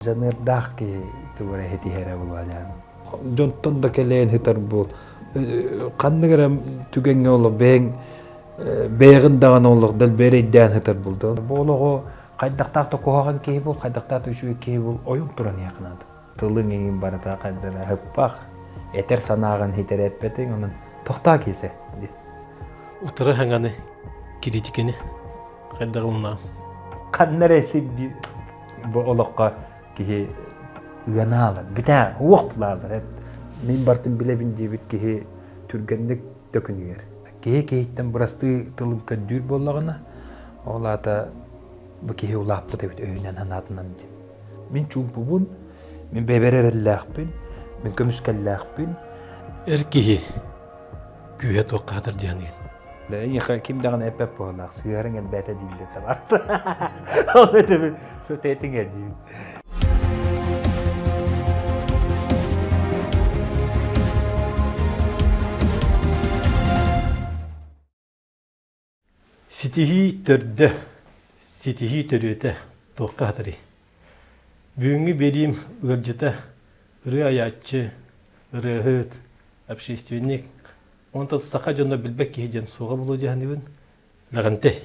Дьаныардаах киһи тугу эрэ ситиһэрэ буолуо Дьонтон да кэлэйэн сытар буол. Ханнык эрэ түгэҥҥэ олох бэйэҥ бэйэҕин даҕаны олох дэлби эрэйдээн сытар буолда. Бу олоҕу хайдахтаах да куһаҕан киһи буол, хайдахтаах да үчүгэй киһи буол, ойон туран иһиэххэ наада. Тылыҥ иҥин барыта хайдара ыһыппах, этэр санааҕын ситэрэ эппэтиҥ, онон тохтоо киэсэ диэн. Утары хаҥаны, киритикэни хайдах ылынаҕын? Ханна эрэ син бу олоххо киһи ыанаалар, бүтээ, уох булаалар. Мин бартын билэбин диэбит киһи түргэнник төкүнүйэр. Киһи киһиттэн бырастыы тылын көрдүүр буоллаҕына, ол аата бу киһи улааппыт эбит өйүнэн санаатынан диэн. Мин чуумпубун, мин бэйэбэр эрэллээхпин, мин көмүскэллээхпин. Эр киһи күүһэ туохха хатар диэхиҥин? Эйиэхэ ким даҕаны эппэт буоллаах, сыһыарыҥ элбээтэ дииллэр табаарыс. Ол этэбин, этиҥэ диибит. Ситиһии төрдө, ситиһии төрүөтэ туохха хатарый? Бүгүҥҥү биэриим ыалдьыта ырыа айааччы, ырыаһыт, общественник, онтон саха дьоно билбэт киһи диэн суоҕа буолуо дии саныыбын. Лэҕэнтэй.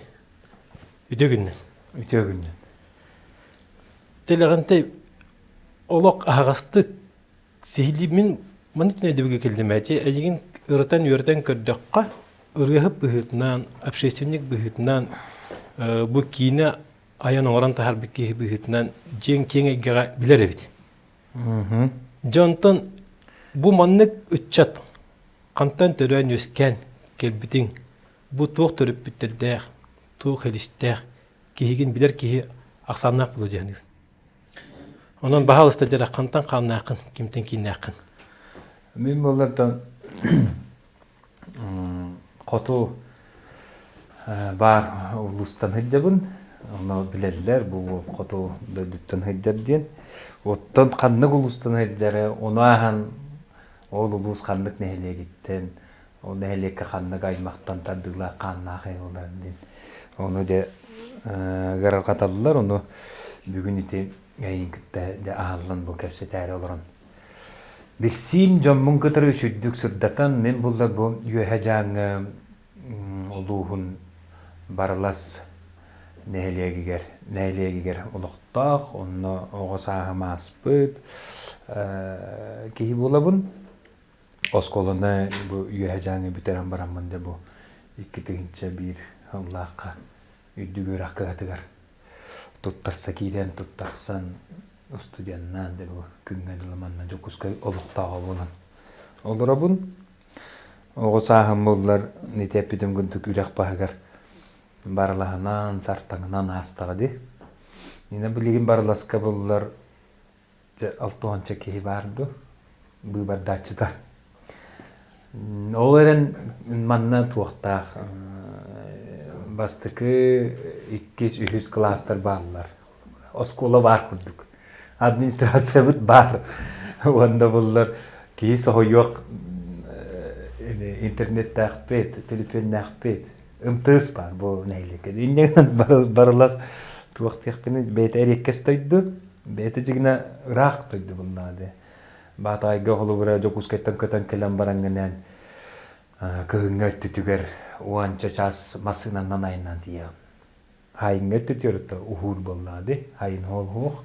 Үтүө күннэн. Үтүө күннэн. Тэ Лэҕэнтэй олох аһаҕастык сиһилии мин маннык өйдөбүлгэ кэллим эти эйигин ырытан үөрэтэн көрдөххө ырыаһыт быһыытынан общественник быһыытынан бу киинэ айан оҥорон таһаарбыт киһи быһыытынан дьиэҥ киэҥ эйгэҕэ билэр эбит. Дьэ онтон бу маннык ыччат хантан төрөөн-үөскээн кэлбитиҥ, бу туох төрөппүттэрдээх, туох илистээх киһигин билэр киһи ахсааннаах буолуо дии саныыбын. Онон баһаалыста дьэ хантан хааннааххын, кимтэн кииннээххин? Мин буоллартан хоту баар улуустан сылдьабын. Ону билэллэр, бу уол хоту дойдуттан сылдьар диэн. Оттон ханнык улуустан сылдьара, ону ааһан ол улуус ханнык нэһилиэгиттэн, ол нэһилиэккэ ханнык аймахтан тардыылаах хааннаах буолар диэн. Ону дьэ ыарырҕаталлар, ону бүгүн ити эйигин кытта дьэ аһаллан бу кэпсэтээри олорон Билсиим дьоммун кытары үчүгдүк сырдатан, мин булла бу Үөһэ Дьааҥы улууһун Барылас нэһилиэгигэр, нэһилиэгигэр олохтоох, онно оҕо сааһым ааспыт киһи буолабын. Оскуоланы бу Үөһэ Дьааҥы бүтэрэн бараммын дьэ бу 2001 сыллаахха үрдүк үөрэх кыһатыгар туттарса киирэн, туттарсан устудьуоннаан да бу күҥҥэ дылы манна Дьокуускай олохтооҕо буолан олоробун. Оҕо сааһым буоллар ити эппитим курдук үрэх баһыгар барылаһынан, сартаҥынан аастаҕа дии. Нина билигин барыласка буллар Дьэ, алтыанча киһи баар дуо? Быыбардааччыта. Ол эрэн манна туохтаах бастакы, иккис, үһүс кылаастар бааллар. Оскуола баар курдук. Администрациябыт баар. Уонна буллар киһи соһуйуох интернеттээхпит, төлөпүөннээхпит. МТС баар бу нэһилиэккэ. Инньэ гынан барылас туох диэхпиний бэйэтэ эриэккэс дойду. Бэйэтэ дьигинэ ыраах дойду буллаҕа дии. Баатаҕайга холобура Дьокуускайтан көтөн кэлэн бараҥҥынан кыһыҥҥы өттүтүгэр уонча чаас массыынанан айаннаан тиийэҕин. Хайыҥҥа өттүтүгэр ото уһуур буоллаҕа дии. Хайын уол уһуох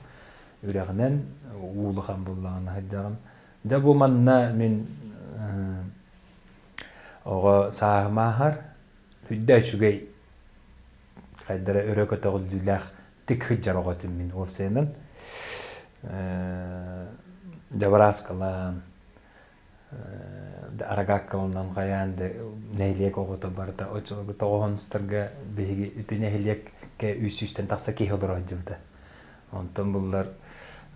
үрэҕинэн уу улахан буоллаҕына сылдьаҕын. Дьэ бу манна мин оҕо сааһым ааһар, үрдэ үчүгэй хайдара өрө көтөҕүллүүлээх тик сылдьар оҕо этим мин уопсайынан. Дьабарааскалаан, арагаккаланан хайаан да нэһилиэк оҕото барыта оччолорго тоҕоһонустарга биһиги ити нэһилиэккэ үс сүүстэн тахса киһи олоро сылдьыбыта. Онтон буллар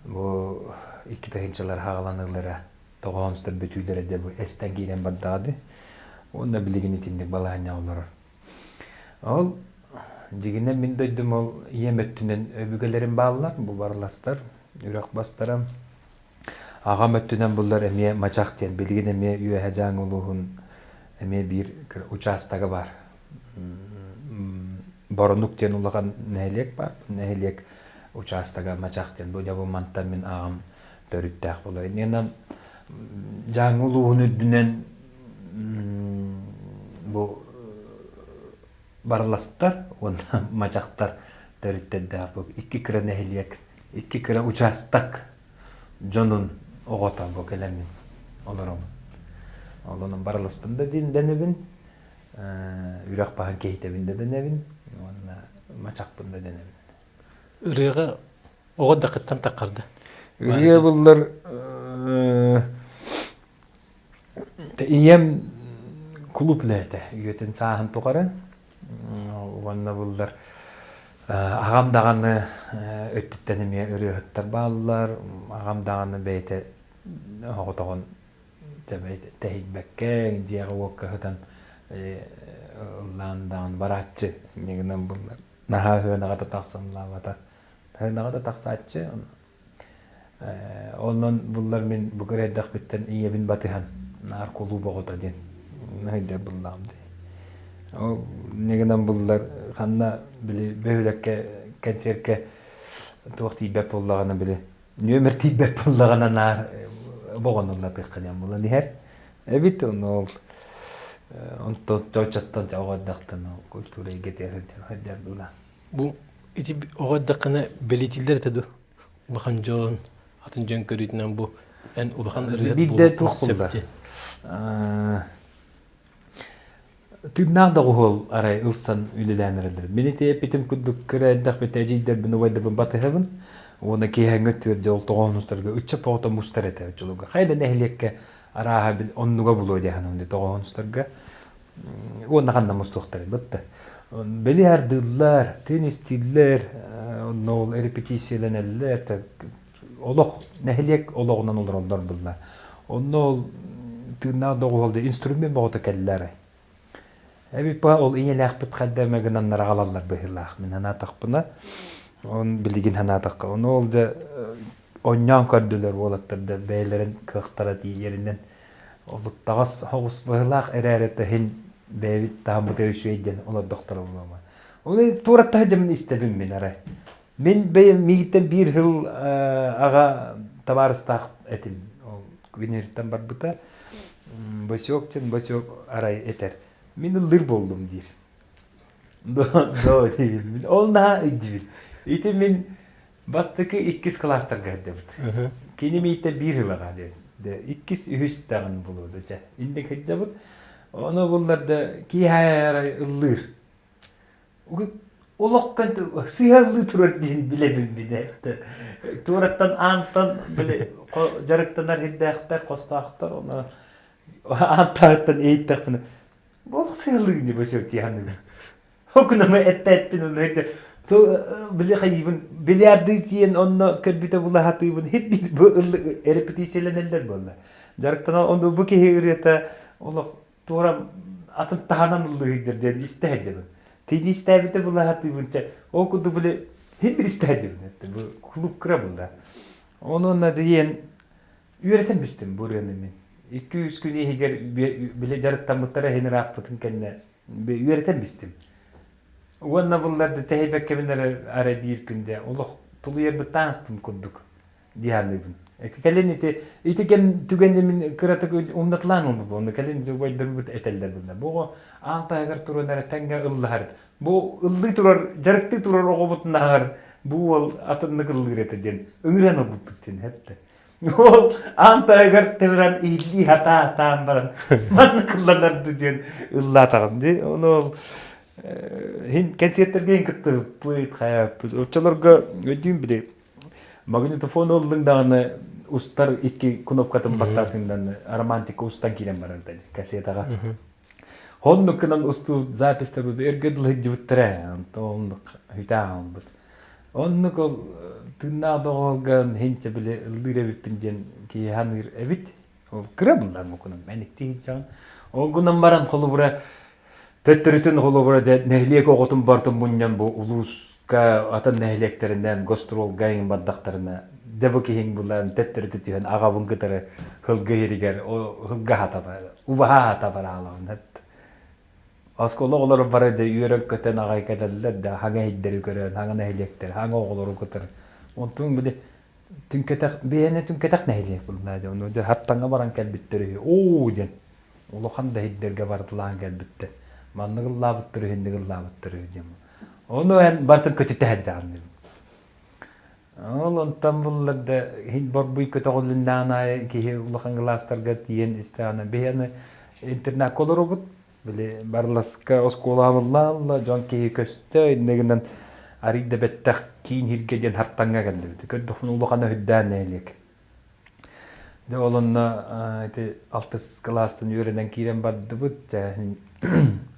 бу икки тыһыынчалар хаҕаланыылара тоҕоһонустар бүтүүлэрэ дьэ бу эстэн киирэн бардаҕа дии. Уонна билигин итинник балаһыанньаҕа олорор. Ол дьигинэ мин дойдум ол ийэм өттүнэн өбүгэлэрим бааллар, бу барыластар, үрэх бастара. Аҕам өттүнэн буллар эмиэ Мачах диэн, билигин эмиэ Үөһэ Дьааҥы улууһун эмиэ биир учаастага баар. Боронук диэн улахан нэһилиэк баар. Нэһилиэк учаастага Мачах диэн. Бу дьэ бу мантан мин аҕам төрүттээх буолар. Иннинэн Дьааҥы улууһун үрдүнэн бу Барыластар уонна Мачахтар төрүттэрдээх бу икки кыра нэһилиэк, икки кыра учаастак дьонун оҕото бу кэлэммин олоробун. Ол онон Барыластан да дэнэбин, үрэх баһын киһитэбин да дэнэбин уонна Мачахпын да дэнэбин. Ырыаҕа оҕо дакыттан таххарда. Ырыа буллар Ийэм кулууп үлэһитэ, үйэтин сааһын тухары. Уонна буллар аҕам даҕаны өттүттэн эмиэ ырыаһыттар бааллар. Аҕам даҕаны бэйэтэ оҕотоҕун тэһийбэккэ, дьиэҕэ-уокка сытан ыллаан даҕаны барааччы. Инньэ гынан буллар наһаа сыанаҕа да тахсан ыллаабата. Сыанаҕа да тахсааччы. Онон буллар мин бу кыра эрдэхпиттэн ийэбин батыһан наар кулууп оҕото диэн сылдьар буллаҕым дии. Ол инньэ гынан буллар ханна били бөһүөлэккэ кэнсиэркэ туох тиийбэт буоллаҕына били нүөмэр тиийбэт буоллаҕына наар боҕон ыллатыахха диэн булан иһэр эбит ону ол онтон оччоттон оҕо эрдэхтэн ол культура эйгэтигэр сылдьар буолла. Бу ити оҕо эрдэххинэ бэлиэтииллэр этэ дуо? Улахан дьон, атын дьон көрүүтүнэн бу эн улахан ырыаһыт Биирдэ туох буолуоххун сөп буолла? диэн. Тыыннаах доҕуһуол арай ылсан үлэлээн эрэллэр. Мин ити эппитим курдук кыра эрдэхпитэ эдьиийдэрбин, убайдарбын батыһабын. Уонна киэһээҥҥи өттүгэр ол тоҕоонустарга ыччат оҕото мустар этэ оччолорго. Хайа да нэһилиэккэ арааһа бил оннуга булуо дии саныыбын тоҕоонустарга. Уонна ханна мустуохтарай бытта. Били ардыыллар, тыын истииллэр, онно ол репетициялэнэллэр, олох нэһилиэк олоҕунан олороллор булла. Онно ол тыыннаах доҕуһуол инструмент боҕото кэллэ арай. Эбит ол ийэлээхпит хайда эмэ гынаннар аҕалаллар быһыылаах. Мин санаатахпына, он билигин санаатахха, ону ол да онньоон көрдүлэр уолаттар да бэйэлэрин кыахтара тиийэринэн олуттаҕас соҕус быһыылаах эрээри иһин бэйэбит таһыммытыгар үчүгэй диэн олордохторо буолуо. Оны туораттаһа дьэ мин истэбин мин арай. Мин бэйэм миигиттэн биир сыл аҕа табаарыстаах этим. Ол Венериттэн барбыта. Босек диэн Босек арай этэр. Мин ыллыыр буоллум диир. Доо диибин. Ол наһаа өйдүүбүн. Ити мин Бастакы иккис кылаастарга сылдьабыт. Кини мииттэн биир ылаҕа диэн. Иккис, үһүс даҕаны буолуо дьэ. Инник сылдьабыт. Ону буллар да киэһэ ыллыыр. Олох сыыһа ыллыы турар диэн билэбин мин Туораттан аантан били дьарыктанар сирдээхтэр, хостоохтор, ону аан таһыттан иһиттэхпинэ олох сыыһа ыллыыр небось диэн Окунама эппэппин онно это били хайыыбын бильярдыы тиийэн онно көрбүтэ булаһатыыбын хит бир бу репетициялэнэллэр буолла. Дьарыктана онно бу киһи ырыата олох туора атын таһынан ыллыыһыйдар диэн истэ сылдьабын. Тиини истээбитэ булаһатыыбын чэ ол курдук били хит бир истэ сылдьабын бу клуб кыра булла. Онуонна диэн үөрэтэн бистим бу ырыаны мин. Икки-үс күн иһигэр били дьарыктаммыттара иһин ырааппытын кэннэ үөрэтэн бистим. Уонна буллар да тэһийбэккэбин эрэ арай биир күн дьэ олох тулуйарбыттаан астым курдук дии саныыбын. Кэлин ити ити кэм түгэни мин кыратык умнатылаан ылбыт онно кэлин ити убайдарбыт этэллэр бында. Бу оҕо аан таһыгар туран эрэ тэҥҥэ ыллаһар. Бу ыллыы турар, дьарыктыы турар оҕобутунааҕар бу уол атыннык ыллыыр этэ диэн ыҥыран ылбыппыт диэн эттэ. Ол аан таһыгар тыгыран иһиллии хатаатаан баран маннык ылланарды диэн ыллаатаҕым дии. Ону ол иһин кэнсиэртэргэ иһин кыттыбыппыт, хайааппыт. Оччолорго өйдүүм били магнитофон ыллыҥ даҕаны устар икки кнопкатын баттаатыҥ даҕаны романтика устан киирэн барар да кассетаҕа. Оннук гынан устуу записьтарбыт өргө дылы сылдьыбыттара. Онтон оннук үтэ хаалбыт. Оннук ол тыыннаах доҕоһолго иһинчэ били ыллыыр эбиппин диэн киһи саныыр эбит. Ол кыра буллар мукунан мэниктии сылдьаҕын. Ол гынан баран холобура төттөрүтүн холобура дэ нэһилиэк оҕотун барытын мунньан бу улууска атын нэһилиэктэринэн гастролга иҥин бардахтарына дэ бу киһиҥ булан төттөрүтү түһэн аҕабын кытары һылгы иһиригэр һылга хата убаһа хата бараалаҕын Оскуола оҕолоро бары да үөрэн-көтөн аҕай кэлэллэр да, хаҥа иһирдэри көрөн, хаҥа нэһилиэктэр, хаҥа оҕолору кытары. Онтон били түҥкэтэх бэйэни түҥкэтэх нэһилиэк булла дьэ ону дьэ хартаҥҥа баран кэлбиттэр үһү оо диэн улахан да иһирдэргэ барытылаан кэлбиттэр маннык ыллаабыттар үһү инник ыллаабыттар үһү диэн ону эн барытын көтүтэ сылдьаҕын Ол онтон буллар да иһин борбуй көтөҕүлүннэҕин аайы киһи улахан кылаастарга тиийэн истэҕинэ биһи аны интернакка олоробут. Били Барласка оскуолаабыллаалла дьон киһи көстө иннэ гынан арый да бэттэх киин иһиргэ диэн хартаҥҥа кэллибит. Көрдөхпүнэ улахан өһүрдээн нэһилиэк. Дьэ ол онно ити алтыс кылаастан үөрэнэн киирэн бардыбыт.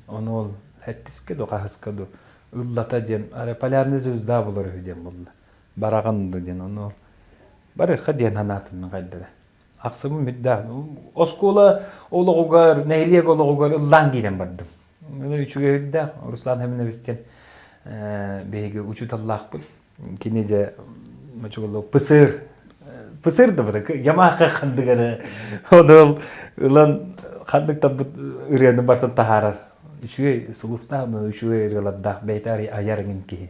Ону ол сэттискэ ду хаһыска ду ыллата диэн арай полярная звезда буолар үһү диэн буолла. Бараҕын ду диэн ону барыахха диэн санаатым хайдара. Ахсымым үрдээх. Оскуола олоҕугар, нэһилиэк олоҕугар ыллаан киирэн бардым. Үчүгэй үрдээх. Руслан Хаминович диэн биһиги учууталлаахпыт. Кини дьэ мочугулу пысыр пысыр да бары ямаха ханнык эрэ онол ылан ханнык табыт ырыаны бартан таһаарар үчүгэй сулустаах үчүгэй ырыалардаах бэйэтэ айар эҥин киһи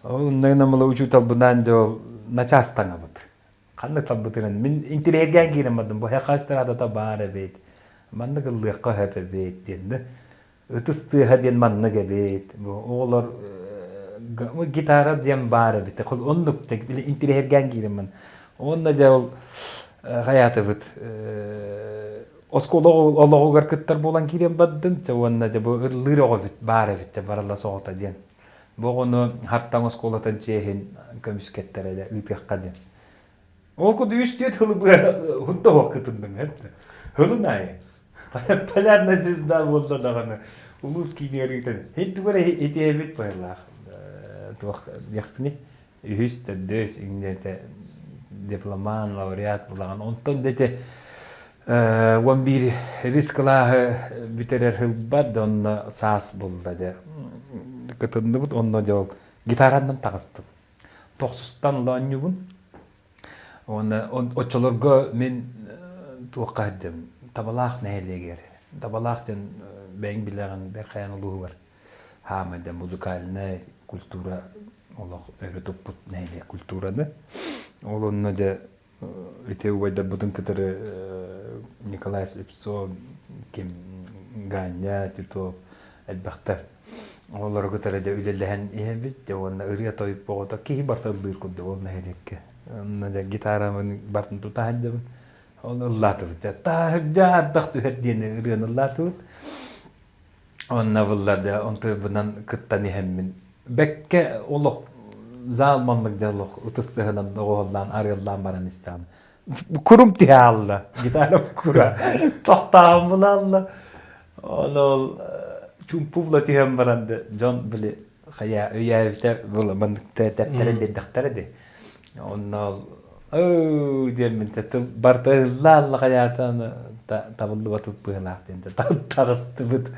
онно намыла учууталбынаан дьэ ол начаас таҥабыт ханнык талбытынан мин интириэһиргээн киирэн бардым бу хас эстрадата баар эбит маннык ыллыахха сөп эбит диэн да Ытыс тыаһа диэн маннык эбит. Бу оҕолор гитара диэн баар эбит. Оннук интириэһиргээн киирэммин. Уонна дьэ ол хайаатыбыт оскуола олоҕугар кыттар буолан киирэн бардым. Дьэ уонна дьэ бу ыллыыр оҕо эбит, баар эбит дьэ барыла соҕото диэн. Бу оҕону Хартаҥ оскуолатын чиэһин көмүскэттэрэ дьэ ыытыахха диэн. Ол курдук үс-түөрт сылы быһа хунта кытынным Һылын аайы Полярная звезда буолла даҕаны улуус киинигэр ыытан һин тугу эрэ итиэбит быһыылаах туох диэхпиний үһүс төрдүс иҥнэтэ дипломан лауреат булаҕын онтон да ити 11 рис кылааһы бүтэрэр һылбар да онно саас булла дьэ кытынныбыт онно дьэ ол гитаранан таҕыстым тохсустан оонньуубун Уонна оччолорго мин туохха сылдьабын Табалаах нэһилиэгэр. Табалаах диэн бэйэҥ билэҕин Бэрхэйэн улууһугар хаамай диэн музыкальнай культура олох өрө туппут нэһилиэк культураны. Ол онно дьэ ити убайдарбытын кытары Николай Слепцов, ким Ганя Титов элбэхтэр. Оҕолору кытары дьэ үлэлэһэн иһэбит дьэ уонна ырыа-тойук оҕото киһи барыта ыллыыр курдук ол нэһилиэккэ. Онно дьэ гитарабын бартын тута сылдьабын. Ол ыллаатыбыт дьэ таһырдьа ардах түһэр диэн ырыаны ыллаатыбыт. Онно буллар дьэ онтуйбунан кыттан иһэммин бэккэ олох зал маннык дьэ олох ытыс тыаһынан доҕуһуоллаан арыаллаан баран истэҕим. Курум түһэ хаалла. Гитарам кура тохтоон булаалла. Ону ол чуумпу була түһэн баран да дьон били хайа өйөөбүтэ була маннык тэптэрэн биэрдэхтэрэ дии. Онно ол өө диэммин тыл барыта ылла хайаатан табыллыбатык быһыылаах диэн таҕыстыбыт.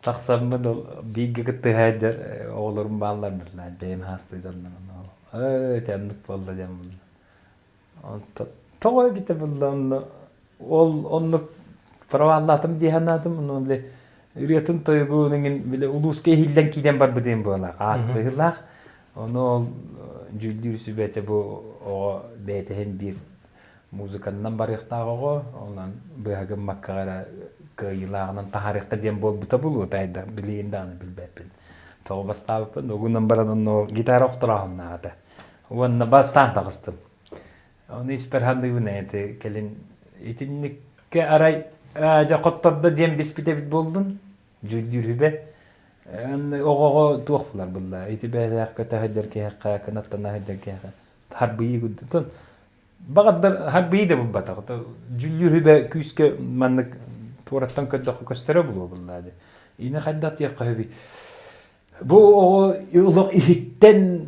Тахсаммын ол бииргэ кыттыһаайдар оҕолорум бааллар биллаа бэйэм хаастыы дьоннорум ээ тэнник буолла диэн Онтон тоҕо эбитэ буолла онно ол оннук проваллаатым дии санаатым онно били ырыатын тойугун иҥин били улууска иһиллэн киирэн барбытым буолар аат быһыылаах ону ол дьүүллүүр сүбэтэ бу оҕо бэйэтэһин биир музыканнан барыахтаах оҕо онон быһа гыммакка эрэ кыайыылааҕынан таһаарыахха диэн буолбута буолуо таайда билигин даҕаны билбэппин тоҕо бастаабыппын угунан баран онно гитара охторооһуннааҕыта Уонна бастаан таҕыстым. Ону испэр саныыбын эти кэлин итинниккэ арай дьэ хоттордо диэн биспит эбит буоллун дьүүллүүр үбэ оҕоҕо туох булар булла ити бэйэлээх көтө сылдьар киһиэхэ кынаттана сылдьар киһиэхэ харбыйыы курдук баҕардар харбыйыы да булбатах дьүүллүүр үбэ күүскэ маннык туораттан көрдөххө көстөрө булуо буллаа дии ини хайдах диэххэ сөбүй Бу оҕо олох иһиттэн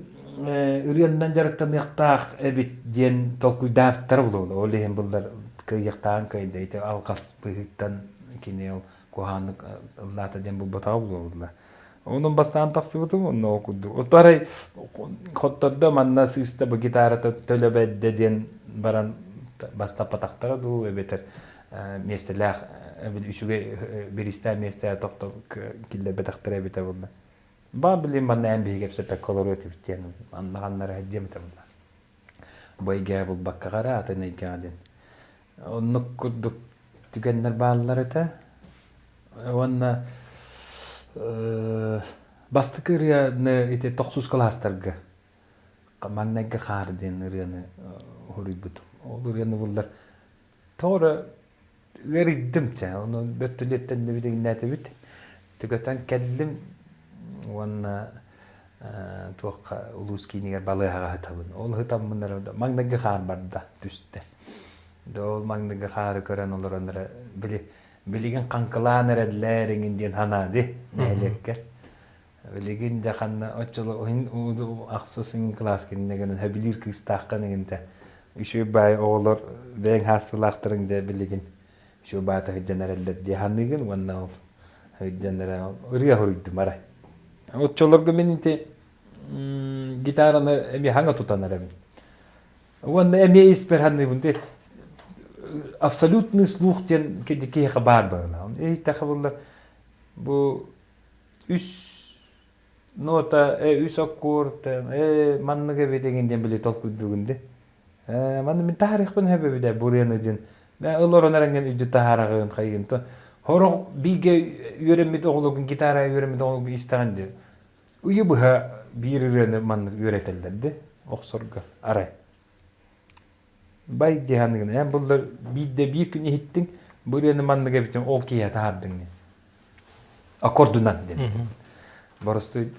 ырыаннан дьарыктаныахтаах эбит диэн толкуйдаабыттара буолуо. Ол иһин буллар кыайыахтааҕын кыайда. Ити алҕас быһыыттан кини ол куһаҕаннык ыллаата диэн булбатаҕа буолуо. Онон бастаан тахсыбытым, онно ол курдук. Отто арай хоттордо манна сыыста бу гитарата төлөбөддө диэн баран бастаппатахтара дуу эбэтэр миэстэлээх үчүгэй бириистээх миэстэ тохто киллэрбэтэхтэрэ эбитэ буолла. Ба билин манна эн биһиги кэпсэппэккэ олоруо этибит диэн аннаҕаннара диэм этэ буолла. Бу эйгэҕэ булбаккаҕа эрэ атын эйгэҕэ диэн. Оннук курдук түгэннэр бааллар этэ. Уонна бастакы ырыаны ити тохсус кылаастарга маҥнайгы хаар диэн ырыаны уһуруйбутум. Ол ырыаны буллар тоҕо эрэ ыарыйдым чэ, ону бөртөлүөттэннибит иҥнээтибит. Түгэтэн кэллим уонна туохха улуус киинигэр балыыһаҕа сытабын. Ол сытаммын эрэ маҥнайгы хаар барда, түстэ. Дьэ ол маҥнайгы хаары көрөн олорон эрэ били билигин хаҥкылаан эрэллэр иҥин диэн санаа дии нэһилиэккэ. Билигин дьэ ханна оччоло ахсыс иҥин кылаас кининэ гынан сөбүлүүр кыыстааххын иҥинтэ үчүгэй баай оҕолор бэйэҥ хаастылаахтарыҥ дьэ билигин үчүгэй баата сылдьан эрэллэр дии саныыгын уонна ол сылдьан эрэ ырыа суруйдум арай. Оччолорго мин ити гитараны эмиэ хаҥа тутан эрэбин. Уонна эмиэ испэр саныыбын ти абсолютный слух диэн киһиэхэ баар быһыылаах. Иһиттэххэ булла бу үс нота, үс аккорд, маннык эбит эҥин диэн били толкуйдуугун дии. Манна мин таһаарыахпын сөп эбит ээ буряны диэн. Ыл орон эрэҥҥин үрдү таһаараҕын хайыгын то. Хорох бииргэ үөрэммит оҕолоргун гитара үөрэммит оҕолоргун истэҕин дии. Ыйы быһа биир ырыаны маннык үөрэтэллэр дии охсорго арай. Бай дии саныгын эн буллар биирдэ биир күн иһиттиҥ бу ырыаны маннык эбитин ол киһи таһаардыҥ диэн. Аккордунан диэн. Боростуой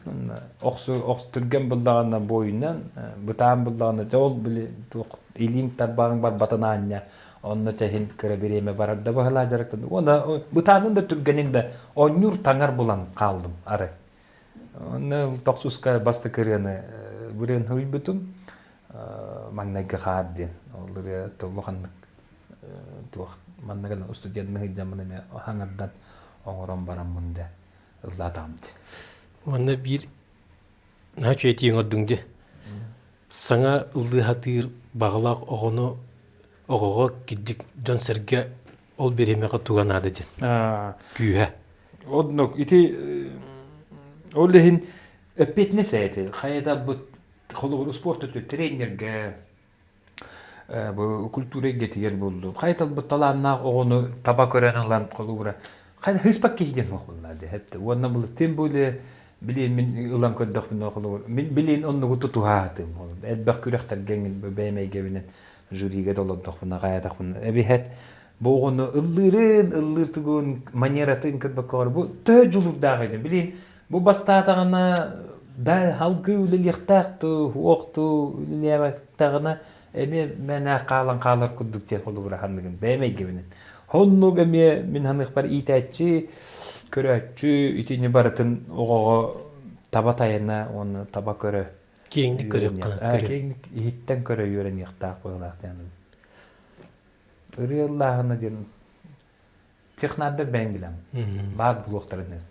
охсу түргэн буллаҕына буойунан бытаан буллаҕына дьэ ол били туох илииҥ тарбаҕыҥ барбатын аанньа онно чэһин кыра бириэмэ барар да быһалаа дьарыктан уонна бытаанын да түргэнин да оонньуур таҥар булан хааллым арай. Онно тохсуска бастакы ырыаны ырыаны суруйбутум маҥнайгы хаар диэн. Ол ырыа улаханнык туох манна гынан студеннык сылдьаммын эмиэ хаҥардан оҥорон бараммын да ыллаатаҕым дии. Манна биир наһаа үчүгэй этии оҥордуҥ дии. Саҥа ыллыы сатыыр баҕалаах оҕону оҕоҕо кирдик дьон-сэргэ ол бириэмэҕэ туга наада диэн. Күүһэ. Оннук ити ол иһин эппиэтинэс эти хайатарбыт холобур спорт өттү тренергэ бу культура эйгэтигэр буоллун хайаталбыт талааннаах оҕону таба көрөн ылан холобура хыыспат киһи диэн суох буолла дии уонна бұл тем более билин мин ылан көрдөхпүнэ холобур мин билин оннугу тутуһаатым элбэх күрэхтэргэ бэйэм эйгэбинэн жюригэ да олордохпуна хайатахпына эбиһэт бу оҕону ыллыырын ыллыыр тугун манератын көрбөккө бу төһө дьулуурдаах этим билин бу бастаатаҕына да халгыы үлэлиэхтээх туу уох туу үлэлээбэтэҕинэ эмиэ мэнэ хаалан хаалар курдук диэн холобура ханныгын бэйэм эйгэбинэн оннук эмиэ мин ханыахпар иитээччи көрөөччү итини барытын оҕоҕо таба тайана уонна таба көрө Киэҥник көрүөххэ. Киэҥник иһиттэн көрө үөрэниэхтээх быһыылаах диэн. Ырыа ыллааһына диэн технардар бэйэҥ билэм. Баар булуохтарын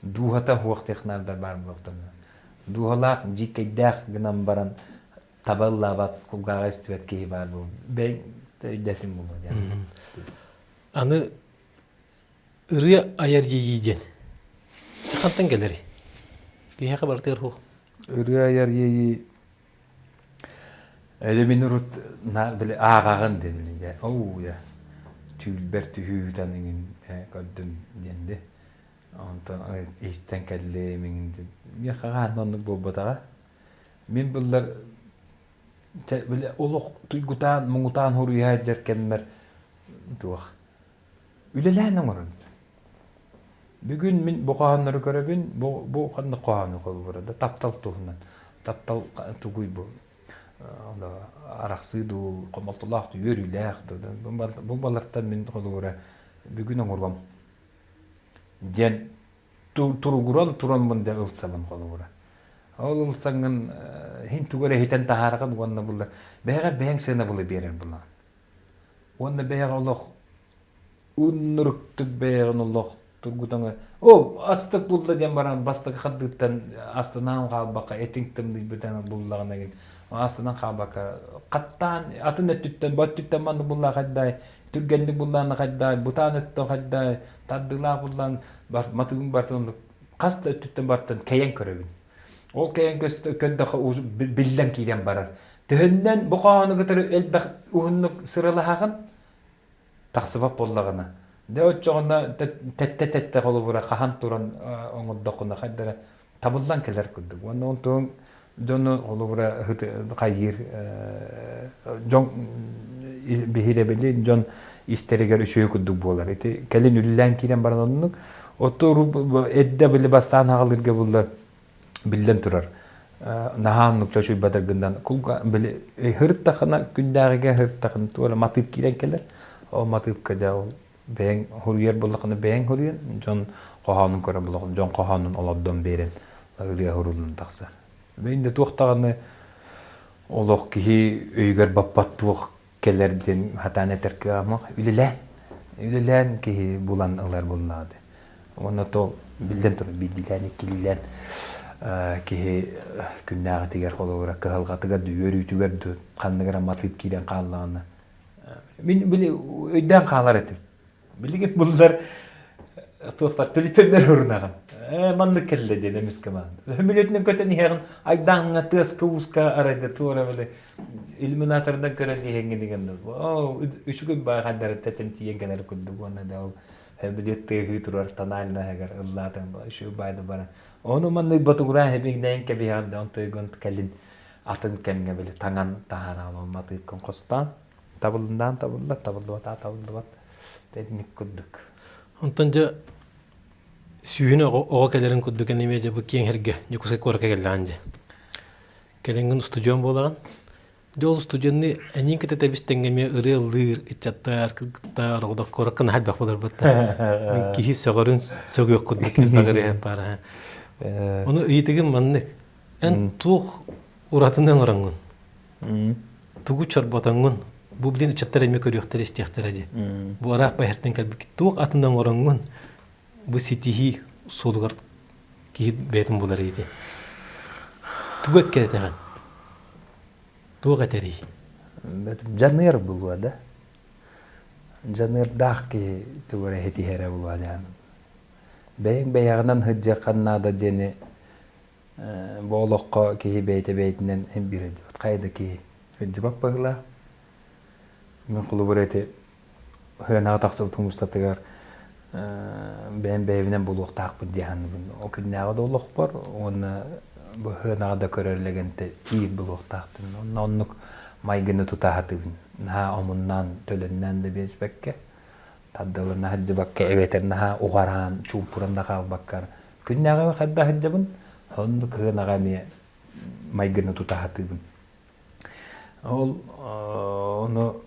Дууһата суох технардар баар буолуохтарын. Дууһалаах, дьиикэйдээх гынан баран таба ыллаабат, кулгааҕа истибэт киһи баар буол. Бэйэҥ өйдөтүҥ буолуо диэн. Аны ырыа айар иэйии диэн хантан кэлэрий? Киһиэхэ барытыгар суох. Ырыа айар иэйии Эдэ мин урут били ааҕаҕын диэн билигэ оу я түүлбэр түһүүтэн иҥин көрдүм диэн ди онтон иһиттэн кэллим иҥин диэн миэхэ хаһан оннук буолбатаҕа мин быллар били олох туйгутаан муҥутаан суруйа сылдьар кэммэр туох Үлэлээн оҥорон. Бүгүн мин бу хоһооннору көрөбүн, бу, бу ханнык хоһоону холобура да таптал туһунан. Таптал тугуй бу? Арахсыы дуу, хомолтолоох дуу, үөрүүлээх дуу. Бу балартан мин холобура бүгүн оҥоруом диэн туругуран тураммын да ылсабын холобура. Ол ылсаҥҥын иһин тугу эрэ иһитэн таһаарҕын уонна булла бэйэҕэр бэйэҥ сыанабылы биэрэр булаҕын. Уонна бэйэҕэ олох уннуруктук бэйэҕин олох тургутаҥа о астык булла диэн баран бастакы хардыыттан астынан хаалбакка этиҥ тымныйбытын буллаҕына гин астынан хаалбакка хаттаан атын өттүттэн бу өттүттэн маннык буллаа хайдаай түргэнник буллаана хайдаай бутаан өттүн хайдаай тардыылаах буллаан матыыбын бартын хас да өттүттэн бартын кэйэн көрөбүн Ол кэлэн көрдөххө биллэн киирэн барар. Төһөннөн бу хоһоону кытары элбэх уһуннук сыралаһаҕын, тахсыбат буоллаҕына. Дьэ оччоҕуна тэттэ-тэттэ холобура хаһан туран оҥордоххуна хайдара табыллан кэлэр курдук. Уонна онтуҥ дьону холобура хайыыр дьон биһирэбили дьон истэригэр үчүгэй курдук буолар. Ити кэлин үллээн киирэн баран оннук. Отту эрдэ били бастаан хаҕалыырга булла биллэн турар наһаа оннук чочуйбатаргынан кулга били һырыттахына күндээҕигэ һырыттахына туора матыып киирэн кэлэр ол матыыпка дьэ ол бэйэҥ хуруйар буоллаххына бэйэҥ хуруйан дьон хоһоонун көрөр буоллаххына дьон хоһоонун олордон биэрэн ырыа хуруллан тахсар бэйин да туох даҕаны олох киһи өйүгэр баппат туох кэлэр диэн хатаан этэр кыаҕым үлэлээн үлэлээн киһи булан ылар булнаады уонна то биллэн турар биирдиилээн иккилиилээн киһи күннээҕитигэр холобура кыһалҕатыгар да үөрүүтүгэр да ханнык эрэ матыып киирэн хааллаҕына мин били өйдөөн хаалар этим Билигин буллар туохпар төлөпүөннэр урунаҕын. Ээ маннык кэллэ диэн эмискэ маан. Сөмөлүөтүнэн көтөн иһэҕин айдааҥҥа тыаска-ууска арайда туора били иллюминаторынан көрөн иһэҥҥин игэн оо үчүгэй баай ханнары тэтим тиийэн кэлэр курдук уонна да ол сөмөлүөт тыаһыы турар тональнаһыгар ыллаатыҥ үчүгэй баай да баран ону маннык ботугураан хэбиҥнээн кэбиһэҕин да онтойгун кэлин атын кэмҥэ били таҥан таһааран матыыккын хостоон Табылыннаан табыллар, табыллыбатаа табыллыбат. Итинник курдук. Онтон дьэ сүүһүн оҕо кэлэрин курдук эмиэ дьэ бу киэҥ сиргэ Дьокуускай куоракка кэллэҕин дьэ. Кэлэҥҥин устудьуон буолаҕын. Дьэ ол устудьуоннуу эниин кытта тэбис тэҥҥэ эмиэ ырыа ыллыыр ыччаттар, кыргыттар, оҕолор куоракка наһаа элбэх буоларбыт да. Киһи сөҕөрүн сөҕүөх курдук элбэх ырыа баара. Ону ыйытыгым маннык. Эн туох уратыны оҥороҥҥун? Тугу чорботоҥҥун, бу билин ыччаттар эмиэ көрүөхтэрэ истиэхтэрэ дии. Бу ыраах байһартан кэлбиккит туох атын оҥороҥҥун бу ситиһии суолугар киһи бэйэтин булар ити. Тугу эккирэтэҕин? Туох этэрий? Дьаныар булуо да. Дьаныардаах киһи тугу эрэ ситиһэрэ буолуо диэн. Бэйэҥ бэйэҕинэн сылдьыаххын наада диэни Бу олоххо киһи бэйэтэ бэйэтинэн биир сылдьыбат. Хайа да киһи сылдьыбат быһыылаах. Мин холобур ити сыанаҕа тахсыбытым устатыгар бэйэм бэйэбинэн буолуохтаахпын дии саныыбын. Ол күннээҕи да олохпор уонна бу сыанаҕа да көрөр лэгэнтэ тиийик буолуохтаахтын. Онно оннук майгыны тута сатыыбын. Наһаа омуннаан, төлөннөөн да биэрбэккэ, тардылына сылдьыбакка эбэтэр наһаа уҕараан, чуумпуран да хаалбакка Күннээҕи хайдах сылдьабын, оннук кыһынаҕа эмиэ майгыны тута сатыыбын. Ол ону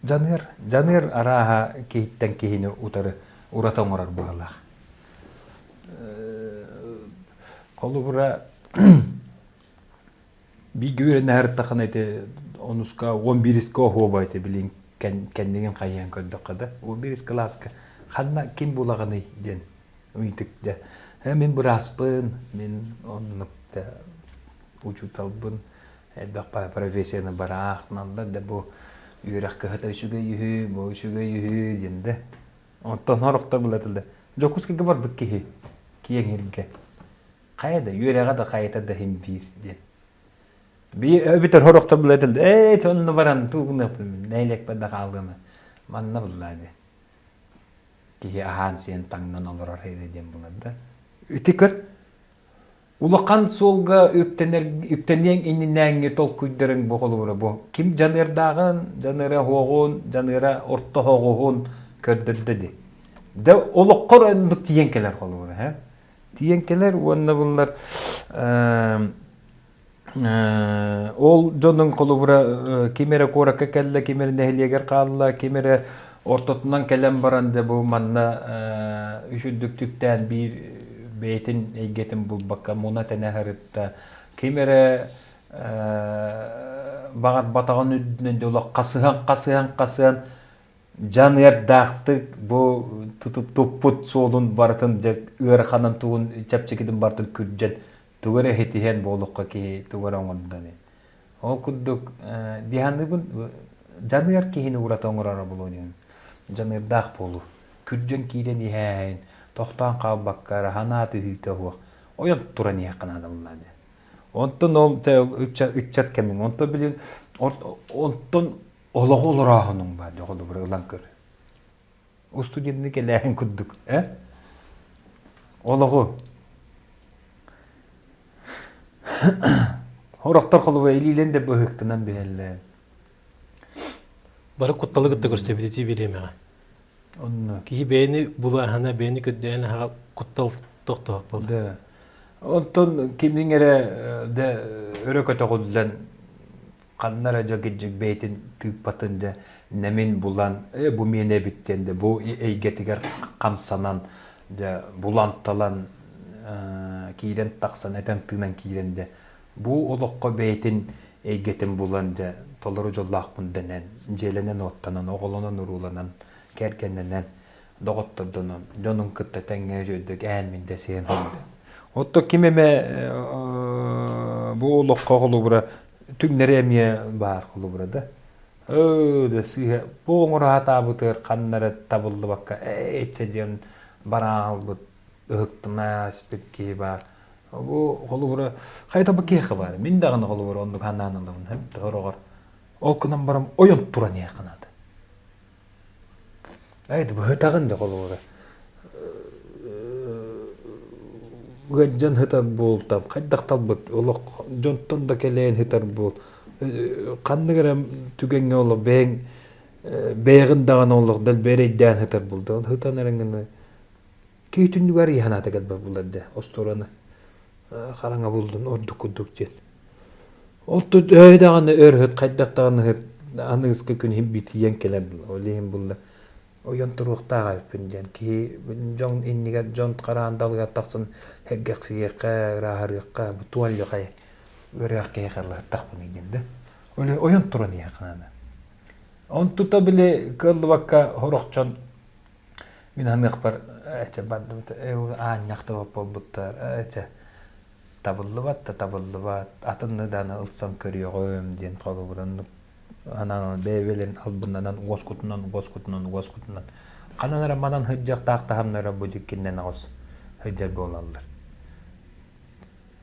дьаныар, дьаныар арааһа киһиттэн киһини утары ураты оҥорор быһыылаах. Холобура, бииргэ үөрэнэ сырыттаххына ити онуска 11-искэ оһуоба ити билин кэннигин хайыһан көрдөххө да 11 кылааска ханна ким булаҕыный диэн ыйытык дьэ мин бырааспын мин оннук да учууталбын элбэх профессияны бараахтаналлар да бу үөрэх кыһата үчүгэй үһү бу үчүгэй үһү диэн да оттон сорохтор булатылла Дьокуускайга барбыт киһи киэҥ иргэ хайа да үөрэҕэ да хайата да иһин биир диэн биир эбэтэр сорохтор булатылла ээ онно баран тугунаппын нэһилиэкпэр да хаалыама манна буллаа диэн киһи аһаан-сиэн таҥнан олорор эрэ диэн булар да. Ити көр, улахан суолга үктэнэр, үктэниэҥ иннинээҥҥи толкуйдарыҥ бу холобура бу ким дьаныардааҕын, дьаныара оһуоҕун, дьаныара орто оһоҕуһун көрдөрдө дии. Да олоххор оннук тиийэн кэлэр холобура, һэ? Тиийэн кэлэр уонна буллар Ол дьонуҥ холобура ким эрэ куоракка кэллэ, ким эрэ нэһилиэгэр хаалла, ким эрэ ортотунан кэлэн баран дьэ бу манна үчүрдүк түптээн биир бэйэтин эйгэтин булбакка муна-тэнэ сырытта, ким эрэ баҕарбатаҕын үрдүнэн дьэ олох хасыһан хасыһан хасыһан дьаныардаахтык бу туппут суолун барытын дьэ ыараханын тугун чэпчэкитин барытын күрдьэн тугу эрэ ситиһэн буолуохха киһи тугу эрэ оҥордо ини. Ол курдук дии саныыбын дьаныар киһини ураты оҥороро буолуо диэн. Дьаныардаах буолуу. Күрдьэн киирэн иһээһин, тохтоон хаалбакка эрэ санаа түһүүтэ суох. Ойон туран иһиэххэ наада буоллаҕа дии. Онтон ол ыччат, ыччат кэмиҥ. Онтон билин онтон олоҕу олорооһунуҥ баар дьоҕолобура ылан көр. Устудьуоннуу кэлээһин курдук, э? Олоҕу. Хорохтор холобура илиилэн да быһыктанан биһэллэр. Бары кутталы кытта көрсөбүт ити бириэмэҕэ. Онно. Киһи бэйэни булааһына, бэйэни көрдөөн аһаҕа куттал тохтоох буолла. Да. Онтон кимиҥ эрэ да өрө көтөҕүллэн ханна эрэ дьэ бэйэтин тыыппатын дьэ нэмин булан э бу миэнэ эбит диэн дэ бу эйгэтигэр хамсанан дьэ булан-талан киирэн тахсан этэн тыынан киирэн дьэ бу олоххо бэйэтин эйгэтин булан дьэ толору дьоллоохпун дэнэн дьиэлэнэн-уоттанан оҕолонон-урууланан кэргэннэнэн доҕоттордонон дьонун кытта тэҥҥэ үчүгэйдик ээн-мин дэсиһэн сылдьар. Оттон ким эмэ бу олоххо холобура түҥнэри эмиэ баар холобура да. Өө да сыыһа бу оҥоро сатаабытыгар ханна эрэ табыллыбакка ээ диэн бараалбыт ыһыктына испит киһи баар. Бу холобура хайа бу киһиэхэ баар. Мин даҕаны холобура оннук санаан ылабын хороҕор. Ол гынан баран ойон туран иһиэххэ наада. Айд быһытаҕын да холобура ыалдьан сытар буол там хайдах талбыт олох дьонтон да кэлэйэн сытар буол ханнык эрэ түгэҥҥэ олох бэйэҥ бэйэҕин даҕаны олох дэлби эрэйдээн сытар буолда сытан эрэн гына киһи түннүгэр арыйа санаата кэлбэт буолар дэ остуораны хараҥа буллун ордук курдук диэн Ол төһө даҕаны өр ыһыт, хайдах даҕаны ыһыт, аныгыскы күн иһин битийэн кэлэр ол иһин булла ойон туруохтаах эбиппин диэн киһи дьон иннигэр дьон хараан далыгар тахсан сэргэхсийиэххэ, ырааһырыахха, бу туалльахай ыарыах киһиэхэ ыллаһыттахпыный диэн да. Ол ойон туран иһиэххэ наада. Онтута били кыаллыбакка сорохчон мин саныахпар эчэ бардыбыт аанньах да буолбуттар эчэ табыллыбат да табыллыбат, атынны даҕаны ылсан көрүөҕүм диэн холобурун анаан бэйэ-бэйэлэрин албыннанан уоскутунан уоскутунан уоскутунан ханан эрэ манан сылдьыахтаах таһымнара бу дьиккиннэн аҕыс сылдьар буолаллар.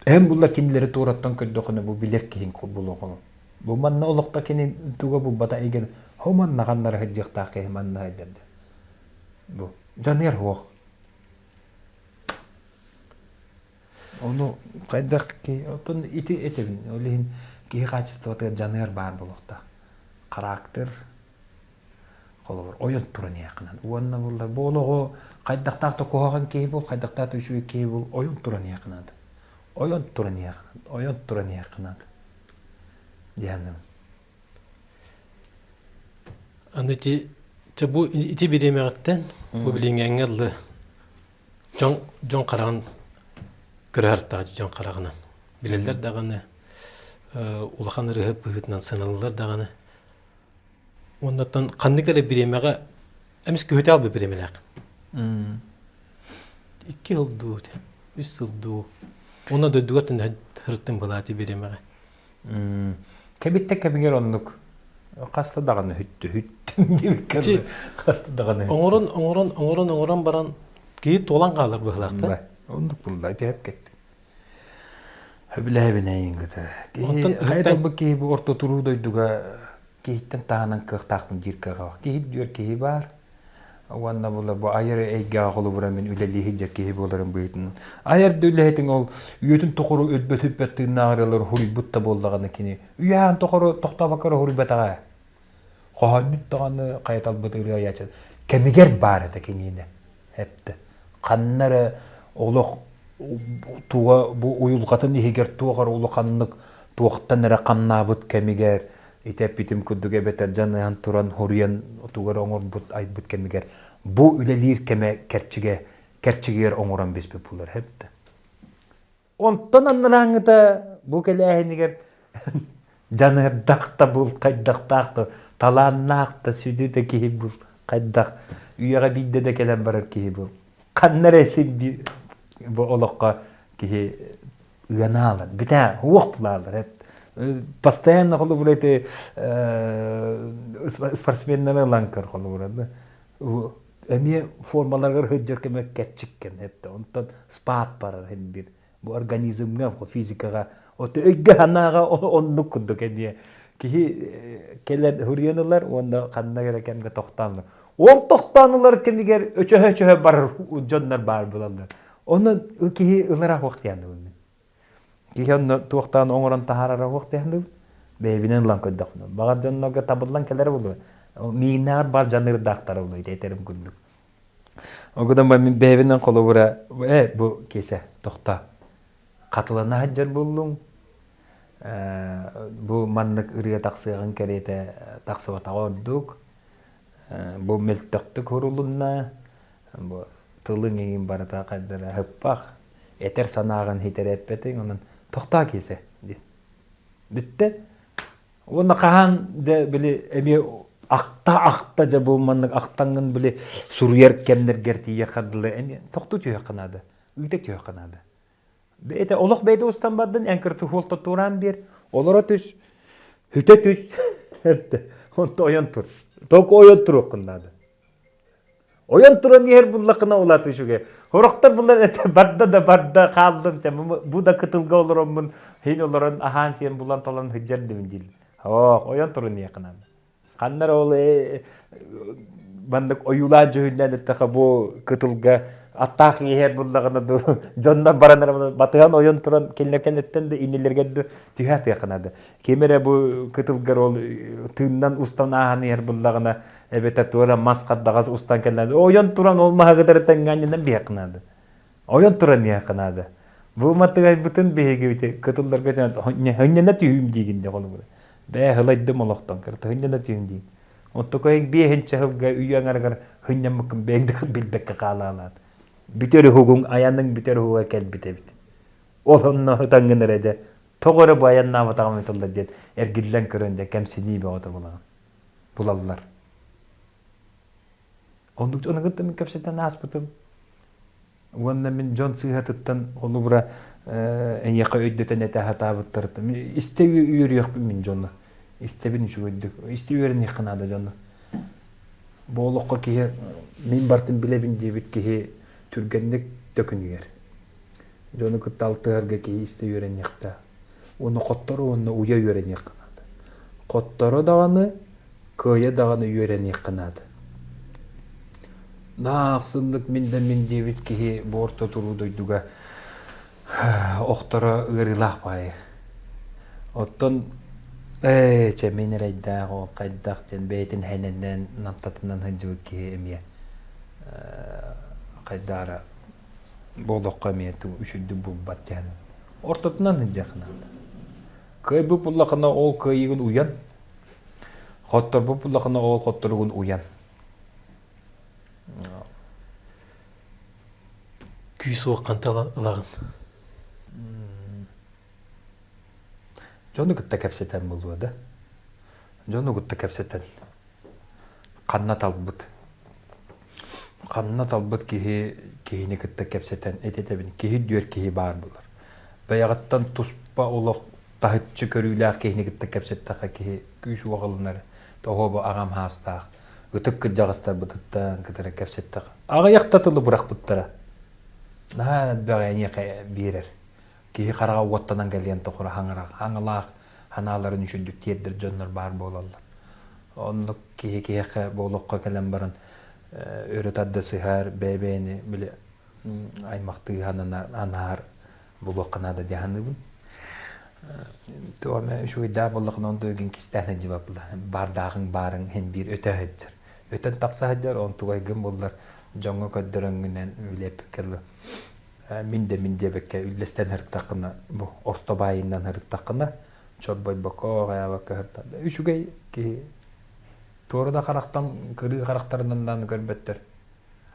Эһэм булла кинилэри туораттан көрдөхүнэ бу билэр киһиҥ булуоҕун. Бу манна олохто кини туга булбата игин хо манна ханнара сылдьыахтаах киһи манна сылдьар Бу дьаныар суох. Ону хайдах киһи оттон ити этэбин ол иһин киһи хаачыстыбатыгар дьаныар баар буолуохтаах. Характер холобур ойон туран иһиэххинэн уонна булла бу олоҕу хайдахтаах да куһаҕан киһи буол, хайдахтаах да үчүгэй киһи буол ойон туран иһиэххэ наада. Ойон туран иһиэххэ ойон туран иһиэххэ наада диэххинэн. Аны ити чэ бу ити бириэмэҕиттэн бу билиҥҥээҥҥэ дылы Дьон дьон хараҕын көрө сырыттаҕа дьон хараҕынан. Билэллэр даҕаны, улахан ырыаһыт быһыытынан сыаналыыллар даҕаны. Уоннаттан ханнык эрэ бириэмэҕэ эмис күһүтэ албы бириэмэлээх. Икки сыл дуу, үс сыл дуу. Уонна дойдуга түнэһит сырыттым былаати бириэмэҕэ. Кэбиттэ кэмигэр оннук хаста даҕаны хүттү хүттүм диэбиккэ хаста даҕаны Оҥорон оҥорон оҥорон оҥорон баран киһи туолан хаалар быһыылаах да. Оннук булла итиһэп кеттик. Сөбүлээбин эйин кытары. Киһи хайдах киһи бу орто туруу дойдуга киһиттэн таһынан кыахтаахпын диир кыаҕа Киһи диир киһи баар. Уонна була бу айар эйгэҕэ холобура мин үлэлии сылдьар киһи буоларым быһыытынан. Айар да үлэһитиҥ ол үйэтин тухары өлбөт-сүппэт тыыннаах ырыалары хуруйбут да буоллаҕына кини үйэһээн тухары тохтообокко эрэ хуруйбатаҕа. Хоһоонньут даҕаны хайа талбыт ырыа айааччы кэмигэр баар этэ киниэнэ. Эптэ. Ханна эрэ олох туга бу уйулҕатын иһигэр туох эрэ улаханнык туохтан эрэ хамнаабыт кэмигэр ити эппитим курдук эбэтэр дьаныһан туран хоруйан тугу эрэ оҥорбут айбыт кэмигэр бу үлэлиир кэмэ кэрчигэ кэрчигигэр оҥорон биспит буолар эбит Онтон анарааҥҥыта бу кэлээһинигэр дьаныардаах да бул, хайдахтаах да, талааннаах да, сүдү да киһи бул, хайдах үйэҕэ биирдэ да кэлэн барар киһи бул. Ханна эрэ син бу олоххо киһи ыанаалар, бүтээ, уох булаалар. Постоянно холобура ити спортсменнары ылан көр холобура эмиэ формаларыгар сылдьар кэмэ кэрчик кэм эптэ онтон спад барар һин бир бу организмҥа физикаҕа. Ото өйгө-санааҕа оннук курдук эмиэ киһи кэлэн суруйан ылар уонна ханна эрэ кэмҥэ тохтоон ылар. Ол тохтоон ылар кэмигэр өчөһө-өчөһө барар дьоннор баар буолаллар. Онон киһи ылара суох диэн мин. Киһи онно туохтаан оҥорон таһаарара суох диэн бэйэбинэн ылан көрдөхпүнэ. Баҕар дьоннорго табыллан кэлэрэ буолуо. Миигиннээҕэр бар дьаныырдаахтара буолуо ити этэрим курдук. Ол гынан баран мин бэйэбинэн холобура ээ бу Киэсэ тохтоо хатылана сылдьар буоллуҥ бу маннык ырыа тахсыаҕын кэриэтэ тахсыбатаҕа ордук бу мөлтөхтүк сурулунна бу тылыҥ иҥин барыта хайдара ыһыппах этэр санааҕын ситэри эппэтиҥ онон тохтоо Киэсэ диэн бүттэ уонна хаһан да били эмиэ ахта-ахта дьэ бу маннык ахтаҥҥын били суруйар кэмнэргэр тиийиэххэ дылы эмиэ тохтуу түһүөххэ наада ыыта түһүөххэ наада Бэйэтэ олох бэйэтэ устан бардын, эн кырты хуолта туораан биэр, олоро түс, хүтэ түс, онто ойон тур. Только ойон туруоххун наада. Ойон туран иһэр буллахына улаатыы үчүгэй. Хорохтор буллар этэ барда да барда хааллым бу да кытылга олороммун хин олорон аһаан сиэн булан талан сылдьар дибин диил. Ох, ойон туран иһиэххэ наада. Ханна эрэ ол маннык ойуулаан дьүһүннээн эттэххэ бу кытылга аттаах иһэр буллаҕына ду дьоннор баран эрэ батыһан ойон туран кинилэр кэнниттэн да иннилэригэр да түһэ атыахха наада. Ким эрэ бу кытылгар ол тыыннан устан ааһан иһэр буллаҕына эбэтэр туора мас хардаҕас устан кэллэҕинэ ойон туран ол маһы кытары тэҥҥэ анньынан биһиэххэ наада. Ойон туран иһиэххэ наада. Бу матыгайбытын биһиги кытылларга хынньана түһүүм диигин дьэ холобура. Бээ ылайдым олохтон кырта хынньана түһүүм диин. Оттоко биэһинчэ сылга үйэ аҥарыгар хынньаммыккын бэйэҥ да билбэккэ хаалаалаат. Бүтэр уһугуҥ айаныҥ бүтэр уһуга кэлбит эбит. Ол онно ытаҥҥын эрэ дьэ тоҕо эрэ бу айаннаабатаҕым этиллэр диэн эргиллэн көрөн дьэ кэмсинии бөҕөтө булаҕын. Булаллар. Оннук дьону кытта мин кэпсэтэн ааспытым. Уонна мин дьон сыыһатыттан холобура эйиэхэ өйдөтөн этэ сатаабыттарыттан истэ үөрүйэхпин мин дьону. Истэбин үчүгэйдик. Истэ үөрэниэххэ наада дьону. Бу олоххо киһи мин бартын билэбин диэбит киһи түргэнник төкүнүйэр. Дьону кытта алтыһарга киһи истэ үөрэниэхтээх. Уонна хотторо уонна уйа үөрэниэххэ наада. Хотторо даҕаны кыайа даҕаны үөрэниэххэ наада. Наһаа ахсыннык мин да мин диэбит киһи бу орто туруу дойдуга охторо ыарыылаах баайы. Оттон ээ чэ мин эрэйдээх ол хайдах диэн бэйэтин хэнэнэн намтатынан сылдьыбыт киһи эмиэ хайдаара бу олоххо эмиэ үчүгдүк булбат диэн ортотунан сылдьыахха наада. Кыайбыт буллахына ол кыайыыгын уйан Хотторбут буллахына ол хотторугун уйан. Күүс уох хантан ылаҕын? Дьону кытта кэпсэтэн буолуо да. Дьону кытта кэпсэтэн. Ханна талбыт. Ханна талбыт киһи киһини кытта кэпсэтэн этэтэбин. Киһи дүөр киһи баар булар. Бэйэҕиттэн туспа олох таһыччы көрүүлээх киһини кытта кэпсэттэххэ киһи күүс-уох ылынар. Тоһуобу аҕам хаастаах ытык кырдьаҕастарбытыттан кытары кэпсэттэх. Аҕыйах да тылы бырахпыттара. Наһаа элбэҕи эйиэхэ биэрэр. Киһи хараҕа уоттанан кэлиэн тухары хаҥалаах санааларын үчүгдүк тиэрдэр дьоннор баар буолаллар. Оннук киһи киһиэхэ бу олоххо кэлэн баран өрө тарда сыһар, бэйэ-бэйэни били аймахтыы анаһар булуохха наада дии саныыбын. Туох эмэ үчүгэйдээх буоллахына онто өгүн кистээн сылдьыбаппыла. Баардааҕыҥ баарыҥ иһин биир өтө сылдьар. Өтөн тахса сылдьар, онтугайгын буллар дьоҥҥо көрдөрөҥҥүнэн билиэппиккэ дылы мин да мин диэбэккэ үллэстэн сырыттаххына бу орто баайынан сырыттаххына чорбойбокко хайаабакка сырыттаххына үчүгэй киһи туора да харахтан кырыы харахтарынан даҕаны көрбөттөр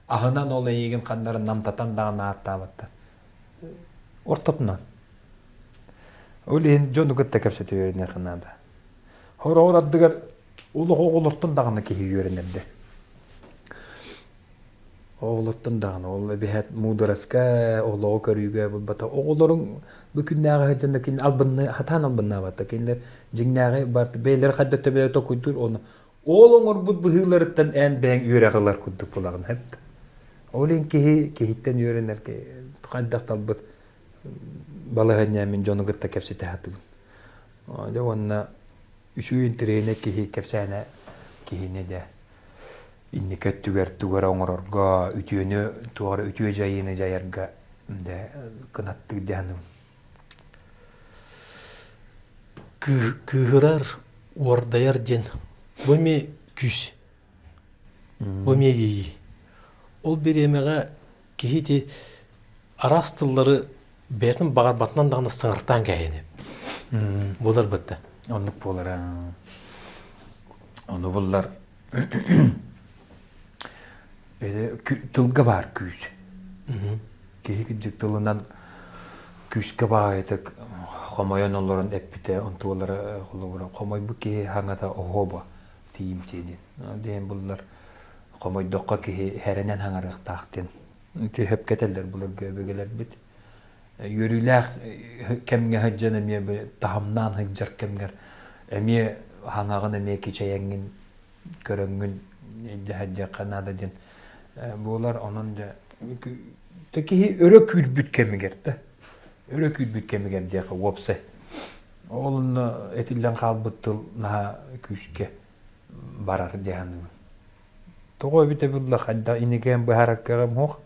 аһынан ол эйигин ханнарын намтатан даҕаны ааттаабаттар ортотунан. Ол иһин дьону кытта кэпсэтэ үөрэниэххэ наада. Хороҕор ардыгар олох оҕолортон даҕаны киһи үөрэнэрдэ. Оҕолортон даҕаны ол эбиһээт муудараска, олоҕу көрүүгэ булбата. Оҕолоруҥ бу күннээҕи сылдьан кини албынны хатаан албыннаабатта. Кинилэр дьиҥнээҕи бар бэйэлэрэ хайдах төбөлөрө толкуйдуур ону Ол оҥорбут быһыыларыттан эн бэйэҥ үөрэх ылар курдук булаҕын эбит. Ол иһин киһи киһиттэн үөрэнэр хайдах талбыт. балаһыанньа мин дьону кытта кэпсэтэ сатыыбын. Дьэ уонна үчүгэй интэриэһинэй киһи кэпсээнэ киһини дьэ инники өттүгэр тугу эрэ оҥорорго, үтүөнү туох эрэ үтүө дьайыыны дьайарга дьэ кынаттыыр дии саныыбын. Кыыһырар, уордайар диэн бу эмиэ күүс, бу эмиэ иэйии. Ол бириэмэҕэ киһи ити араас тыллары бэйэтин баҕарбатынан даҕаны саҥартаан кээһини буолар бытта. Оннук буолара. Ону буллар тылга баар күүс. Киһи кырдьык тылынан күүскэ баҕайытык хомойон олорон эппитэ онтуолара холобура хомойбут киһи хаҥата оһуоба тиийимтиэ диэн. Диэн буллар хомойдоххо киһи хэрэнэн хаҥарыахтаах диэн. Ити сөпкө этэллэр былыргы өбүгэлэрбит. Үөрүүлээх кэмҥэ сылдьан эмиэ таһымнаан сылдьар кэмҥэр эмиэ хаҥаҕын эмиэ кичэйэҥҥин көрөҥҥүн илдьэ наада диэн буолар. Онон дьэ киһи өрө күүрбүт кэмигэр да өрө күүрбүт кэмигэр диэхэ уопсай. Ол онно этиллэн хаалбыт тыл наһаа күүскэ барар дии саныыбын. Тоҕо эбитэ буолла хайдах инникиэн быһаарар кыаҕым суох.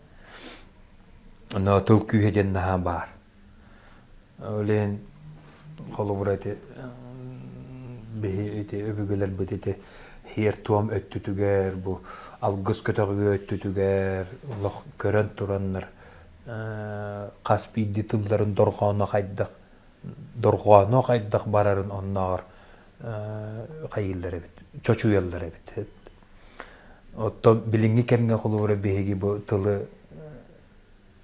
Онно тыл күүһэ диэн наһаа баар. Ол иһин холобура ити биһи ити өбүгэлэрбит ити һиэр-туом өттүтүгэр бу алгыс көтөҕүү өттүтүгэр олох көрөн тураннар хас биирдии тылларын дорҕооно хайдах дорҕооно хайдах барарын оннооҕор хайыыллар эбит, чочуйаллар эбит. Оттон билиҥҥи кэмҥэ холобура биһиги бу тылы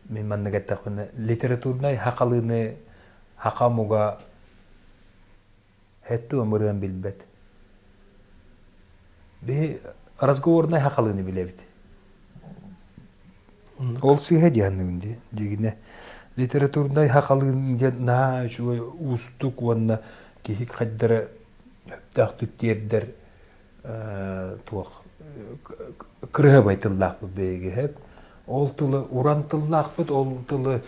мин маннык эттэхпинэ литературнай хахалыыны хаха омуга хэтту ымырыан билбэт. Биһи разговорнай хахалыыны билэбит. Ол сыыһа дии саныыбын дии. Дьигинэ литературнай хахалыын диэн наһаа үчүгэй уустук уонна киһи хайдара сөптөөхтүк тиэрдэр туох кырыһабай тыллаахпыт биһиги Ол тылы уран тыллаахпыт, ол тылы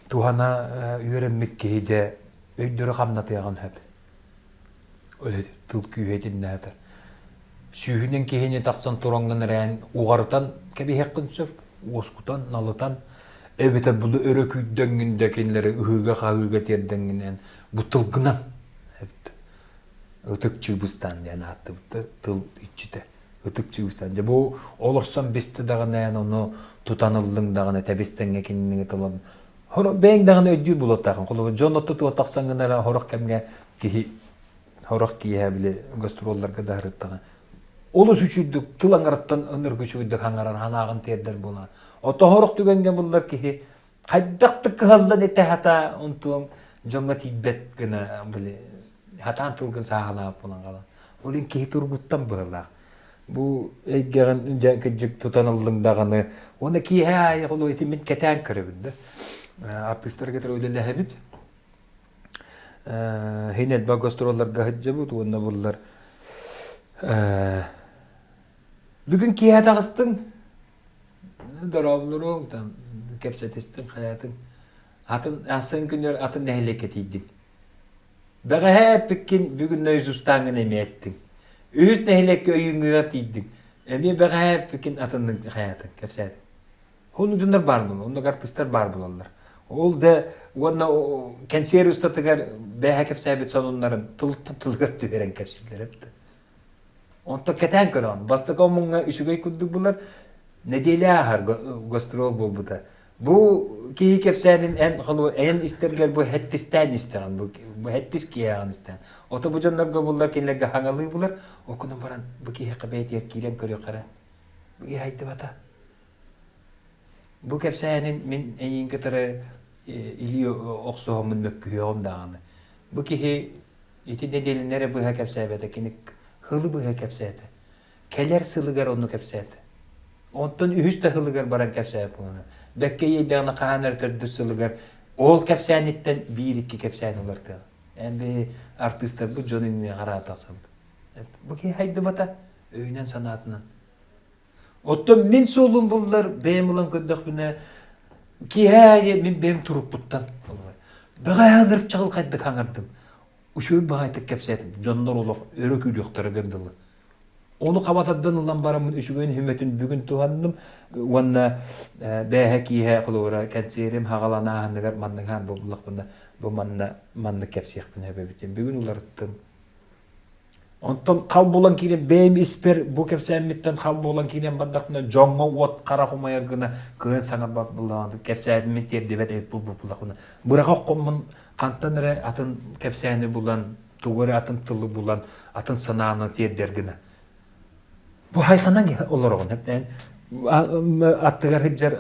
туһана үөрэммит киһи дьэ өйдөрү хамнатыаҕын сөп. Тыл күүһэ итиннээтэ. Сүүһүнэн киһини тахсан тураҥҥын эрээн уҕарытан кэбиһиэххин сөп, уоскутан, налытан, эбэтэр буду өрө күүрдэҥҥин да кинилэри ыһыыга-хаһыыга тиэрдэҥҥинэн бу тылгынан ытык чыыбыстаан диэн ааттыбыт тыл иччитэ ытык чыыбыстаан дьэ бу олорсон бистэ даҕаны эн ону тутан ыллыҥ даҕаны тэбис-тэҥҥэ кинини тылын бэйэҥ даҕаны өйдүүр буолуохтааххын холобур дьон ортотугар тахсаҥҥын эрэ сорох кэмҥэ киһи сорох киэһэ били гастролларга да сырыттаҕына олус үчүгдүк тыл аҥарыттан ынырык үчүгэйдик хаҥарар санааҕын тиэрдэр буолан ото сорох түгэҥҥэ буллар киһи хайдахтык кыһаллан этэ хата онтуон дьоҥҥо тиийбэт гына били хатаан тылгын сааһылаабыт буолан хаалан ол иһин киһи тургуттан быһыылаах бу эйгэҕин дьэ кырдьык тутан ыллыҥ даҕаны уонна киэһэ аайы холу ити мин кэтээн көрөбүн да артыыстарга кытары үлэлэһэбит хин элбэх гастролларга сылдьабыт уонна буллар бүгүн киэһэ таҕыстыҥ Дорооболоруҥ, там кэпсэтистиҥ, хайаатын. Атын аасын күнүөр атын нэһилиэккэ тиийдиҥ. Бэҕэһээ эппиккин бүгүн нойзустааҥҥын эмиэ эттиҥ. Үһүс нэһилиэккэ өйүүҥҥүгэ тиийдиҥ. Эмиэ бэҕэһээ эппиккин атыннык хайаатын, кэпсээтиҥ. Оннук дьоннор баар буолар, оннук артыыстар баар буолаллар. Ол да уонна кэнсиэр устатыгар бэйэ кэпсээбит сонуннарын тылыттан тылыгар түһэрэн кэпсииллэр эбит. Онтон кэтээн көрөҕүн. Бастакы омуҥҥа үчүгэй курдук булар, нэдиэлэ ааһар гастрол буолбута. Бу киһи кэпсээнин эн холу эн истэргэр бу хэттистээн истэҕин, бу, бу хэттис киһиэҕин истэҕин. Ото бу дьоннорго буллар кинилэргэ хаҥалыы булар, ол гынан баран бу киһиэхэ бэйэтигэр киирэн көрүөххэ эрэ. Бу киһи хайдыбата. Бу кэпсээнин мин эйиин кытары илии охсуһаммын мөккүһүөҕүм даҕаны. Бу киһи ити нэдиэлэни эрэ быһа кэпсээбэтэ, кини һылы быһа кэпсээтэ. Кэлэр сылыгар онну кэпсээтэ. Онтон үһүс да сылыгар баран кэпсээбит буолана. Бэккэ иэйдэҕинэ хаһан эрэ төрдүс сылыгар ол кэпсээниттэн биир-икки кэпсээн ылар Эн биһи артыыстарбыт дьон иннигэр хараата тахсабыт. Бу киһи хайдыбата өйүнэн-санаатынан. Оттон мин суолум буллар, бэйэм ылан көрдөхпүнэ, киэһэ аайы мин бэйэм турукпуттан. Бэҕэһээ ынырык чаҕылхайдык хаҥардым. Үчүгэй баҕайытык кэпсээтим. Дьоннор олох өрө күүрүөхтэригэр дылы. Ону хаба тардан ылан бараммын үчүгэйин үһүмэтин бүгүн туһанным уонна бээһэ киэһэ холобура кэнсиэрим хаҕаланааһыныгар маннык буоллахпына бу манна маннык кэпсиэхпин сөп эбитин бүгүн уларыттым. Онтон хал буолан киирэн бэйэм испэр бу кэпсээммиттэн хал буолан киирэн бардахпына дьоҥҥо уот харах умайар гына кыайан саҥарбат буоллаҕына кэпсээтиммин тиэрдибэт эбит буолбут быраҕа оххоммун хантан эрэ атын кэпсээни булан тугу эрэ атын тылы булан атын санааны тиэрдэр гына бу хайханан олороҕун эптэн аттыгар сылдьар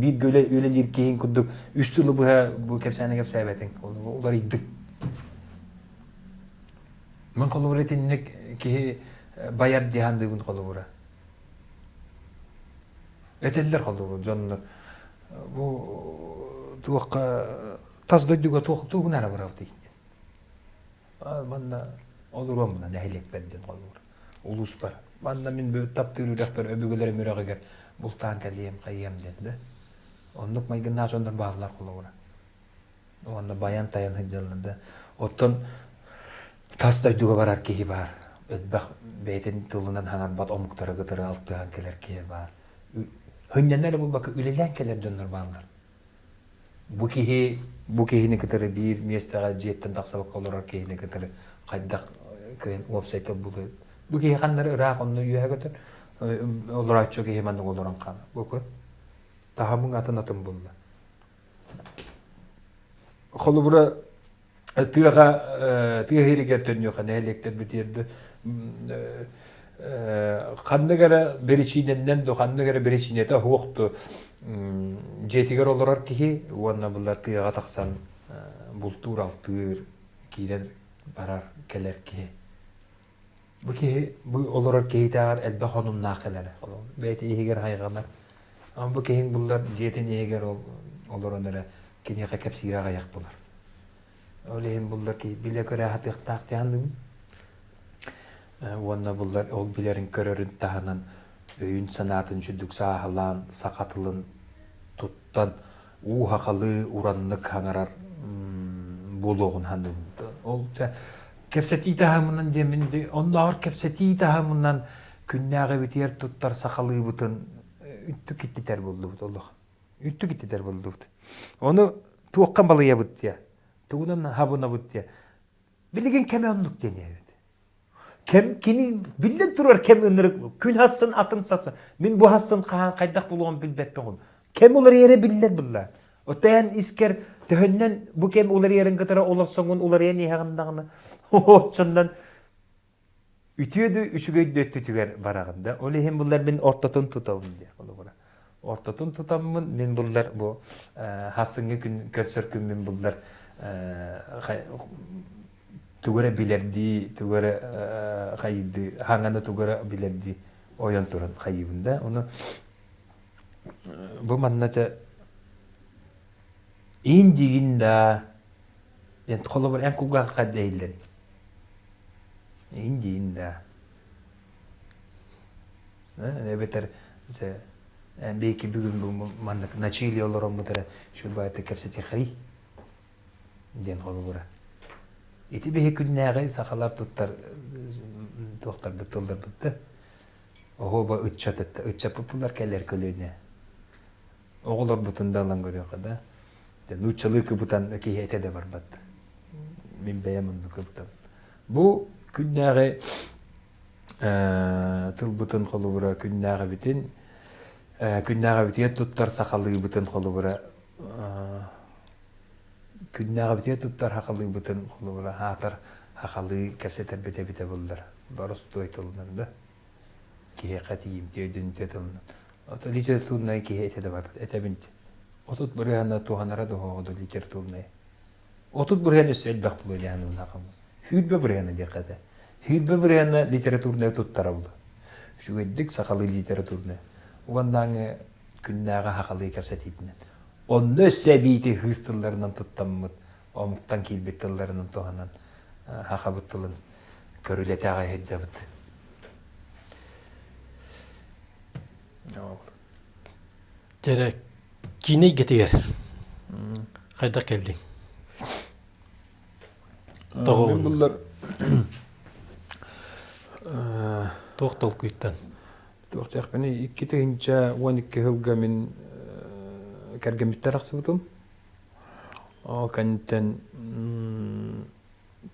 бииргэ үлэлиир киһиҥ курдук үс сылы быһа бу кэпсээни кэпсээбэтиҥ уларыйдыҥ мин холобура итинник киһи байар дии саныыбын холобура этэллэр холобура дьоннор бу туохха тас дойдуга туох тугун эрэ барабыт Манна олоруом мына нэһилиэкпэр диэн холобур улууспар. Манна мин таптыыр үрэхпэр өбүгэлэрим үрэҕигэр бултаан кэлиэм, хайыам диэн да. Оннук майгыннаах дьоннор бааллар холобура. Уонна байан-тайан сылдьаллар да. Оттон тас дойдуга барар киһи баар. Элбэх бэйэтин тылынан хаҥарбат омуктары кытары алтыһан кэлэр киһи баар. Хынньана эрэ булбакка үлэлээн кэлэр дьоннор бааллар. Бу киһи бу киһини кытары биир миэстэҕэ дьиэттэн тахсыбакка олорор киһини кытары хайдах кыайан уопсай тыл булуой? Бу киһи ханна эрэ ыраах онно үөһэ көтөр, олорооччу киһи маннык олорон хаалар. Бу көр. Таһымыҥ атын-атын булла. Холобура, тыаҕа тыа иһигэр төннүөххэ нэһилиэктэрбит тиэрдэ ханнык эрэ биричиинэннэн ду ханнык эрэ биричиинэтэ суох ду дьиэтигэр олорор киһи уонна булар тыаҕа тахсан бултуур-алтыыр киирэн барар кэлэр киһи Бу киһи бу олорор киһитээҕэр элбэх хонумнаах кэлэрэ. Бэйэтэ иһигэр хайҕанар. Бу киһиҥ буллар дьиэтин иһигэр ол олорон эрэ киниэхэ кэпсиирэ аҕыйах булар. Ол иһин буллар киһи билэ-көрө сатыахтаах диэн Уонна буллар ол билэрин көрөрүн таһынан өйүн-санаатын сүрдүк сааһылаан саха тылын туттан уу сахалыы ураннык хаҥарар буолуоҕун саныыбын. Ол кэпсэтии таһымынан диэммин оннооҕор кэпсэтии таһымынан күннээҕибитигэр туттар сахалыыбытын үттүк иттитэр буоллубут олох. Үттүк иттитэр буоллубут. Ону туохха балыйабыт диэ, тугунан хабынабыт диэ. Билигин кэмэ оннук диэн эбит. Кэм кини биллэн турар кэм ынырык күн хассын атын сасын мин бу хассын хаһан хайдах булуом билбэппин кэм уларыйара биллэр булла оттон искер төһөннөн бу кэм уларыйарын кытары олорсоҥун уларыйан иһэҕин даҕаны оччоннон үтүө да үчүгэй да өттүтүгэр бараҕын да ол иһин буллар мин ортотун тутабын диye холобура ортотун тутаммын мин буллар бу хассыҥҥы күн көрсөр күммүн буллар тугу эрэ билэрдии, тугу эрэ хайыйдыы, хаҥаны тугу эрэ билэрдии ойон туран хайыыбын да. Ону бу манна те иин диигин да диэн холобур эн кулгаахха дэһиллэр иин диин да эбэтэр биики бүгүн бу маннык начили олороммут эрэ шүрбайты кэпсэтиэхэй диэн холобура. Ити биһи күннээҕи сахалар туттар туохтарбыт тылларбыт да оһуоба ыччат ыччаппыппылар кэлэр көлүөнэ оҕолорбутун да ылан көрүөххэ да нууччалыы кыбытан киһи этэ да барбат мин бэйэм оннук кыбытабын бу күннээҕи тылбытын холобура күннээҕибитин күннээҕибитигэр туттар сахалыыбытын холобура күннээҕибитигэр туттар хахалыыбытын холобура аатар хахалыы кэпсэтэрбит эбитэ буллар боростуой тылынан да киһиэхэ тиийимтиэ өйдөнүмтүө тылынан ото литературнай киһи этэ да барбат этэбин 30 бырыһыана туһанара да оһоҕо литературнай 30 бырыһыан өссө элбэх буолуо диэн 20 бырыһыана диэххэ этэ 20 бырыһыана литературнай туттара буолуо үчүгэйдик сахалыы литературнай уоннааҥы күннээҕи хахалыы кэпсэтиитинэн Онно өссө эбиити хыыс тылларынан туттаммыт, омуктан киирбит тылларынан туһанан сахабыт тылын көрүлэтэ аҕай сылдьабыт. Дьэрэ киинэ эйгэтигэр. Хайдах кэллиҥ? Тоҕо Мин буллар Туох толкуйтан? Туох диэхпиний, 2012 сылга мин кэргэммиттэн арахсыбытым. Ол кэнниттэн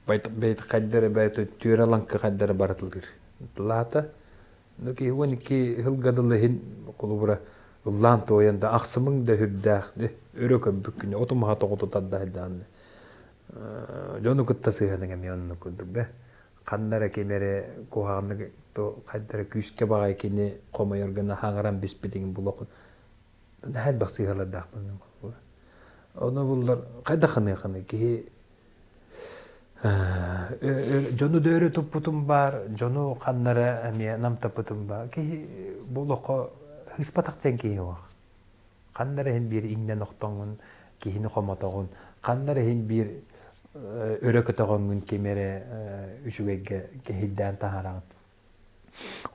бэйэтэ хайдара бэйэтэ түөрэ лаҥкы хайдара барытылыыр. Лаата киһи 12 сылга дылы иһин холобура ыллаан туойан да ахсымыҥ да үрдээх өрө көрбүккүн оту маһа тоҕото тардаһайдаан дьону кытта сыһыаныҥ эмиэ оннук курдук да ханна эрэ ким эрэ куһаҕаннык хайда эрэ күүскэ баҕайы кини хомойор гына хаҥаран биспитиҥ булуох наһаа элбэх сыыһалардаахпын ону буллар хайдах ханыахыный киһи дьону да өрө туппутум баар дьону ханна эрэ эмиэ намтаппытым баар киһи бу олоххо ыспатах диэн киһи суох Ханна эрэ иһин биир иҥнэн охтоҥҥун киһини хомотоҕун, ханна эрэ иһин биир өрө көтөҕөҥҥүн кими эрэ үчүгэйгэ киһийдээн таһаараҕын.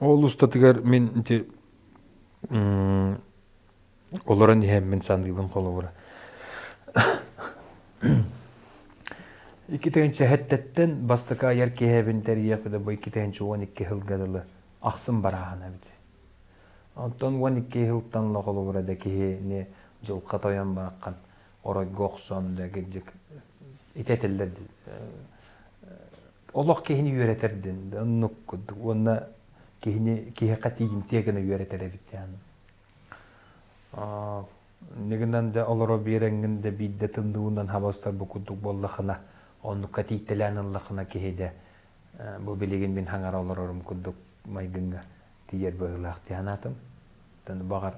Ол устатыгар мин ити олорон иһэммин саныыбын холобура. 2007-ттэн бастакы айар киэһэбин тэрийиэхпитэ бу 2012 сылга дылы ахсын барааһын эбит. Онтон 12 сылтан холобура да киһини дьылха тойон бараххан оройго охсон да кирдьик ити этэллэр олох киһини үөрэтэр диэн оннук курдук уонна киһини киһиэхэ тиийимтиэ гына үөрэтэр эбит диэн Нигынан да олоро биэрэҥҥин да биирдэ тымныынан хабастар бу курдук буоллахына оннукка тиийтэлээн ыллахына киһи дэ бу билигин мин хаҥара олорорум курдук майгыҥҥа тиийэр быһыылаах дии санаатым. Баҕар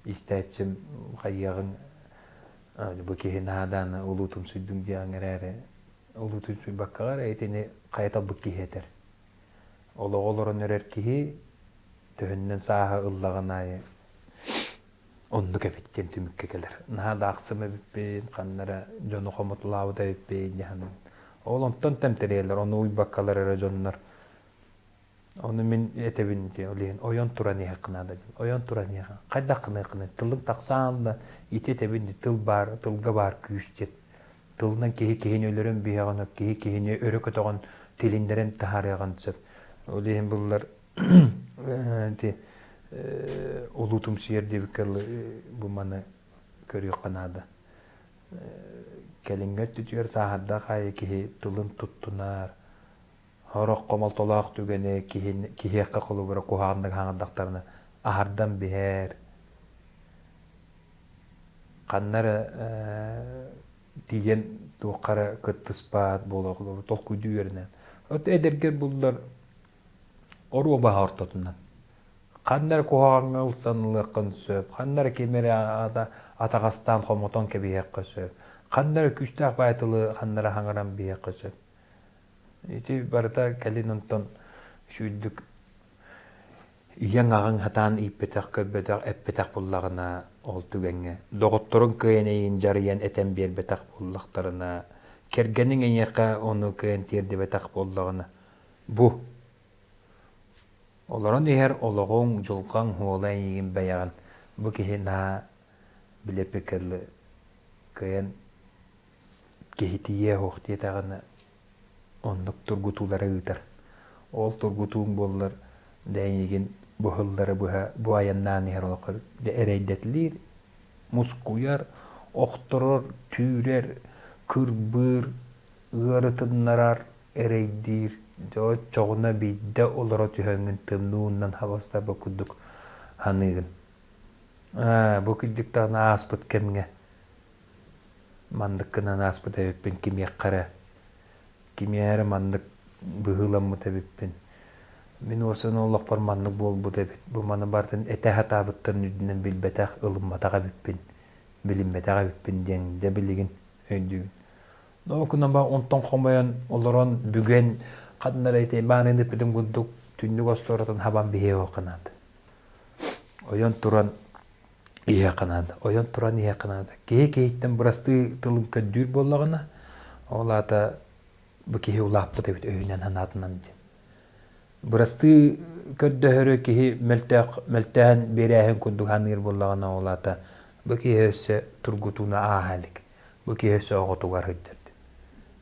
истээччим хайыаҕыҥ бу киһи наһаа улуутумсуйдуҥ диэҕиҥ эрээри улуутумсуйбаккаҕа эрэ итини хайа талбыт киһи этэр. Олоҕу олорон эрэр киһи төһөннөн сааһа ыллаҕын аайы оннук эбит диэн түмүккэ кэлэр. Наһаа да ахсым эбиппин, ханна эрэ дьону хомотулаабыт эбиппин дии саныыбын. Ол онтон тэмтэрийэллэр, ону уйбаккалар эрэ дьоннор Ону мин этэбин ити ол иһин ойон туран иһиэххэ наада диэн. Ойон туран иһиэххэ. Хайдах гыныаххыный? Тылыҥ тахсаан да ити этэбин дии тыл баар, тылга баар күүс диэн. Тылынан киһи киһини өлөрөн биһэҕин, киһи киһини өрө көтөҕөн тилиннэрэн таһаарыаҕын сөп. Ол иһин буллар ити улуутумсуйар диэбиккэ бу маны көрүөххэ наада. Кэлиҥҥи өттүтүгэр сааһырдаах аайы киһи тылын туттунар, Сорох хомолтолоох түгэни киһиэхэ холобура куһаҕаннык хаҥардахтарына аһардан биһэр, ханна эрэ тиийэн туохха эрэ кыттыспат буола холобура толкуйдуу үөрэнэн. От эдэргэр буллар оруобаһа ортотунан. Ханна эрэ куһаҕаҥҥа ылсан ылыаххын сөп, ханна эрэ ким эрэ атаҕастаан хомотон кэбиһиэххэ сөп, ханна эрэ күүстээх баай тылы ханна эрэ хаҥаран биһиэххэ сөп. Ити барыта кэлин онтон сүүрдүк ийэҥ-аҕаҥ сатаан ииппэтэх, көрбөтөх, эппэтэх буоллаҕына ол түгэҥҥэ доҕотторуҥ кыайан эйигин дьарыйан этэн биэрбэтэх буоллахтарына, кэргэниҥ эйиэхэ ону кыайан тиэрдибэтэх буоллаҕына, бу олорон иһэр олоҕуҥ, дьылҕаҥ уола эйигин бэйэҕин бу киһи наһаа билэппиккэ дылы кыайан киһитийиэ суох диэтэҕинэ оннук тургутуулары ыытар. Ол тургутууҥ буоллар дьэ эйигин бу сыллары быһа бу айаннаан иһэр олоххо эрэйдэтилиир, мускуйар, охторор, түүрэр, кырбыыр, ыарытыннарар, эрэйдиир. Дьэ оччоҕуна биирдэ олоро түһэҥҥин тымныы уунан хабастарбыт курдук саныыгын. Аа, бу кырдьык даҕаны ааспыт кэмҥэ Маннык гынан ааспыт эбиппин кимиэххэ эрэ, кимиэхэ эрэ маннык быһыыламмыт эбиппин. Мин уосуна олохпор маннык буолбут эбит. Бу маны барытын этэ сатаабыттарын үрдүнэн билбэтэх, ылымматах эбиппин, билиммэтэх эбиппин диэн дьэ билигин өйдүүбүн. Ноо онтон хомойон олорон бүгэн ханна эрэ ити мааны эппитим курдук түннүк остуоратын хабан биһиэ наада. Ойон туран иһиэххэ наада, ойон туран иһиэххэ наада. Киһи киһиттэн бырастыы тылын көрдүүр буоллаҕына, ол аата бу киһи улааппыт эбит өйүнэн-санаатынан диэн. Бырастыы көрдөһөрү киһи мөлтөөх мөлтөөн биэрээһин курдук саныыр буоллаҕына, ол аата бу киһи өссө тургутууну ааһа илик. Бу киһи өссө оҕотугар сылдьар.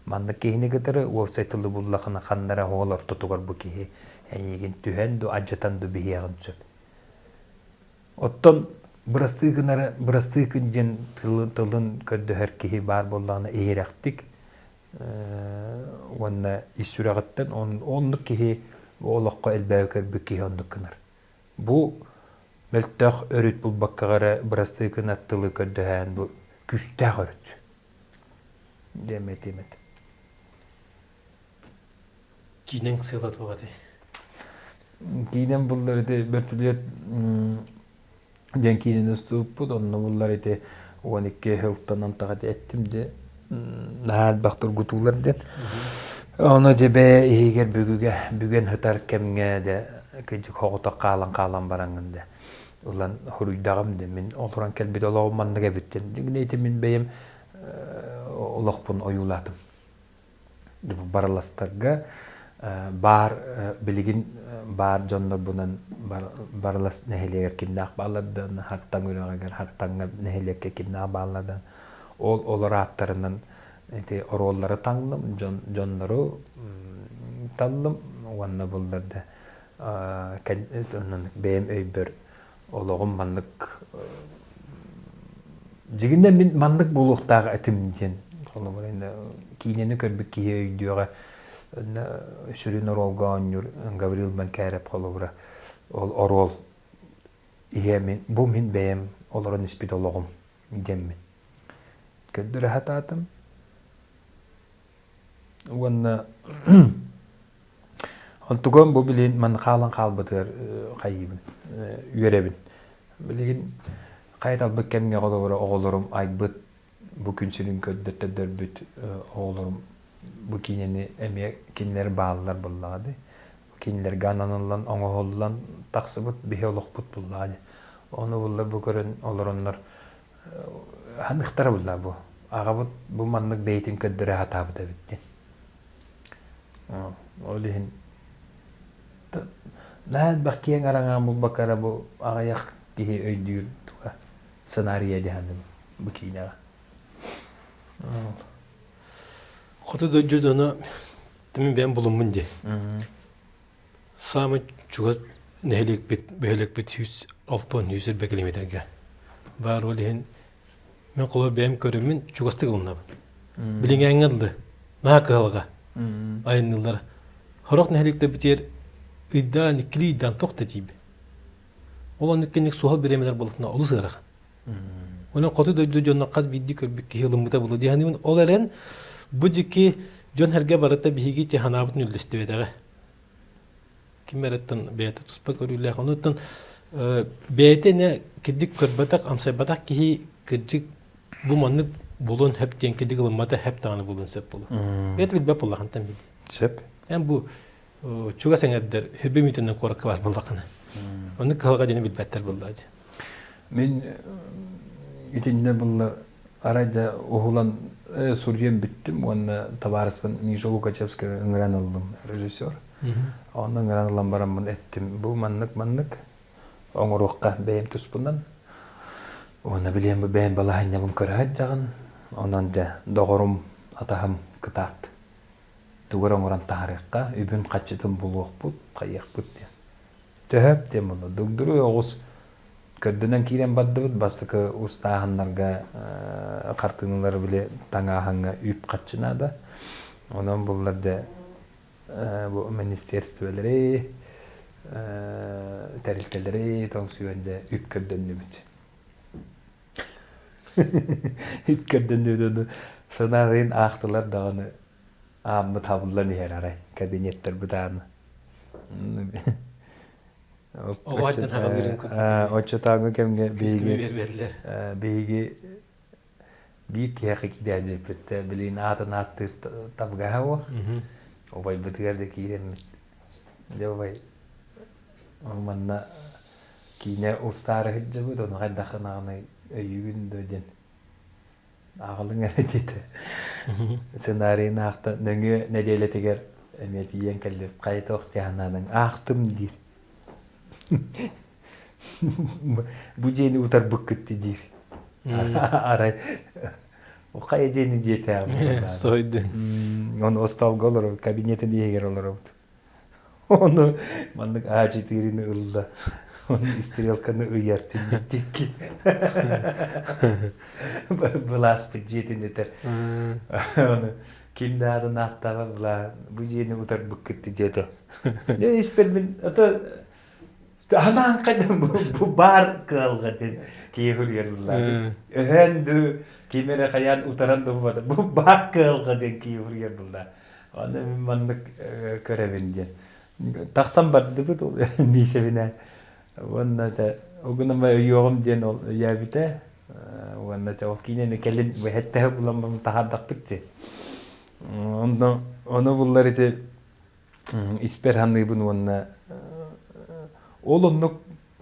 Маннык киһини кытары уопсай тылы буллахына ханна эрэ оһуол ортотугар бу киһи эйигин түһэн ду алдьатан ду биһиэҕин сөп. Оттон бырастыы гынары бырастыы гын диэн тылын көрдөһөр киһи баар буоллаҕына иһирэхтик уонна ис сүрэҕиттэн оннук киһи олоххо элбээҕи көрбүт киһи оннук гынар. Бу мөлтөх өрүт булбаккаҕа эрэ бырастыы гынар тылы көрдөһөөн бу күүстээх өрүт диэм этиэм этэ. Киинэҥ сыала туох этэй? Киинэм буллар ити бөртүлүөт диэн киинэни устубуппут, онно буллар ити 12 сылтан антах ити эттим де наһаа элбэх тургутуулар диэн. Ону дьэ бэйэ иһигэр бүгүгэ бүгэн сытар кэмҥэ дьэ кыдьык соҕотох хаалан хаалан бараҥҥын дэ ылан хоруйдаҕым де мин олорон кэлбит олоҕум маннык эбит диэн. Дьиҥинэ ити мин бэйэм олохпун ойуулаатым. Барыластарга баар билигин баар дьоннорбунан Барылас нэһилиэгэр кимнээх бааллардан, Хартаҥ үрэҕигэр Хартаҥҥа нэһилиэккэ кимнээх бааллардан ол олор ааттарынан ити оруоллары таҥным, дьон дьоннору таллым уонна булларда бэйэм өйбөр олоҕум маннык дьигинэн мин маннык буолуохтаах этим диэн холобура киинэни көрбүт киһи өйдүөҕэ сүрүн оруолга оонньуур Гаврил Бэнкээрэп холобура ол оруол иһэ мин бу мин бэйэм олорон испит олоҕум диэммин көрдөрө сатаатым Уонна онтугум бу билигин манна хаалан хаалбытыгар хайыыбын, үөрэбин. Билигин хайа талбыт кэмҥэ холобура оҕолорум айбыт бу күн сирин көрдөртөрдөрбүт оҕолорум бу киинэни эмиэ кинилэр бааллар буоллаҕа дии. Кинилэргэ ананыллан оҥоһуллан тахсыбыт биһи олохпут буоллаҕа дии. Ону булла бу көрөн олороннор Ханыхтара булла бу. Аҕабыт бу маннык бэйэтин көрдөрө сатаабыт эбит диэн. Ол иһин наһаа элбэх киэҥ араҥаан булбакка эрэ бу аҕыйах киһи өйдүүр туга сценарийа дьаһанным бу киинэҕэ. Хоту дойду дьоно тимин бэйэм булуммун дии. Саамай чугас нэһилиэкпит, бөһүөлэкпит 160 120 километрга баар. Ол иһин мин холобур бэйэм көрөммүн чугастык ылынабын. Билиҥээҥҥэ дылы наһаа кыһалҕа айанныыллара. Сорох нэһилиэктэрбитигэр ыйдаан, иккилии ыйдаан туох да тиийбэт. Ол оннук кэнник суһал бириэмэлэр буоллахтарына олус ыарахан. Онон хоту дойду дьоно хас биирдии көрбүт киһи ылыммыта буолуо дии саныыбын. Ол эрэн бу дьикки дьон-сэргэ барыта биһиги ити санаабытын үллэстибэтэҕэ. Ким эрэттэн бэйэтэ туспа көрүүлээх. Онуттан бэйэтэ эмэ кирдик көрбөтөх, амсайбатах киһи кырдьык бу маннык буолуон сөп диэн кирдик ылыммата сөп даҕаны буолуон сөп буолуо. Бэйэтэ билбэт буоллаххынтан билии. Сөп. Эн бу чугас эҥэрдэр хөбү мүтэнэн куоракка бар буоллаххына. Оннук кыһалҕа диэни билбэттэр буоллаа дии. Мин итиннэ булла арай да уһулан суруйан бүттүм уонна табаарыспын Миша Лукачевскайы ыҥыран ыллым режиссер. Онно ыҥыран ылан бараммын эттим бу маннык-маннык оҥоруохха бэйэм туспунан. Уонна билиэн бу бэйэм балаһыанньабын көрө сылдьаҕын. Онон дьэ доҕорум, атаһым кытаат. Тугу эрэ оҥорон таһаарыахха, үбүн-харчытын булуохпут, хайыахпыт диэн. Төһө диэн буолла. Дугдуруй оҕус көрдөнөн киирэн бардыбыт. Бастакы устааһыннарга хартыыналары били таҥааһыҥҥа үп-харчы наада. Онон буллар дэ бу министерстволары, тэрилтэлэри тоҥсуйан дэ үп көрдөннүбүт. Үп көрдөннүбүт ону сценарийын аахтылар даҕаны ааммыт хабыллан иһэр арай кабинеттарбыт ааны. Оччотооҥу кэмҥэ биһиги биһиги биир киһиэхэ киирээдьиппит билигин аатын ааттыыр табыгаһа суох. Убайбытыгар да киирэммит. Дьэ убай манна киинэ устаары сылдьабыт, ону хайдах гынаҕыный өйүүгүн дуо диэн Ааҕылыҥ эрэ диэтэ. Сценарийын аахта нөҥүө нэдиэлэтигэр эмиэ тиийэн кэллибит. Хайа туох дии санааныҥ? Аахтым диир. Бу дьиэни утарбыккыт диир. Арай. Хайа дьиэни диэтээҕим. Сойду. Ону остуолга олоробут, кабинетын иһигэр олоробут. Ону маннык А4-ны ылла. Ону стрелканы ыйар түннүктикки. Былааспыт дьиэтин этэр. Ону ким да аатын ааттаабат былаа бу дьиэни утарбыккыт диэтэ. Дьэ испэр мин ото анаан хайда бу баар кыалга диэн киһи суруйар буллаа. Өһөөн ду ким эрэ хайаан утаран да бу бу баар кыалга диэн киһи суруйар буллаа. Аны мин маннык көрөбүн диэн. Тахсан бардыбыт ол миисэбинэ. Уонна это угунама өйүөҕүм диэн ол өйөөбүтэ. Уонна это ол киинэни кэлин бэһэттэһэ буламмын таһаардахпыт дии. Онно ону буллар ити испэр саныыбын уонна ол оннук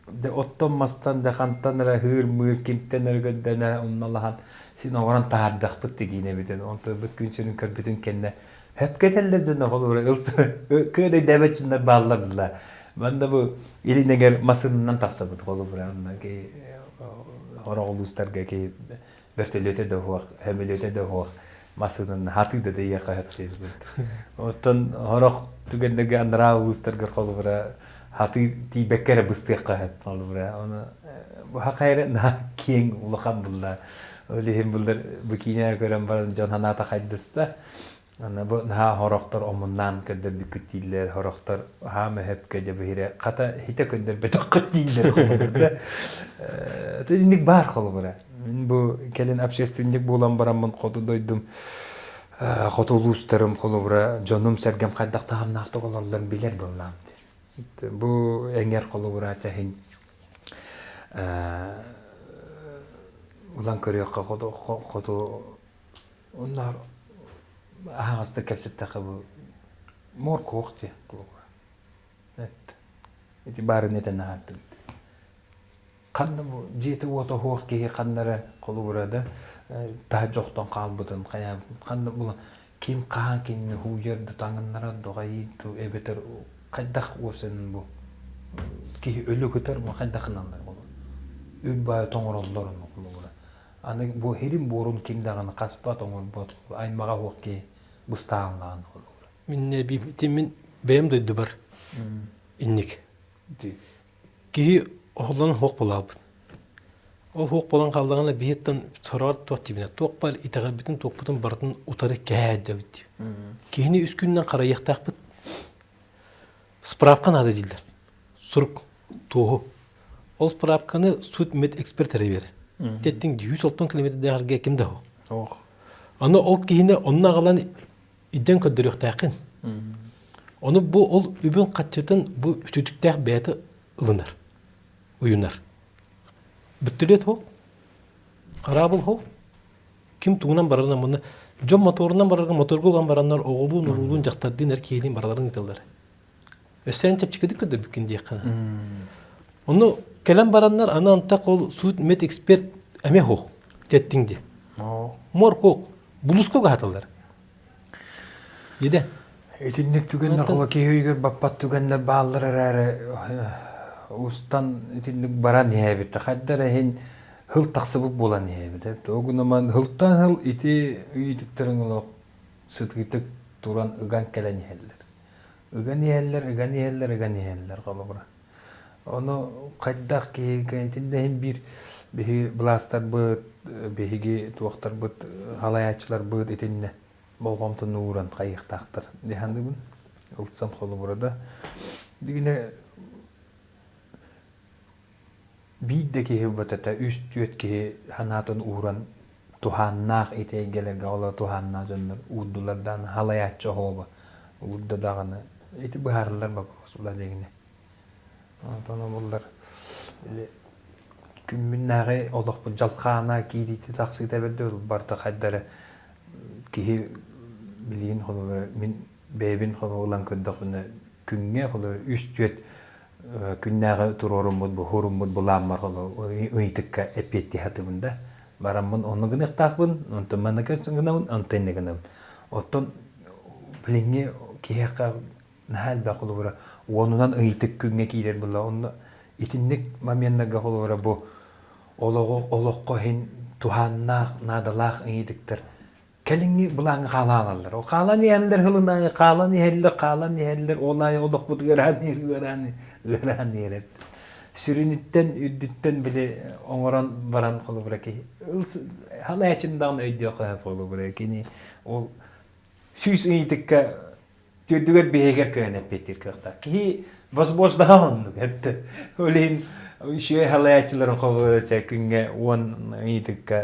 дэ оттон-мастан да хантан эрэ ыһыыр-мыыр кимтэн эрэ көрдөнө умналаһан син оҥорон таһаардахпыт тигиин эбитин онтон күн сирин көрбүтүн кэннэ хөпкө этэллэр дьоно холобура кыа өйдөөбөт дьоннор бааллар була манна бу илин эҥэр масынынан тахсабыт холобура онно ки сорох улуустарга ки бөртөлүөтэ да уһуох, сөмөлүөтэ да уһуох массыынаны хатыы да дэйиэхэ сөп диэбит. Оттон сорох түгэннэргэ анараа улуустарга холобура хатыы тиийбэккэ эрэ быстыахха сөп холобура. Ону бу хахайра наһаа киэҥ улахан булла. Ол иһин буллар бу киинэҕэ көрөн баран дьон санаата хайдыста. Аны бу наһаа сорохтор омуннаан көрдөрбүккүт дииллэр, сорохтор хаама өһөпкө дьэ бу хата хитэ көрдөрбөтөххүт дииллэр холобур да. Инник баар холобура. Мин бу кэлин общественник буолан бараммын хоту дойдум хоту улуустарым холобура дьонум-сэргэм хайдах таһымнаахтык олороллорун билэр буоллаам. Бу эҥэр холобура чаһин улан көрүөххэ хоту хоту Онноор аһаҕастык кэпсэттэххэ бу моркуох диэн кулуба. Эт. Ити баарын этэн аһааттыбыт. Ханна бу дьиэтэ-уота суох киһи ханна эрэ холобура да таһырдьа охтон хаалбытын хайаабытын ханна булан ким хаһан кинини һууйар да таҥыннарар доҕайыы дуу эбэтэр хайдах уопсайынан бу киһи өлө көтөр хайдах гыналлар буолуо үр баайы тоҥороллор ону холобура Аны бу иһирин-буорун ким даҕаны хаспат, оҥорбот, аймаҕа суох киһи быстааннаан холобура. Мин ити мин бэйэм дойдубар инник. Киһи оһоллонон суох буолаабыт. Ол суох буолан хааллаҕына биһиттэн сороҕор туох диибинэ туох баар итэҕэлбитин туохпутун барытын утары кэһээдэбит дии. Киһини үс күнүнэн харайыахтаахпыт. Справка наада дииллэр. Сурук туоһу. Ол справканы суд медэксперт эрэ биэрэр. Тэттиҥ 160 километрдээҕэргэ ким да суох. Аны ол киһини онно аҕалан илдьэн көрдөрүөхтээххин. Ону бу ол үбүн хаччытын бу үтүтүктээх бэйэтэ ылынар, уйунар. Бүттүлүөт суох, хараабыл суох. Ким тугунан барарынан муна дьон моторунан барарга моторга уган бараннар оҕолуун, уруулуун, дьахтардыын, эр киһилиин бараларын ыыталлар. Өссө эн чэпчэкитик көрдөрбүккүн диэххэ. Ону кэлэн бараннар аны антах ол суд медэксперт эмиэ суох тэттиҥ дии. Мор суох. Булуска угаһаталлар. Иде. Итинник түгэннэр холо киһи өйүгэр баппат түгэннэр бааллар эрээри устан итинник баран иһэбит. Хайда эрэ иһин хыл тахсыбыт буолан иһэбит. Огунаман хылтан хыл ити ыйытыктарын олох сытыытык туран ыган кэлэн иһэллэр. Ыган иһэллэр, ыган иһэллэр, ыган иһэллэр холобура. Ону хайдах киһи итиннэ иһин биир биһиги былаастарбыт, биһиги туохтарбыт, халайааччыларбыт итиннэ болҕомтону ууран хайыахтаахтар дии саныыбын. Ылсан холобура да. Дигинэ Биир да киһи ылбатата үс-түөрт киһи санаатын ууран туһааннаах ити эйгэлэргэ олоро туһааннаах дьоннор уурдулар даҕаны халайааччы оһуоба уурда даҕаны ити быһаарыллар боппуруос була илигинэ. Онтон обуллар или күммүннээҕи олохпут дьалхаана киириитэ тахсыыта бэрдэ барыта хайда эрэ киһи билигин холобура мин бэйэбин холобур ылан көрдөхпүнэ күҥҥэ холобура үс-түөрт күннээҕи туруоруммут бу хуруммут былааммар ыйытыкка эппиэттии сатыыбын да бараммын онно гыныахтаахпын онтон манна гынабын онтон иннэ гынабын оттон билиҥҥи киһиэхэ наһаа элбэх холобура уонунан ыйытык күҥҥэ киирэр буолла онно итинник моменнарга холобура бу олоҕу олоххо иһин туһааннаах, наадалаах ыйытыктар кэлиҥҥи былааҥҥа хаалаалаллар. Ол хаалан иһэллэр сылын аайы хаалан иһэллэр, хаалан иһэллэр, ол аайы олохпут ыараан иһэр, ыараан, ыараан иһэр. Сүрүнүттэн, үрдүттэн били оҥорон баран холобура киһи халаачын даҕаны өйдүөххэ холобура кини ол сүүс ыйытыкка Төрдүгэр биһигэр кыайан эппиэттиир кыахтаах. Киһи возможноһа оннук эттэ. Ол иһин үчүгэй халайааччыларын холобура күҥҥэ 10 ыйытыкка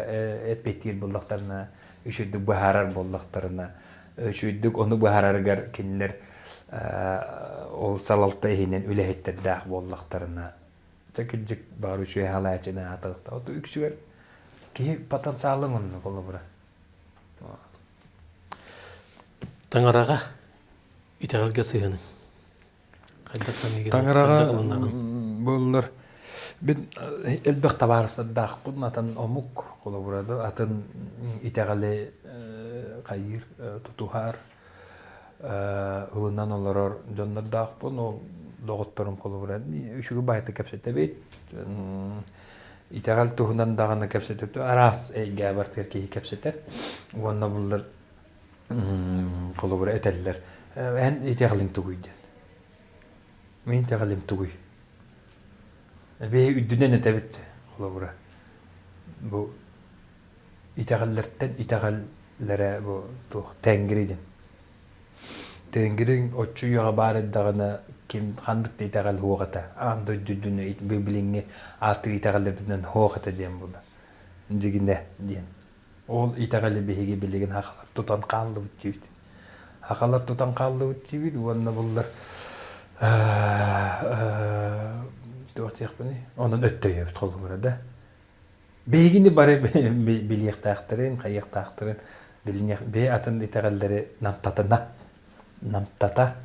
эппиэттиир буоллахтарына, үчүгэйдик быһаарар буоллахтарына, үчүгэйдик ону быһаарарыгар кинилэр ол салалта иһинэн үлэһиттэрдээх буоллахтарына, дьэ кырдьык баҕар үчүгэй халайааччыны аатыахта. От үксүгэр киһи потенциалын оннук холобура. Таҥараҕа итэҕэлгэ сыһыаныҥ хайдах саныыгын, Таҥараҕа хайдах ылынаҕын? буоллар мин элбэх табаарыстардаахпын атын омук холобура да атын итэҕэли хайыыр тутуһар ылынан олорор дьоннордоохпун ол доҕотторум холобура үчүгэй баайытык кэпсэтэбит итэҕэл туһунан даҕаны кэпсэтэр араас эйгэ бартыгар киһи кэпсэтэр уонна буллар холобура этэллэр эн итэҕэлиҥ тугуй диэн мин итэҕэлим тугуй биһи үрдүнэн этэбит холобура бу итэҕэллэртэн итэҕэллэрэ бу туох тэҥгири диэн Тэҥгириҥ оччо үйэҕэ баар эрдэҕинэ ким ханнык да итэҕэл суох этэ. Аан дойду үрдүнэн билиҥҥи ааттыыр итэҕэллэрбитинэн суох этэ диэн буолла. Дьигинэ диэн. Ол итэҕэли биһиги билигин хахалар тутан хааллыбыт диибит. Хахалар тутан хааллыбыт диибит уонна буллар туох диэхпиний онон өттөйөбүт холобура да. Биһигини бары билиэхтээхтэрин, хайыахтаахтарын билиниэх бэйэ атын итэҕэллэри намтатына, намтата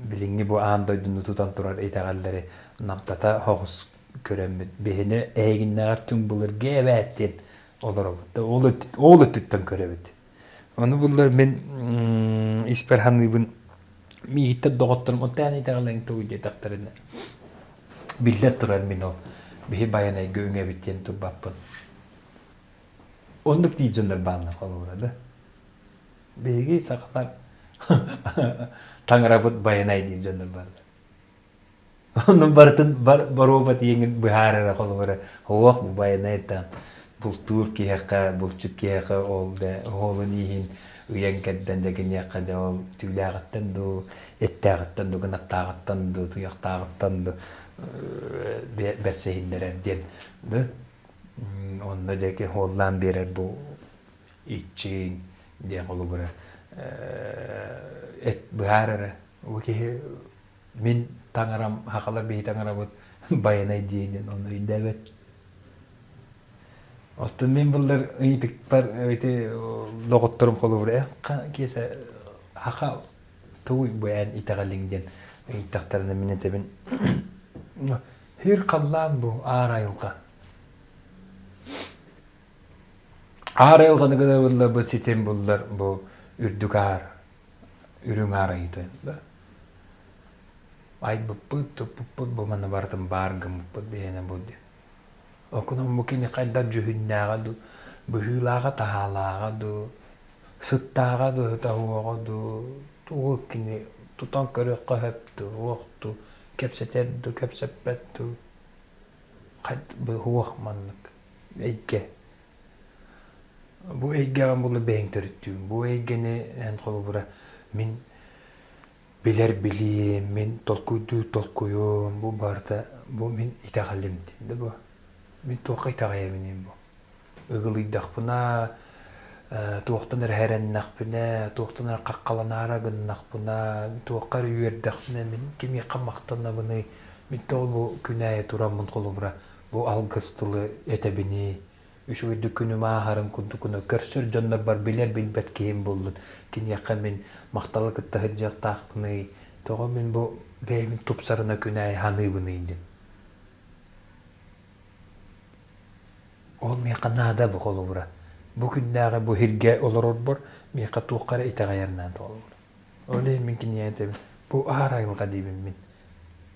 билиҥҥи бу аан дойдуну тутан турар итэҕэллэри намтата соҕус көрөммүт биһини эһигиннээҕэр түҥ былыргы эбээт диэн олоробут. Ол, ол өттүттэн көрөбүт. Ону буллар мин испэр саныыбын миигиттэн доҕотторум оттоон итэҕэлэҥ тугуй диэтэхтэринэ биллэн турар мин ол биһи Байанайга үҥэбит диэн турбаппын. Оннук диир дьоннор бааллар холобура да. Биһиги сахалар таҥарабыт Байанай диир дьоннор бааллар. Онон барытын боруоба тиийэҥҥин быһаарара холобура уох бу Байанай там бултуур киһиэхэ, булчут киһиэхэ ол да оһолун иһин ыйан кэрдэн дьэ киниэхэ дьэ ол түүлээҕиттэн дуу, эттээҕиттэн дуу, кынаттааҕыттан дуу, туйахтааҕыттан дуу бэрсиһиннэрэр диэн да онно дьэ уоллаан биэрэр бу иччиҥ диэн холобура эт быһаар эрэ бу киһи мин таҥарам хахалар биһи таҥарабыт Байанай диэн ону өйдөөбөт Оттон мин буллар ыйытыкпар ити доҕотторум холобура э киэсэ хаха тугуй бу эн итэҕэлиҥ диэн ыйыттахтарына мин этэбин Һир халлаан бу аар айылҕа. Аар айылҕаны гына буллар бу ситим буллар бу үрдүк аар үрүҥ аар айыыта да айбыппыт туппуппут бу манна барытын баар гыммыппыт биһиэнэ бу диэн Окунан бу кини хайдах дьүһүннээҕэ дуу, быһыылааҕа-таһаалааҕа дуу, сыттааҕа дуу, сыта-уоҕа дуу, тугу кини тутан көрүөххэ сөп дуу, уох дуу, кэпсэтэр дуу, кэпсэппэт дуу, уох маннык эйгэ. Бу эйгэҕэ буолла бэйэҥ төрүттүүн. Бу эйгэни эн холобура мин билэр билиим, мин толкуйдуур толкуйум, бу барыта бу мин итэҕэлим диэн да бу. Мин туохха итэҕэйэбиний бу? Ыгылыйдахпына, туохтан эрэ эрэннэхпинэ, туохтан эрэ хаххаланаара гыннахпына, туохха эрэ үөрдэхпинэ мин кимиэхэ махтанабыный? Мин тоҕо бу күн аайы тураммын холобура бу алгыс тылы этэбиний? үчүгэйдик күнүм ааһарын курдукуна көрсөр дьоннорбор билэр-билбэт киһим буоллун, киниэхэ мин махталы кытта сылдьыахтаахпыный, тоҕо мин бу бэйэбин тупсарына күн аайы саныыбыный диэн. Ол миэхэ наада бу холобура. Бу күннээҕи бу сиргэ олорорбор миэхэ туохха эрэ итэҕэйэр наада холобура. Ол иһин мин киниэхэ этэбин, бу аар айылҕа диибин мин.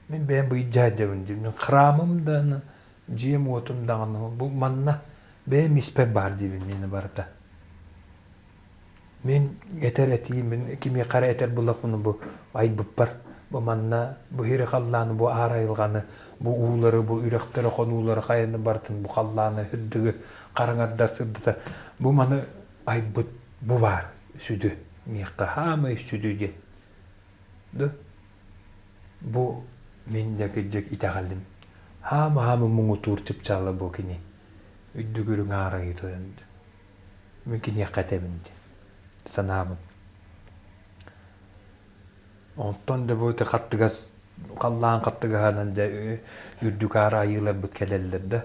Мин бэйэм бу илдьэ сылдьабын диибин. Храмым да дьиэм-уотум даҕаны бу манна. Бэйэм испэр баар диибин миэнэ барыта. Мин этэр этиим, мин кимиэхэ эрэ этэр буоллахпына бу айбыппар, бу манна бу сири халлааны, бу аар айылҕаны, бу уулары, бу үрэхтэри, хонуулары, хайаны барытын, бу халлааны, үрдүгү хараҥардар, сырдатар. Бу маны айбыт бу баар сүдү. Миэхэ хаамай сүдү диэн. Да? Бу мин да кырдьык итэҕэлим. Хаама-хаама муҥутуур чыпчаала бу кини. Үрдүк үрүҥ аарайы тойон. Мин киниэхэ этэбин диэн санаабын. Онтон да бу ити хаттыгас халлаан хаттыгаһынан дьэ үрдүк аар айыыларбыт кэлэллэр да.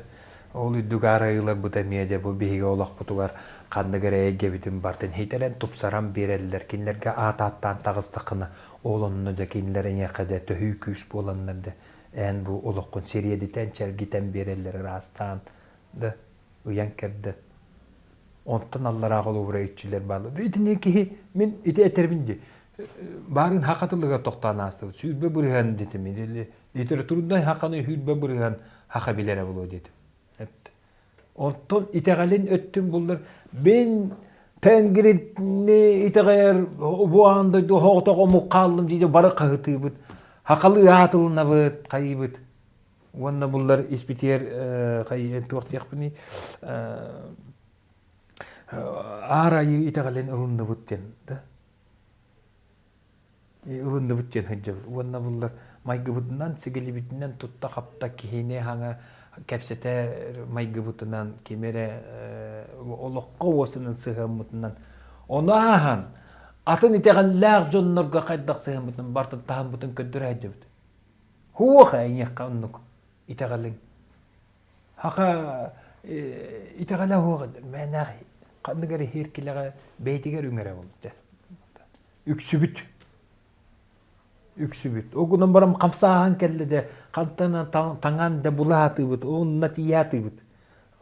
Ол үрдүк аар айыыларбыт эмиэ дьэ бу биһиги олохпутугар ханнык эрэ эйгэбитин барытын хитэрэн тупсаран биэрэллэр. Кинилэргэ аат ааттаан таҕыстаххына ол онно дьэ кинилэр эйиэхэ дьэ төһүү күүс буоланнар дьэ эн бу олоххун сириэдитэн чэлгитэн биэрэллэр ыраастаан да ыйан кэрдэн. Онтон аллараа холобура иччилэр бааллар. Итини киһи мин ити этэрбин дии. Баарын хакатылыгар тохтоон аастыбыт. 20% дэтим. Литературнай хаканы 20% хака билэрэ буолуо диэтим. Онтон итэҕэлин өттүн буллар. Мин Тенгритни итэҕэйэр бу аан дойду оһоҕотох омук хааллым дии бары хаһытыыбыт. Хакалыы аатылынабыт, хайыыбыт. Уонна буллар испитигэр хайыы туох диэхпиний аар айыы итэҕэлин ылынныбыт диэн да ылынныбыт диэн сылдьабыт. Уонна буллар майгыбытынан, сигилибитинэн тутта-хапта киһини хаҥа кэпсэтэ майгыбытынан, ким эрэ олоххо уосунан сыһыаммытынан ону ааһан атын итэҕэллээх дьоннорго хайдах сыһыаммытын барытын таһыммытын көрдөрө сылдьабыт. Һуох эйиэхэ оннук итэҕэлиҥ. Хака итэҕэлэ суох мээнээх ханнык эрэ иһиэркилэҕэ бэйэтигэр үҥэрэ буолбута. Үксүбүт. Үксүбүт. Ол гынан баран хамсааһын кэллэ дэ хантан таҥан да булаатыыбыт, онно тиийээтыыбыт.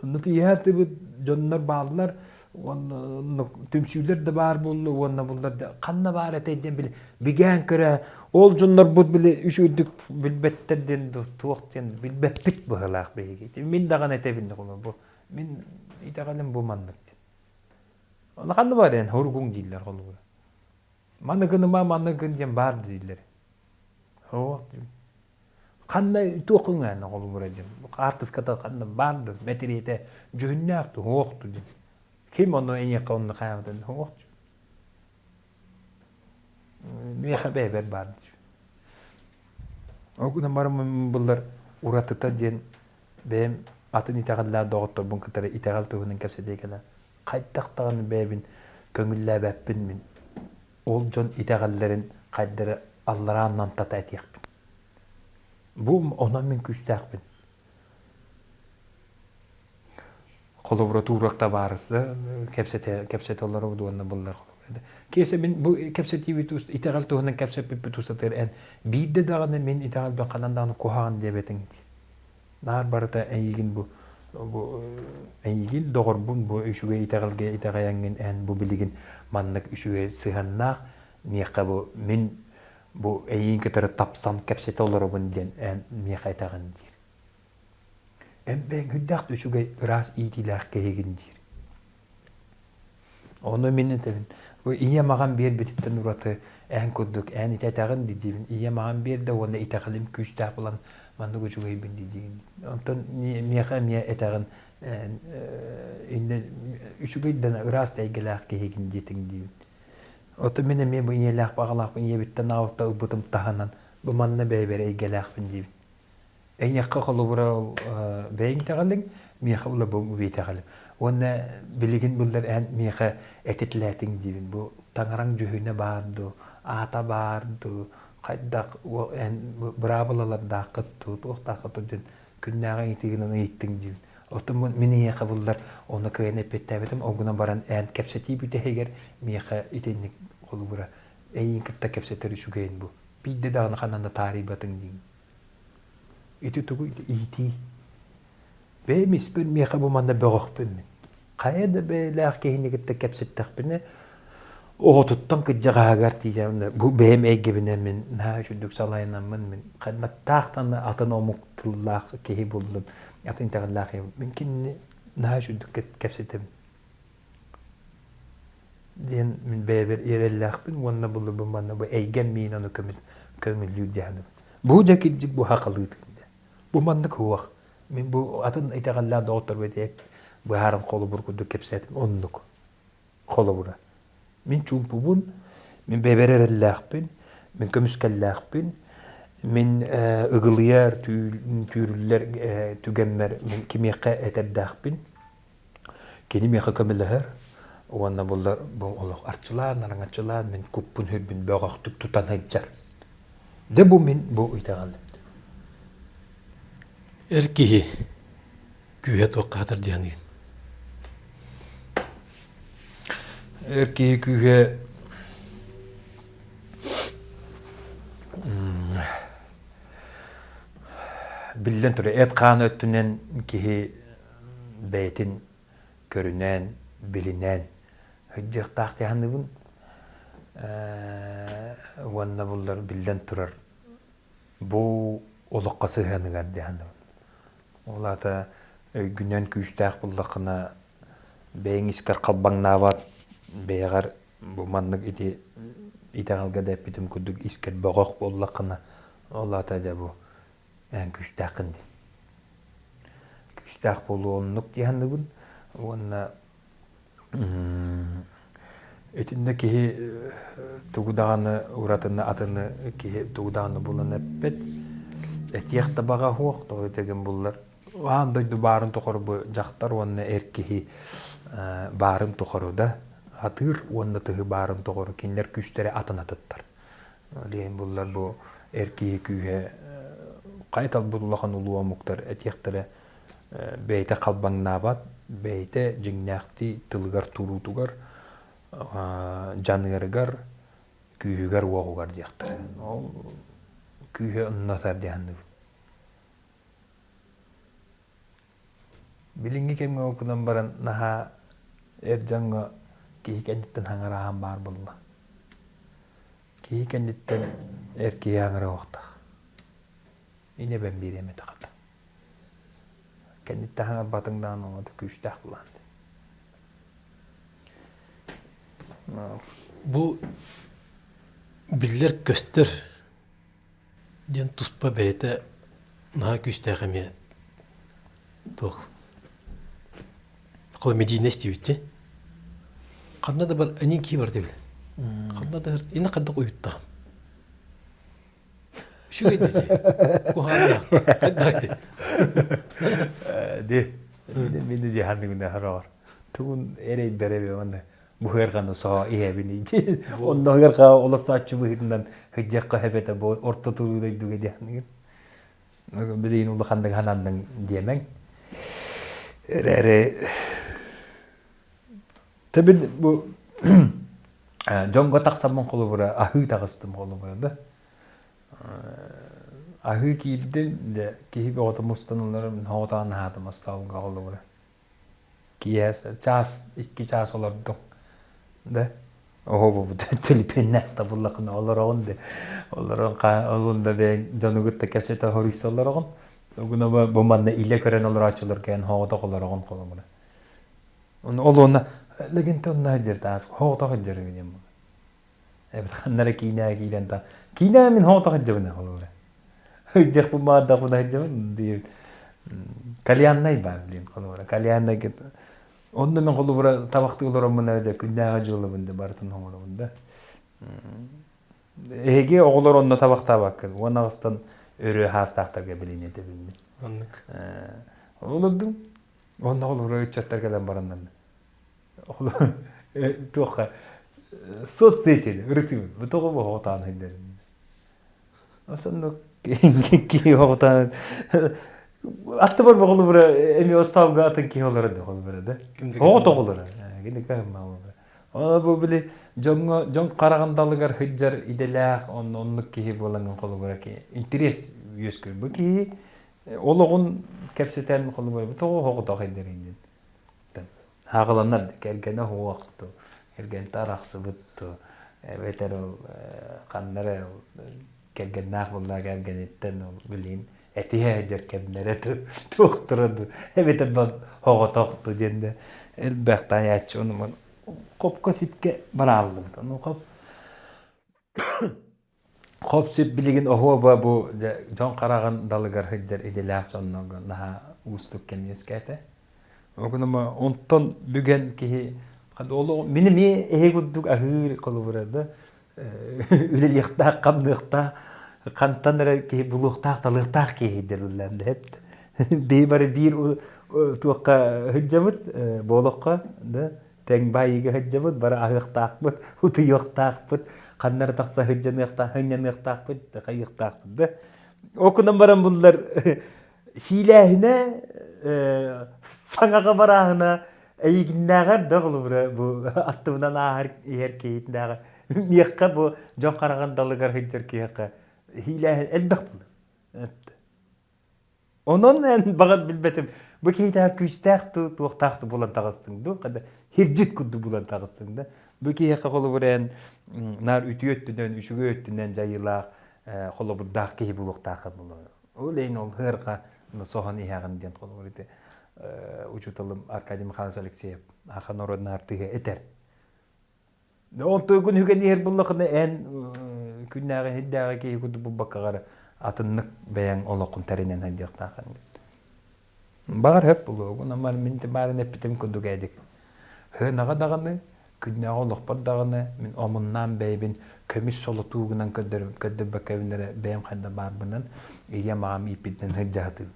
Онно тиийээтибит дьоннор бааллар, уонна түмсүүлэр да баар буолла уонна буллар да ханна баар этэй диэн били бигээн көрө ол дьоннорбут били үчүгэйдик билбэттэр диэн туох диэн билбэппит быһыылаах биһиги. Мин даҕаны этэбин бу мин итэҕэлим бу маннык диэн. Онно ханна баар диэн хоругуҥ дииллэр холобура. Маны гыныма, маны гын диэн баар дииллэр. Оо Ханна туох көҥөөнө холобура диэн хаартыската ханна баар да мэтириэтэ дьүһүннээх да суох дуу диэн. Ким ону эйиэхэ онно хаамытын суох. Миэхэ бэйэбэр баар дии. Ол гынан баран быллар уратыта диэн бэйэм атын итэҕэллээх доҕотторбун кытары итэҕэл туһунан кэпсэтиэ кэлэн хайдах даҕаны бэйэбин көҥүллээбэппин мин. Ол дьон итэҕэллэрин хайдары алларааннан тата этиэхпин. Бу онон мин күүстээхпин. Холобура туурак табаарыс да кэпсэтэ кэпсэтэ олоробут уонна буллар Киэсэ мин бу кэпсэтиибит итэҕэл туһунан кэпсэппиппит устатыгар эн биирдэ даҕаны мин итэҕэлбин ханан даҕаны куһаҕан диэбэтиҥ дии. Наар барыта эйигин бу бу эйигин доҕорбун бу үчүгэй итэҕэлгэ итэҕэйэҥҥин эн бу билигин маннык үчүгэй сыһыаннаах миэхэ бу мин бу эйигин кытары тапсан кэпсэтэ олоробун диэн эн миэхэ этэҕин диир. Эн бэйэҥ сүрдээх да үчүгэй ыраас иитиилээх киһигин диир. Ону мин этэбин, ийэм аҕам биэрбититтэн ураты эн курдук эн итэтэҕин диибин, ийэм аҕам биэрдэ уонна итэҕэлим күүстээх буолан маннык үчүгэйбин диигин. Онтон миэхэ эмиэ этэҕин иннэ үчүгэй да ыраас да эйгэлээх киһигин диэтиҥ диибин. Оттон мин эмиэ бу ийэлээх баҕалаахпын ийэбиттэн аҕабыттан ылбытым таһынан бу манна бэйэбэр эйгэлээхпин диибин. Эйиэхэ холобура ол бэйэҥ итэҕэлиҥ, миэхэ була бу итэҕэлим. Уонна билигин буллар эн миэхэ этитилээтиҥ диибин. Бу таҥараҥ дьүһүнэ баар дуу, аата баар дуу, хайдах эн быраабылалардааххыт дуу, туохтааххыт дуу диэн күннээҕи ыйытыыгынан ыйыттыҥ диибин. Оттон мин эйиэхэ буллар ону кыайан эппиэттээбэтим, ол гынан баран эн кэпсэтии бүтэһигэр миэхэ итинник холобура эйиин кытта кэпсэтэр үчүгэйин бу. Биирдэ даҕаны ханан да таарыйбатыҥ диин. Ити тугуй иитии. Бэйэм испин миэхэ бу манна бөҕөхпүн мин. Хайа да бэйэлээх киһини кытта кэпсэттэхпинэ, оҕотуттан кырдьаҕаһыгар тиийэн бу бэйэм эйгэбинэн мин наһаа үчүгдүк салайынаммын мин ханнаттаах атын омук тыллаах киһи буллум, атын итэҕэллээх киһи мин кинини наһаа үчүгдүк кэпсэтэбин диэн мин бэйэбэр эрэллээхпин уонна буллубун манна бу эйгэм миин ону көҥүллүүр диэхиним. Бу дьэ кирдьик бу хахалыытын дэ. Бу маннык хуох. Мин бу атын итэҕэллээх доҕотторбут быһааран холобур курдук кэпсээтим оннук холобура. Мин чуумпубун, мин бэйэбэр эрэллээхпин, мин көмүскэллээхпин, мин ыгылыйар, түүрүллэр түгэммэр мин кимиэхэ этэрдээхпин. Кини миэхэ көмөлөһөр уонна буллар бу олох арчылаан, араҥаччылаан мин куппун-сүрбүн бөҕөхтүк тутан сылдьар. Дьэ бу мин бу итэҕэлим. Эр киһи күүһэ туохха хатар диэхиҥин? Эр киһи күүһэ биллэн турар эт-хаан өттүнэн киһи бэйэтин көрүнэн, билинэн сылдьыахтаах дии саныыбын. Уонна буллар биллэн турар бу олоххо сыһыаныгар дии саныыбын. Ол аата өйгүнэн күүстээх буллаххына бэйэҥ искэр халбаҥнаабат, бэйэҕэр бу маннык ити итэҕэлгэ да эппитим курдук искэр бөҕөх буоллаххына, ол аата дьэ бу эн күүстээххин дии. Күүстээх буолуо оннук дии саныыбын уонна итиннэ киһи тугу даҕаны уратыны атыны киһи тугу даҕаны булан эппэт этиэх да баҕа суох тоҕо этэгин буллар аан дойду баарын тухары бу дьахтар уонна эр киһи баарын тухары да атыыр уонна тыһы баарын тухары кинилэр күүстэрэ атын атыттар Диэн буллар бу эр киһи күүһэ хайа талбыт улахан улуу омуктар этиэхтэрэ бэйэтэ халбаҥнаабат, бэйэтэ дьиҥнээхтии тылыгар туруутугар, дьаныарыгар, күүһүгэр-уоҕугар диэхтэрэ. Ол күүһэ онно сытар дии саныыбын. Билиҥҥи кэмҥэ ол гынан баран наһаа эр дьоҥҥо киһи кэнниттэн хаҥарааһын баар буолла. Киһи кэнниттэн эр киһи хаҥырыахтаах. Инэбэн биэриэм этэ хата. Кэнниттэн хаҥарбатыҥ даҕаны оҥото күүстээх былаан. Бу биллэр-көстөр диэн туспа бэйэтэ наһаа күүстээх эмиэ туох медийность истибитти ханна да бар анин кии барда бile ханна да ина хаддак уйуттаҕын үчүгэй дии куһааннаах ди мин ди ханныгына хароҕор тугун эрэй уонна бу ыарҕаны соһо иһэбин онно ыарҕа олоссооччу быһыытынан сылдьыахха сөп этэ бу орто туруу дойдуга диэхниҥин билигин улаханнык хананныҥ диэмэҥ эрээри тэбин бу дьоҥго тахсаммын холобура аһыы таҕыстым холобура да аһыы киирдим дэ киһи бөҕөтө мустан олорон хоҕотоон аһаатым остуолга холобура Киэһэ чаас, икки чаас олордуҥ да оһо төлөпүөннээх табыллахына олороҕун да олорон олун да бэйэҥ дьону кытта кэпсэтэ хоруйса олороҕун угуна бу манна илэ көрөн олорооччулар кэлэн хоҕотох олороҕун холобура ол уонна лэгинтэ онно сылдьар таас хоҕотох сылдьар диэн Эбит ханна эрэ киинэҕэ киирэн та киинэҕэ мин соҕотох сылдьабын холобура. Сылдьыахпын баҕардахпына сылдьабын диир. Кальяннай баар диэн холобура. Кальяннай онно мин холобура табахтыы олороммун эрэ дьэ күннээҕи дьыалабын да барытын оҥоробун да. Эһиги оҕолор онно табахтаабаккын. Уон аҕыстан өрө хаастаахтарга билин этэбин мин. Оннук. Олордум. Онно холобура ыччаттар кэлэн бараннар. Туохха соцсети ырытыыбын. Тоҕо бу оҕотаан сылдьарын. Осоннук киһи оҕотаан аттыбар боҕолубура эми остаалга атын киһи олорор да холобура да. Оҕо тоҕолоро. Кини кыһымма Ол бу били дьоҥҥо дьон хараҕын далыгар сылдьар идэлээх оннук киһи буолаҥҥын холобура интэриэс үөскүүр. Бу киһи олоҕун кэпсэтэн холобура тоҕо оҕотох сылдьарый диэн. Ааҕыланнар кэргэнэ уһуох дуу, кэргэнтэ арахсыбыт дуу, эбэтэр ол ханна эрэ кэргэннээх буолла кэргэниттэн ол билигин этиһэ сылдьар кэмнэрэ туохтара дуу эбэтэр оҕотохту диэн да элбэх таайааччы ону хопко сипкэ барааллыбыт ону хоп Хоп-сип билигин оһуоба бу дьон хараҕын далыгар сылдьар идэлээх дьоннорго наһаа уустук кэм үөскээтэ. Ол онтон бүгэн киһи мин эмиэ эһи курдук аһыыр холобура да үлэлиэхтээх, хамныахтаах, хантан эрэ киһи булуохтаах, талыахтаах киһи диэн дэһэт. Биһи бары биир туохха сылдьабыт, буолуохха да тэҥ баайыыга сылдьабыт, бары аһыахтаахпыт, утуйуохтаахпыт, ханна эрэ тахса сылдьаныахтаах, сынньаныахтаахпыт, хайыахтаахпыт да. Ол гынан баран буллар сиилээһинэ, саҥаҕа барааһына эйигиннээҕэр да холобура бу аттыбынан ааһар иһэр киһитинээҕэр миэхэ бу дьон хараҕын далыгар сылдьар киһиэхэ сиилээһин элбэх буолар. Онон эн баҕар билбэтим, бу киһитээх күүстээх дуу, туохтаах дуу булан таҕыстыҥ дуу, хада хирдьит курдук булан таҕыстыҥ да. Бу киһиэхэ холобур эн наар үтүө өттүнэн, үчүгэй өттүнэн дьайыылаах, холобурдаах киһи буолуохтааххын буолуо. Ол иһин ол ыарҕа соһон иһэҕин диэн холобур ити учууталым Аркадий Михайлович Алексеев аха норуодунай артыыһа этэр. Онтуйгун үгэн иһэр буллахына эн күннээҕи иһирдээҕи киһи курдук булбаккаҕар атыннык бэйэҥ олоххун тэринэн сылдьыахтааххын. Баҕар сөп булуоҕун, ама мин баарын эппитим курдук эдик. Сыанаҕа даҕаны, күннээҕи олохпор даҕаны мин омуннаан бэйэбин көмүс солотуугунан көрдөрбөккөбүн эрэ бэйэм хайда баарбынан ийэм аҕам ииппитинэн сылдьаһытым.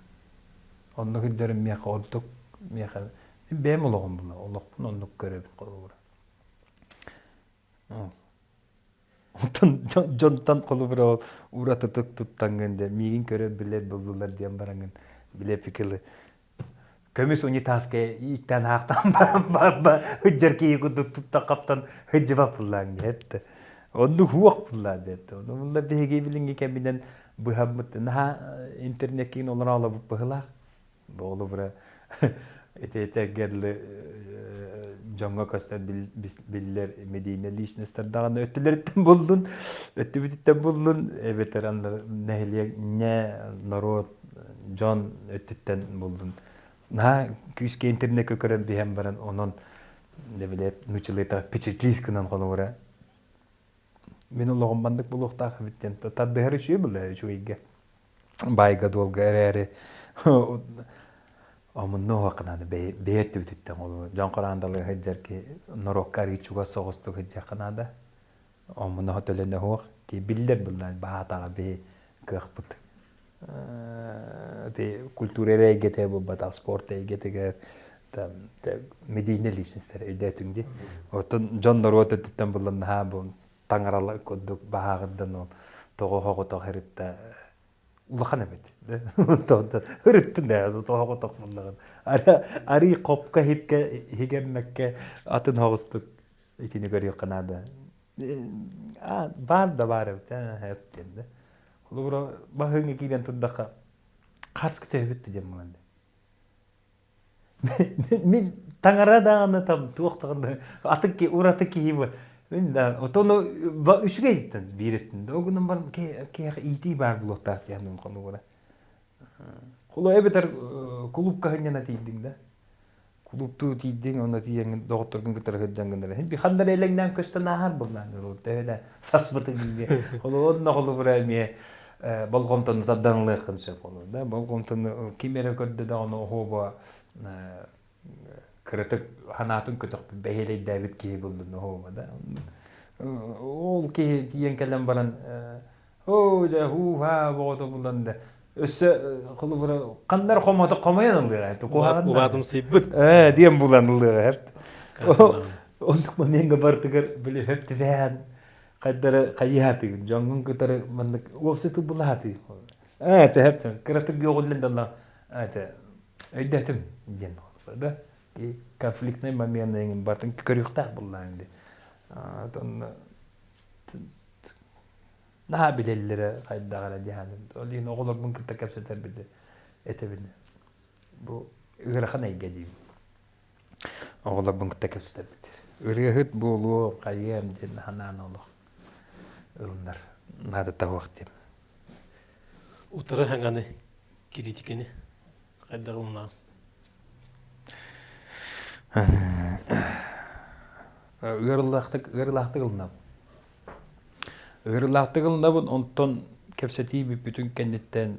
Оннук сылдьарым миэхэ ордук, миэхэ бэйэм олоҕум була, олохпун оннук көрөбүн холобура. Оттон дьонтон холобура ол уратытык туттаҥҥын дьэ миигин көрөр билэр буоллулар диэн бараҥҥын билэпикилы көмүс унитазка ииктээн аахтаан баран барба ыдьар киһи курдук тутта хаптан ыдьыбап буллааҥ диэт оннук уох буллаа диэт ону булла биһиги билиҥҥи кэминэн быһаммыт наһаа интернеккин олоро олобут быһылаах Буолубура ити этэргэ дьоҥҥо көстөр биллэр медийнэй личностар даҕаны өттүлэриттэн буллун, өттүбүтүттэн буллун, эбэтэр нэһилиэнньэ, норуот, дьон өттүттэн буллун. Наһаа күүскэ интернеккэ көрөн биһэн баран, онон билэ нуучалыыта впечатлись гынан холобура мин олоҕум маннык буолуохтаах эбит диэн тардыһар үчүгэй буолла үчүгэйгэ. Баайга-дуолга эрээри омуннуоһуохха наада бэйэ өттүбүтүттэн ол дьон хараандалыы сылдьар киһи норуокка арыый чугас соҕустук сылдьыахха наада. Омуноһо төлөнөһуох ти биллэр былаан баһаатаҕа биһи кыахпыт. Ти культура эрэ эйгэтэ буолбатах, спорт эйгэтигэр там медийный личностэр өйдөөтүҥ дии. Оттон дьон норуот өттүттэн буллан наһаа бу таҥарала курдук баһааҕырдан ол тоҕо оһоҕотох ырытта улахан эбит ырыттын да тоһоҕотох буоллаҕын арый хопко иһиккэ иһигэммэккэ атын оҕустук итини көрүөххэ наада баар да баар эбит эп диэн да холобура баһыыҥҥа киирэн турдахха харска төһөбүт диэн буолан Мин таҥара даҕаны там туох даҕаны атын ураты киһи мин да отону үчүгэйтэн биириттин ол гынан баран киһиэхэ иитии баар буолуохтаах диэн хонугура Холо эбэтэр кулуупка сынньана тиийдиҥ да кулууптуу тиийдиҥ онно тиийэҥҥин доҕотторгун кытары сылдьаҥҥын эрэ ханна эрэ элэҥнээн көстөн ааһар буоллаан төһө да саспытыҥ диye холо онно холобура эмиэ болҕомтону тардан ылыаххын сөп ол да болҕомтону ким эрэ көрдө даҕаны оһуоба кыратык санаатын көтөхпүт бэһиэлэйдээбит киһи буллун оһуоба да ол киһи тиийэн кэлэн баран оо дьэ һуу-һаа боҕото булан да өссө холобура ханна эрэ хомото хомойон ылыаҕа куһаҕан улаатымсыйбыт ээ диэн булан ылыаҕа оннук момеҥҥа барытыгар били хөп түбэһэн хайдары хайыһаатыгын дьоҥҥун кытары маннык уопсай тыл булаатыгын ээ тэһэп кыратык үөҕүллэн далла это өйдөөтүм диэн да конфликтный момент эҥин бартын көрүөхтээх буллаан ди наһаа билэллэрэ хайдах эрэ диһаным ол иһин оҕолорбун кытта кэпсэтэрбит этэбин бу ыарахан эйгэ диибин Оҕолорбун кытта кэпсэтэбит. Ырыаһыт буолуом, хайыам диэн санаан олох ылынар наадата суох диэм. Утары хаҥаны. Кириитикэни хайдах ылынаҕын? Ыарыылаахтык ыарыылаахтык ылынабын. Ыарыылаахтык ылынабын, онтон кэпсэтии бүппүтүн кэнниттэн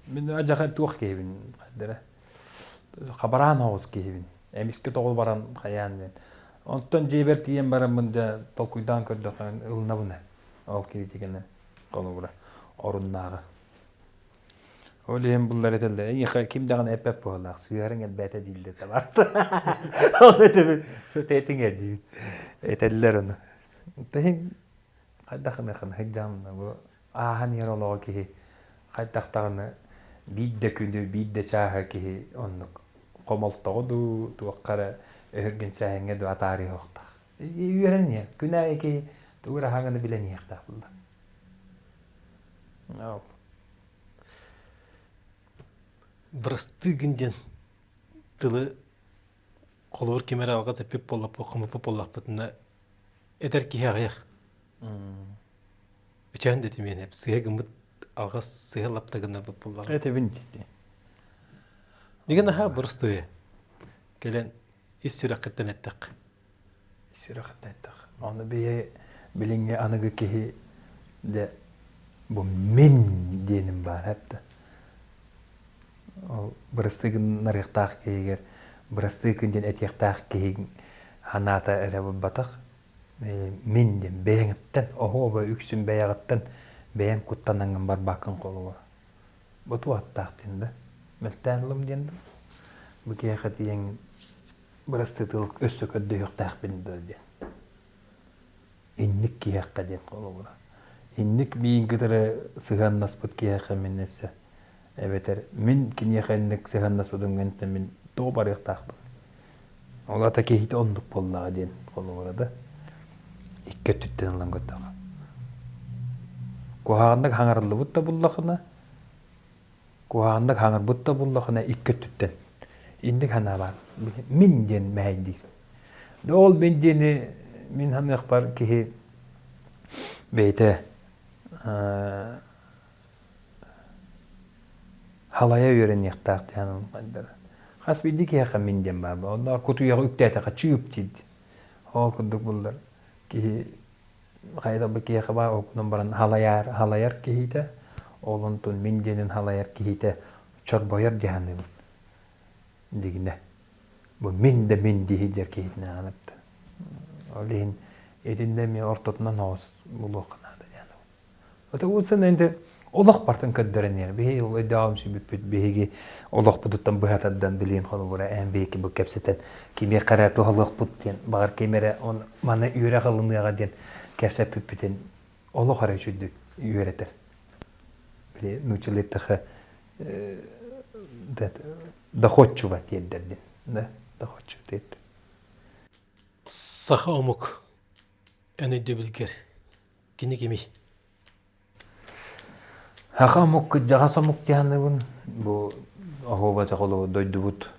мин адьаха туох киһибин хайдара хабараан оҕус киһибин. Эмискэ тоҕо баран хайаан диэн. Онтон дьиэбэр тиийэн бараммын дьэ толкуйдаан көрдөххө ылынабын ол кириитикэни холобура оруннааҕы. Ол иһин буллар этэллэр, эйиэхэ ким даҕаны эппэт буоллаах, сыыһарыҥ элбээтэ дииллэр табаарыстар. Ол этэбин, этиҥ ээ диибит. Этэллэр ону. Тэһин хайдах гыныаххын сылдьаҕын бу ааһан иһэр олоҕу киһи хайдах даҕаны биир да күнү, биир да чааһы киһи оннук хомолтоҕо дуу, туохха эрэ өһүргэнсээһиҥҥэ дуу атаарыахтаах. Үөрэн иһэр. Күн аайы киһи тугу эрэ хаҥаны билэн иһиэхтээх буолла. Бырастыы гын диэн тылы холобур ким эрэ алҕас эппит буоллахпыт, хомуппут буоллахпытына этэр киһи аҕыйах. Өчөөн да этимиэн сыһа гыммыт алҕас сыһа лапта гыннарбыт буоллаҕа. Этэбин дии. Дигэн аһаа боростуойа. Кэлэн ис сүрэххиттэн эттэххэ. Сүрэхтээх. Ону биһи билиҥҥи аныгы киһи дьэ бу мин диэним баар этэ. Ол бырастыы гыннарыахтаах киһигэр бырастыы гын диэн этиэхтээх киһиҥ санаата эрэ буолбатах. Мин диэн бэйэҥиттэн, оһуоба үксүн бэйэҕиттэн бэйэҥ куттанаҥҥын барбаккын холобура. Бу туохтаах диэн да, мөлтөөн ылым диэн да. Бу киһиэхэ тиийэҥ бырастыы тыл өссө көрдөһүөхтээхпин да диэн. Инник киһиэххэ диэн холобура. Инник миин кытары сыһыаннаспыт киһиэхэ мин өссө эбэтэр мин киниэхэ инник сыһыаннаспытым кэнниттэн мин тоҕо барыахтаахпын. Ол ата киһитэ оннук буоллаҕа диэн холобура да икки өттүттэн ылан көрдөххө. Куһаҕаннык хаҥарыллыбыт да буллахына Куһаҕаннык хаҥырбыт да буллахына икки өттүттэн инник санаа баар. Мин диэн мэһэйдиир. Ол мин диэни мин саныахпар киһи бэйэтэ халайа үөрэниэхтээх диэн Хас биирдии киһиэхэ мин диэн баар. Онно кутуйаҕы үктээтэххэ чыып диир. Ол курдук буллар киһи хайа да киһиэхэ баар ол гынан баран халайар халайар киһитэ ол онтун мин диэнин халайар киһитэ чорбойор дии саныыбын дигинэ бу мин да мин дии сылдьар киһитинээҕин эптэ ол иһин итиннэ эмиэ ортотунан оҕус булуохха наада диэн Это уусана инде олох бартын көрдөрөн иһэр. Биһи ол өйдөөҕүм сүбүппүт биһиги олохпутуттан быһа тардан билиэн холобура эн биһиги бу кэпсэтэн кимиэхэ эрэ туһалыахпыт диэн баҕар ким эрэ он маны үөрэх ылыныаҕа диэн кэпсэппиппитин олох эрэ үчүгдүк үөрэтэр. Били нууччалыы эттэххэ доходчиво тиэрдэр диэн. Да, доходчиво тиэрдэр. Саха омук эн өйдөбүлгэр Кини кимий? Саха омук кырдьаҕас омук диһаныбын. Бу оһуоба холобур дойдубут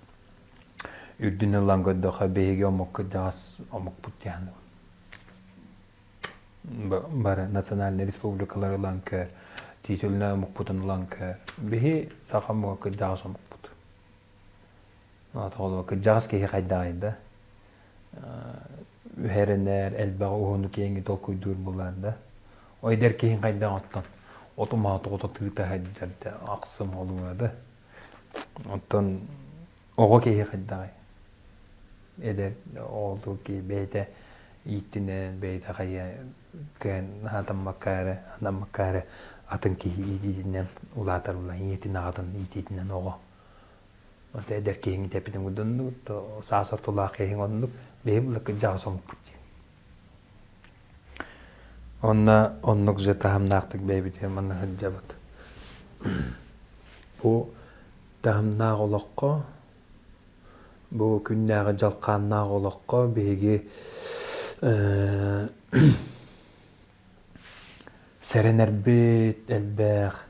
үрдүн ылан көрдөхө биһиги омук кырдьаҕас омукпут диһаныбын. Бары национальнай республикалар ылан көр, титульнай омукпутун ылан көр. Биһи саха омуга кырдьаҕас омукпут. Холобур кырдьаҕас киһи хайдаҕый да үһэрэнэр, элбэҕи уһуну киэҥи толкуйдуур буолаар да. Эдэр киһиҥ хайдах оттон отумаҕа тоҕото тыыта сылдьар да ахсым олуга да. Оттон оҕо киһи хайдаҕый? Эдэр оҕолуу киһи бэйэтэ ииттинэн, бэйэтэ хайа кыайан аһатаммакка эрэ, анаммакка эрэ атын киһи иитиитинэн улаатар буолла, ийэтин аҕатын иитиитинэн оҕо. Оттон эдэр киһиҥ тэппитин курдук оннук, саас ортолоох киһиҥ оннук, биһи була кырдьаҕас омукпут дии. Онно оннук же таһымнаахтык бэйэбитигэр манна сылдьабыт. Бу таһымнаах олоххо, бу күннээҕи дьалхааннаах олоххо биһиги сэрэнэрбит элбэх,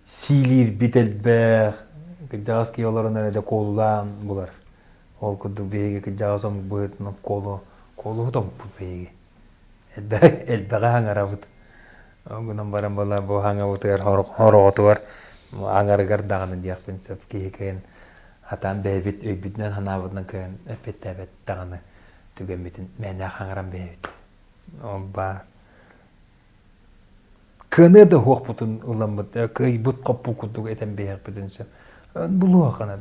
Сиилиирбит элбэх, кырдьаҕас киһи олорон эрэ куолулаан булар. Ол курдук биһиги кырдьаҕас омук быһыытынан куолу куолуһут омукпут биһиги. Элбэҕи элбэҕи аҥарабыт. Ол гынан баран була бу хаҥабытыгар хороҕотугар аҥарыгар даҕаны диэхпин сөп киһи кыайан хатаан бэйэбит өйбүтүнэн санаабытынан кыайан эппиэттээбэт даҕаны түгэммитин мээнэ хаҥаран бэйэбит. Ол баар. Кыаныа да уһуохпутун ыламмыт, кыайбыт хоппут курдук этэн биэриэхпитин сөп. Булуоххана.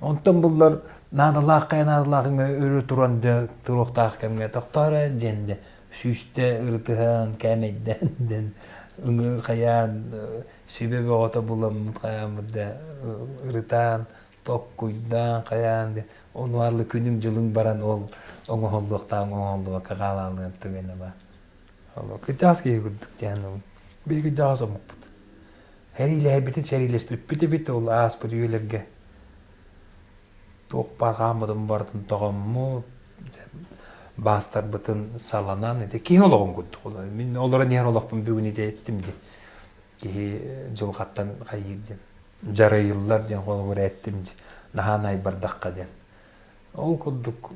Онтон буллар наадалаах хайа наадалаах өрө туран дьэ туруохтаах кэмҥэ тохтоо эрэ диэн дьэ сүүстэ ырытыһан кээмэйдээн диэн ыҥыы хайаан сүбэ бөҕөтө буламмыт хайааммыт да ырытаан токкуйдаан хайаан диэн онуарлы күнүҥ-дьылыҥ баран ол оҥоһуллуохтааҕыҥ оҥоһуллубакка хаалаалыан түгэнэ баар. Кырдьаҕас киһи курдук диэн биһиги кырдьаҕас омукпут. Сэриилэһэрбитин сэриилэспиппит эбит ол ааспыт үйэлэргэ. Туох баар хааммытын барытын тоҕоммут, баастарбытын саланан ити киһи олоҕун курдук. Мин олорон иһэр олохпун бүгүн ити эттим дии. Киһи дьылҕаттан хайыыр диэн. Дьарыйыллар диэн холобур эттим дии. Наһаа найбардахха диэн. Ол курдук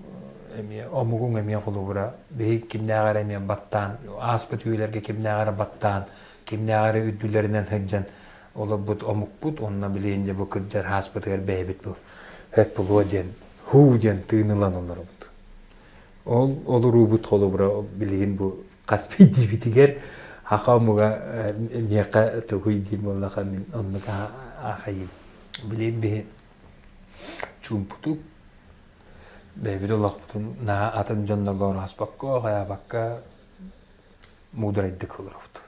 эмиэ омугуҥ эмиэ холобура биһиги кимнээҕэр эрэ эмиэ баттаан ааспыт үйэлэргэ кимнээҕэр эрэ баттаан кимнээҕэр эрэ үрдүлэринэн сылдьан олорбут омукпут уонна билигин дьэ бу кырдьар ааспытыгар бэйэбит бу хөп булуо диэн һуу диэн тыын ылан олоробут. Ол олоруубут холобура билигин бу хас биирдиибитигэр саха омуга миэхэ тугуй диир буоллаха мин оннук аахайым. Билигин биһи чуумпутук бэйэбит олохпутун наһаа атын дьоннорго орооспокко, хайаабакка муударайдык олоробут.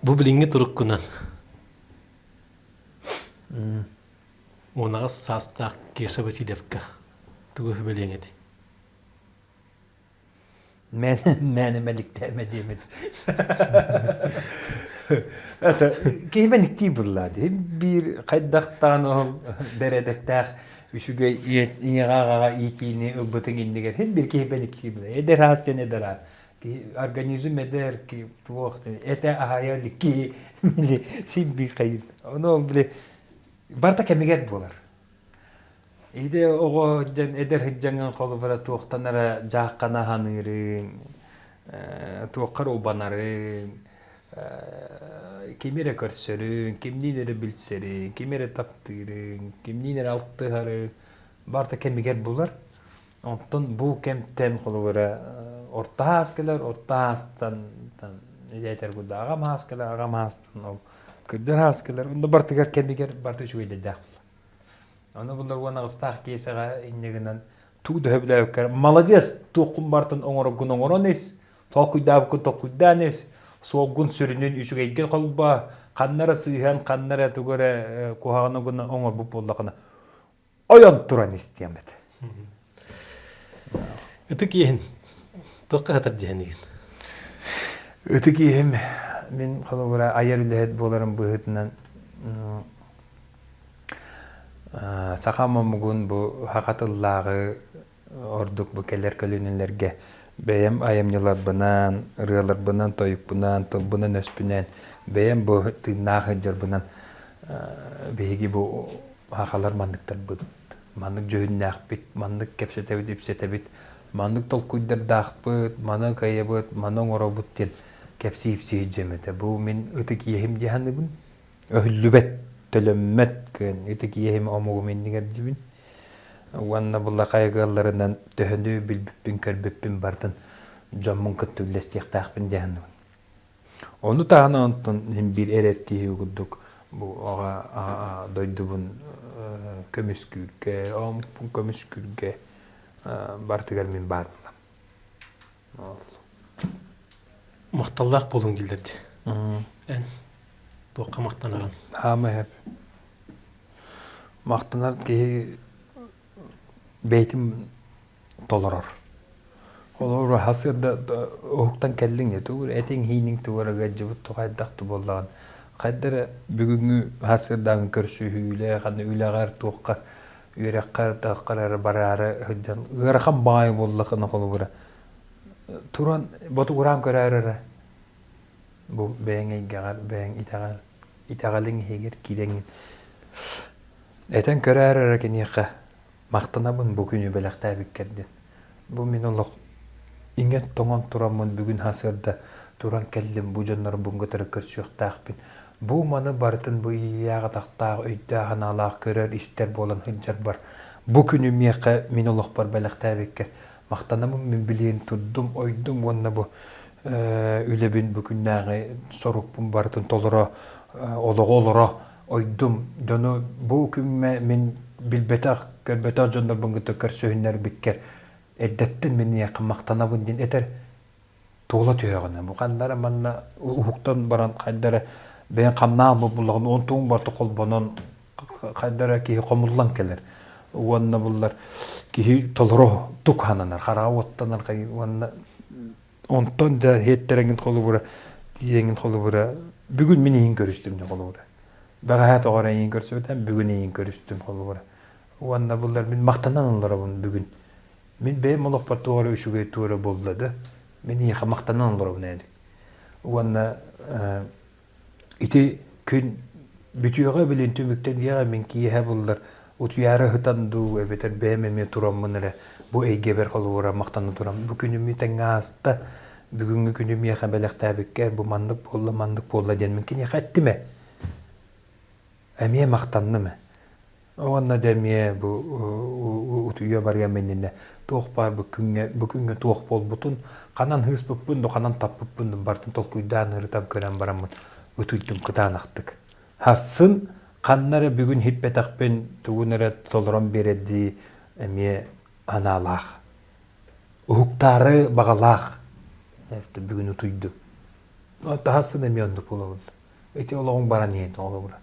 Бу билиҥҥи туруккунан 18 саастаах Кеша Васильевка тугу сүбэлиэҥ этэй? Мээнэ мэниктээмэ диэмит. Это киһи мэниктии булла дии. Биир хайдахтаан ол бэрэдэктээх үчүгэй ийэҕэ аҕаҕа иитиини ылбытыҥ иннигэр хин биир киһи мэниктии була. Эдэр аас диэн эдэр аас. Киһи организм эдэр туох этэ аһайа илик киһи син биир хайыр. Ону ол били барыта кэмигэр буолар. Ити оҕо дьэн эдэр сылдьаҥҥын холобура туохтан эрэ дьааххана саныырыҥ, туохха эрэ убанарыҥ, кими эрэ көрсөрүҥ, кимниин эрэ билсэриҥ, кими эрэ таптыырыҥ, кимниин эрэ алтыһарыҥ барыта кэмигэр булар. Онтон бу кэмтэн холобура орто аас кэлэр, орто аастан этэр курдук аҕам аас кэлэр, аҕам аастан ол кырдьар аас кэлэр. Онно барытыгар кэмигэр барыта үчүгэйдэрдээх буолар. Ону булар 18-таах киэсэҕэ инньэ гынан тугу да сөбүлээбэккэр маладьыас туоххун барытын оҥороргун оҥорон ис, толкуйдаабыккын толкуйдаан ис, суолгун сүрүнүн үчүгэйгэ холбоо, ханна эрэ сыыһан, ханна эрэ тугу эрэ куһаҕаны гына оҥорбут буоллаххына ойон туран ис диэм этэ. Ытык иэһин туохха хатар диэһэнигин? Ытык иэһим мин холобура айар үлэһит буоларым быһыытынан Сахам омугун бу саха тыллааҕы ордук бу кэлэр көлүөнэлэргэ бэйэм айымньыларбынан, ырыаларбынан, тойукпунан, тылбынан-өспүнэн бэйэм бу тыыннаах сылдьарбынан биһиги бу сахалар манныктарбыт, маннык дьүһүннээхпит, маннык кэпсэтэбит-ипсэтэбит, маннык толкуйдардаахпыт, маны кыайабыт, маны оҥоробут диэн кэпсии-ипсии сылдьыам этэ. Бу мин ытык иэһим дии саныыбын. Өһүллүбэт, төлөммөт күөн ытык иэһим омугум иннигэр диибин. Уонна буллахай ыалларынан төһөнү билбиппин-көрбүппүн барытын дьоммун кытта үллэстиэхтээхпин дии саныыбын. Ону таһынан онтон син биир эрэр киһи курдук бу аҕа дойдубун көмүскүүргэ, омукпун көмүскүүргэ барытыгар мин баар буолам. Махталлаах буолуҥ дииллэр дии. Эн туохха махтанаҕын? Хаамай эп. Махтанар киһи бэйэтин толорор. Олору сарсыарда уһуктан кэллиҥ дии тугу этиҥ-ииниҥ тугу эрэ ыалдьыбыт хайдах да буоллаҕын хайда эрэ бүгүҥҥү сарсыардааҥҥы көрсүһүүлээх аны үлэҕэр туохха үөрэххэр таххар эрэ бараары сылдьан ыарахан баҕайы буоллаххына холобура туран ботугураан көрөөр эрэ бу бэйэҥ эйгэҕэр бэйэҥ итэҕэл итэҕэлиҥ иһигэр киирэҥҥин этэн көрөөр эрэ киниэхэ махтанабын бу күнү бэлэхтээбиккэр диэн бу мин олох иҥэн тоҥон тураммын бүгүн сарсыарда. Туран кэллим, бу дьоннорбун кытары көрсүөхтээхпин. Бу маны барытын бу ийэлээх атахтаах, өйдөөх-санаалаах көрөр-истэр буолан сылдьарбар, бу күнү миэхэ мин олохпор бэлэхтээбиккэр махтанабын, мин билигин турдум, ойдум уонна бу үлэбин бу күннээҕи сорукпун барытын толоро, олоҕу олоро ойдум. Дьону бу күҥҥэ мин билбэтэх, көрбөтөх дьоннорбун кытта көрсүһүннэрбиккэр эрдэттэн мин эйиэхэ махтанабын диэн этэр туола түһэҕинэ бу ханна эрэ манна уһуктан баран хайда эрэ бэйэҥ хамнаан буллаҕын онтуҥ барыта холбонон хайда эрэ киһи хомуллан кэлэр уонна буллар киһи толоро тук хананар хараҕа уоттанар уонна онтон дьэ иһиттэрэҥин холобура тиийэҥин холобура бүгүн мин иһин көрүстүм дьэ холобура бэҕэһээ тоҕо эрэ эйигин көрсүбүтэ бүгүн эйигин көрүстүм холобура уонна буллар мин махтанан олоробун бүгүн Мин бэйэм олохпор туох эрэ үчүгэй туох эрэ буолла да, мин эйиэхэ махтанан олоробун ээдик. Уонна ити күн бүтүөҕэ билин түмүктэниэҕэ мин киэһэ буллар утуйаары ыһытан дуу эбэтэр бэйэм эмиэ тураммын эрэ бу эйгэбэр холобура махтана турам бу күнүм тэҥҥэ ааста бүгүҥҥү күнү миэхэ бэлэхтээбиккэ бу маннык буолла маннык буолла диэн мин киниэхэ эттим ээ эмиэ махтанным ээ Уонна да эмиэ бу утуйа барыам иннинэ туох баар бу күҥҥэ бу күҥҥэ туох буолбутун, ханан ыыспыппын да, ханан таппыппын да барытын толкуйдаан ырытан көрөн бараммын утуйдум кытаанахтык. Сарсын ханна эрэ бүгүн иһиппэтэхпин тугун эрэ толорон биэрэрдии эмиэ анаалаах. Уһуктаары баҕалаах бүгүн утуйдум. Таһасын эмиэ оннук буолабын. Ити олоҕуҥ баран иһин холобура.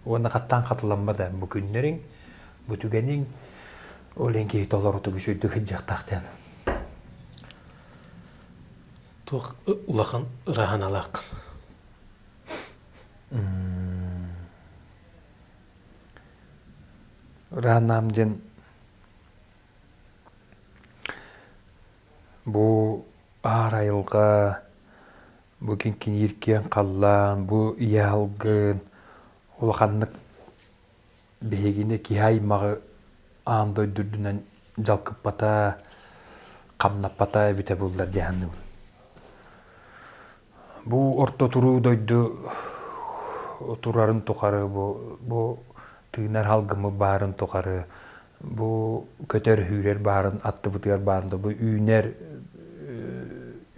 Уонна хаттаан хатыламмат ээ бу күннэриҥ, бу түгэниҥ, ол иһин киһи толорутук үчүгэйдик сылдьыахтаах диэн. Туох улахан ыраһаналааххын? Ыраһанаам диэн бу аар айылҕа Бу киҥкиниир киэҥ халлаан, бу ийэ алгын улаханнык биһигини киһи аймаҕы аан дойду үрдүнэн дьалкыппата, хамнаппата эбитэ буоллар дии саныыбын. Бу орто туруу дойду турарын тухары бу, бу тыынар алгыммыт баарын тухары бу көтөр-сүүрэр баарын аттыбытыгар баарын да бу үүнэр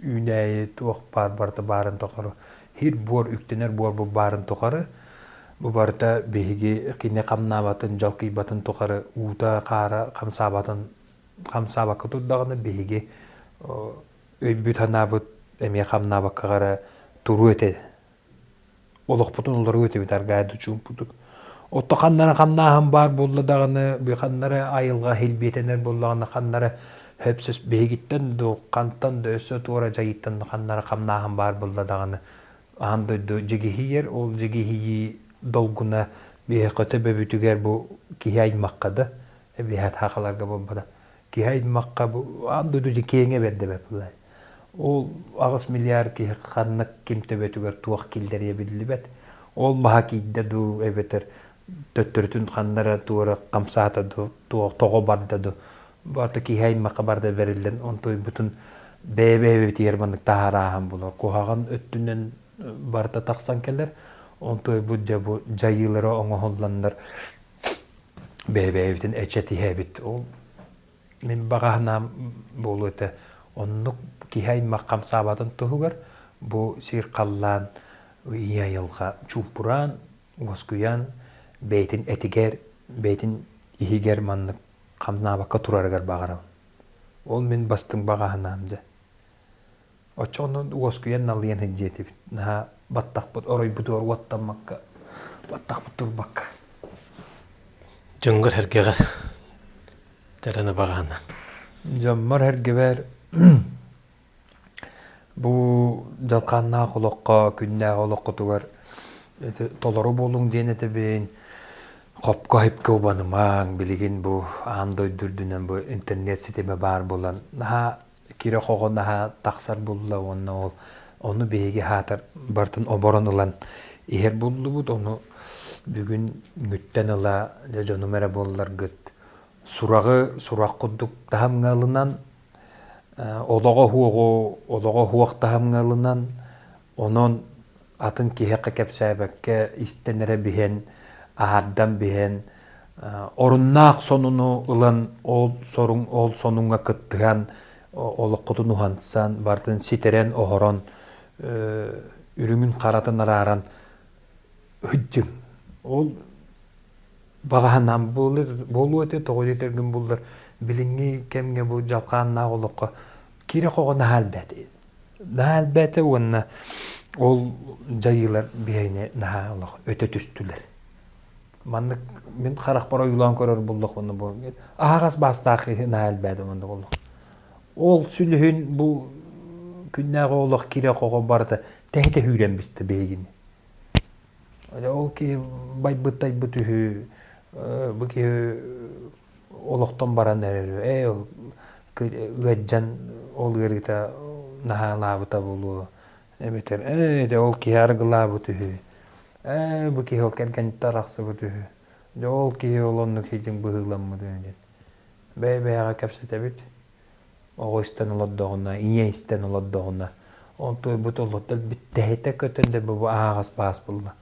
үүнээйи туох баар барыта баарын тухары сир буор үктэнэр буор бу баарын тухары бу барыта биһиги кини хамнаабатын дьалкыйбатын тухары уута хаара хамсаабатын хамсаабакка турдаҕына биһиги өйбүт санаабыт эмиэ хамнаабакка эрэ туруо этэ олохпутун олоруу этибит аргаай да чуумпутук. Отто ханнара хамнааһын баар буолла даҕаны, бу ханнара айылҕа иһилбиэтэнэр буоллаҕына ханнара хөпсөс биһигиттэн да хантан да өссө туора дьайыыттан да ханнара хамнааһын баар буолла даҕаны аан дойду дьигиһийэр, ол дьигиһийии долгуна биһиэхэ төбөбүтүгэр бу киһи аймахха да эбиһээт хахаларга буолбата киһи аймахха бу аан дойду киэҥэ бэрдэ бэт Ол 8 миллиард киһи ханна ким төбөтүгэр туох киллэриэ биллибэт. Ол маһа киирдэ дуу эбэтэр төттөрүтүн ханна эрэ туора хамсаата дуу, туох тоҕо барда дуу. Барыта киһи аймахха барда бэриллэн онтуйбутун бэйэ-бэйэбитигэр маннык таһаарааһын булар. Куһаҕан өттүнэн барыта тахсан кэлэр. Онтуйбут дьэ бу дьайыылара оҥоһулланнар бэйэ-бэйэбитин эчэтиһэбит. Ол Мин баҕа санаам буолуо этэ, оннук киһи аймах хамсаабатын туһугар бу сир халлаан ийэ айылҕа чуумпураан, уоскуйан, бэйэтин этигэр, бэйэтин иһигэр маннык хамнаабакка турарыгар баҕарабын. Ол мин бастыҥ баҕа санаам дьэ. Оччоҕуна уоскуйан налыйан сылдьыа этибит. Наһаа баттахпыт оройбутугар уоттаммакка, баттахпыт турбакка. Дьоҥҥор-сэргэҕэр тэрэнэ баҕаана. Дьоммор-сэргэбэр бу дьалхааннаах олоххо, күннээҕи олоххутугар толору буолуҥ диэн этэбин. Хопко-хипкэ убанымаҥ, билигин бу аан дойду үрдүнэн бу интернет ситимэ баар буолан наһаа кирэ-хоҕо наһаа тахсар булла уонна ол ону биһиги аһаатар барытын оборон ылан иһэр буллубут ону бүгүн үҥүттэн ыла дьэ дьонум эрэ буолларгыт сураҕы сурах курдук таһымҥа ылынан олоҕо суоҕу олоҕо суох таһымҥа ылынан. Онон атын киһиэхэ кэпсээбэккэ истэн эрэ биһэн, аһардан биһэн, оруннаах сонуну ылан ол сорун ол сонуҥҥа кыттыһан олоххутун уһансан, барытын ситэрэн-оһорон, үрүҥүн-харатын арааран ыдьыҥ. Ол баҕаһынан буолуо этэ, тоҕо диэтэргин буллар билиҥҥи кэмҥэ бу дьалхааннаах олоххо киирэ-хоҕо наһаа элбээтэ. Наһаа элбээтэ уонна ол дьайыылар биһиэни наһаа олох өтө түстүлэр. Маннык мин харахпар ойуулаан көрөр буллахпына бу аһаҕас баастаах киһи наһаа элбээтэ маннык олох. Ол сүлүһүн бу күннээҕи олох киирэ-хоҕо барыта тэһитэ сүүрэн бистэ биһигини. Ол киһи байбыт-тайбыт үһү, бу киһи олохтон баран эрэр үһү. Ээ ол ыалдьан ол ыарыыта наһаалаабыта буолуо. Эбэтэр ээ дьэ ол киһи арыгылаабыт үһү. Ээ бу киһи ол кэргэниттэн арахсыбыт үһү. Дьэ ол киһи ол оннук сидьиҥ быһыыламмыт үһү диэн. Бэйэ-бэйэҕэ кэпсэтэбит. Оҕо истэн олордоҕуна, ийэ истэн олордоҕуна, онтуойбут олоттор бүттэһитэ көтөн да бу аһаҕас баас булла.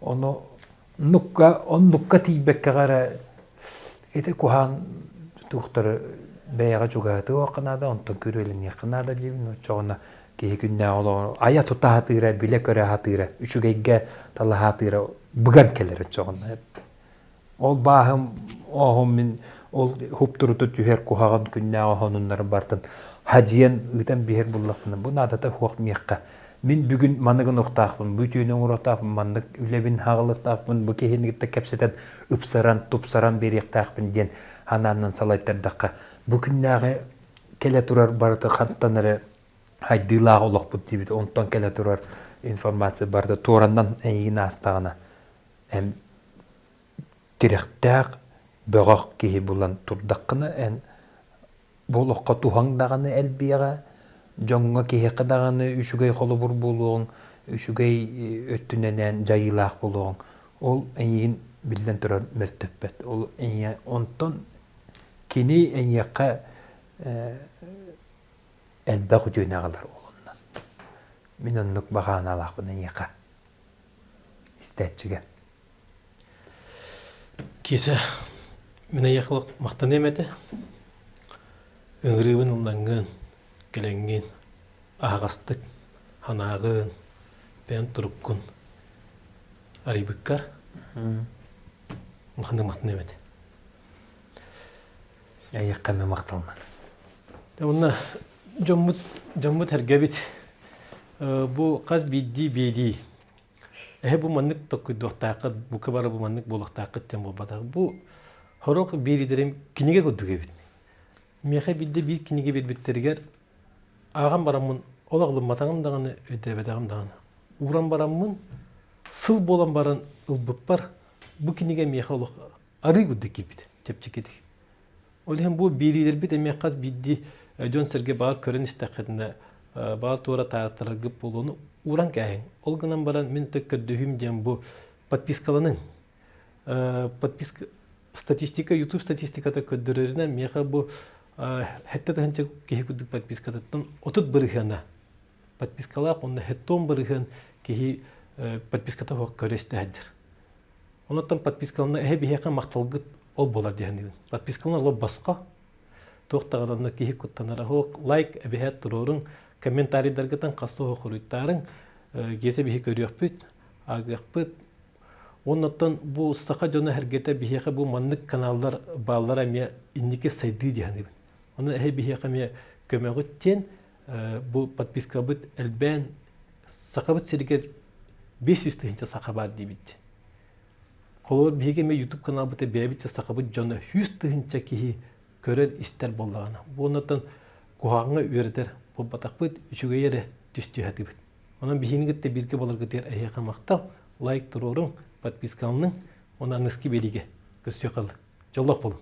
Ону оннукка, оннукка тиийбэккэҕэ эрэ ити куһаҕан туохтары бэйэҕэ чугаһатыахха наада, онтон күрүөлэниэххэ наада диибин. Оччоҕуна киһи күннээҕи олоҕор айа тута сатыыра, билэ-көрө сатыыра, үчүгэйгэ талаһа сатыыра быган кэлэр оччоҕуна. Ол бааһым ооһум мин ол хуптурута түһэр куһаҕан күннээҕи сонуннары бартын хадьыйан ыытан биһэр буллахпына бу наадата суох миэхэ. Мин бүгүн маны гыныахтаахпын, бу үтүөнү оҥоруохтаахпын, маннык үлэбин хаалыахтаахпын, бу киһини кытта кэпсэтэн ыпсаран, тупсаран биэриэхтээхпин диэн санааннан салайтардахха, бу күннээҕи кэлэ турар барыта хантан эрэ хайдыылаах олохпут диибит, онтон кэлэ турар информация барыта туоранан эйигин аастаҕына эн тирэхтээх бөҕөх киһи булан турдаххына эн бу олоххо туһаҥ даҕаны элбиэҕэ, дьоҥҥо киһиэхэ даҕаны үчүгэй холобур буолуоҕуҥ, үчүгэй өттүнэн дьайыылаах буолуоҕуҥ. Ол эйигин биллэн турар мөлтөппөт. Ол эйиэ онтон кини эйиэхэ элбэх үтүөнү аҕалар ол онно. Мин оннук баҕааналаахпын эйиэхэ истээччигэ. Киэсэ, мин эйиэхэ махтаныам этэ. Ыҥырыыбын ыллаҥҥын, кэлэҥҥин, аһаҕастык санааҕын, бэйэҥ туруккун арыйбыккар улаханнык махтаныам этэ. Эйиэхэ эмиэ махталынан. Уонна дьоммут дьоммут эргэбит бу хас биирдии биэрии Эһэ бу маннык токкуйдуохтааххыт, бука бары бу маннык буолуохтааххыт диэн буолбатах. Бу сорох биэриилэрим кинигэ курдук эбит. Миэхэ биирдэ биир кинигэ биэрбиттэригэр ааҕан бараммын ол аҕылымматаҕым даҕаны, өйдөөбөтөҕүм даҕаны. Ууран бараммын, сыл буолан баран ылбыппар бу кинигэ миэхэ олох арыы курдук киирбит, чэпчэкитик. Ол иһин бу биэриилэрбит эмиэ хас биирдии дьон-сэргэ баҕар көрөн истэххитинэ баҕар туора тааттараргыт буолуону ууран кээһиҥ. Ол гынан баран мин так көрдөһүүм диэн бу подпискаланыҥ. Подписка статистика YouTube статистиката көрдөрөрүнэн миэхэ бу сэттэ тыһыынча киһи курдук подпискатыттан 30 бырыһыана подпискалаах уонна 70 бырыһыан киһи подписката суох көрө истэ сылдьар. Онуттан подпискалана эһэ биһиэхэ махталгыт ол буолар дии саныыбын. Подпискалана олох босхо. Туох даҕаны онно киһи куттанара суох. Лайк эбэһээт туруоруҥ, комментарийдаргытын хас суоһу хоруйтаарыҥ. Гиэсэ биһи көрүөхпүт, аагыахпыт. Оннуттан бу саха дьоно эргэтэ биһиэхэ бу маннык каналлар бааллара эмиэ инники сайдыы дии саныыбын. Онон эһэ биһиэхэ эмиэ көмөҕүт диэн бу подпискабыт элбээн Сахабыт сиригэр 500 тыһыынча саха баар диибит. Холобур, биһиги эмиэ YouTube каналбыта бэйэбит сахабыт дьоно 100 тыһыынча киһи көрөр-истэр буоллаҕына, бу оннуттан куһаҕаҥҥа үөрэтэр буолбатахпыт, үчүгэйи эрэ түстүү сатыыбыт. Онон биһигини кытта бииргэ буоларгытыгар эһиэхэ махтал, лайк туруоруҥ, подпискаланыҥ, уонна аныгыскы биэриигэ көрсүөххэ дылы. Дьоллоох буолуҥ!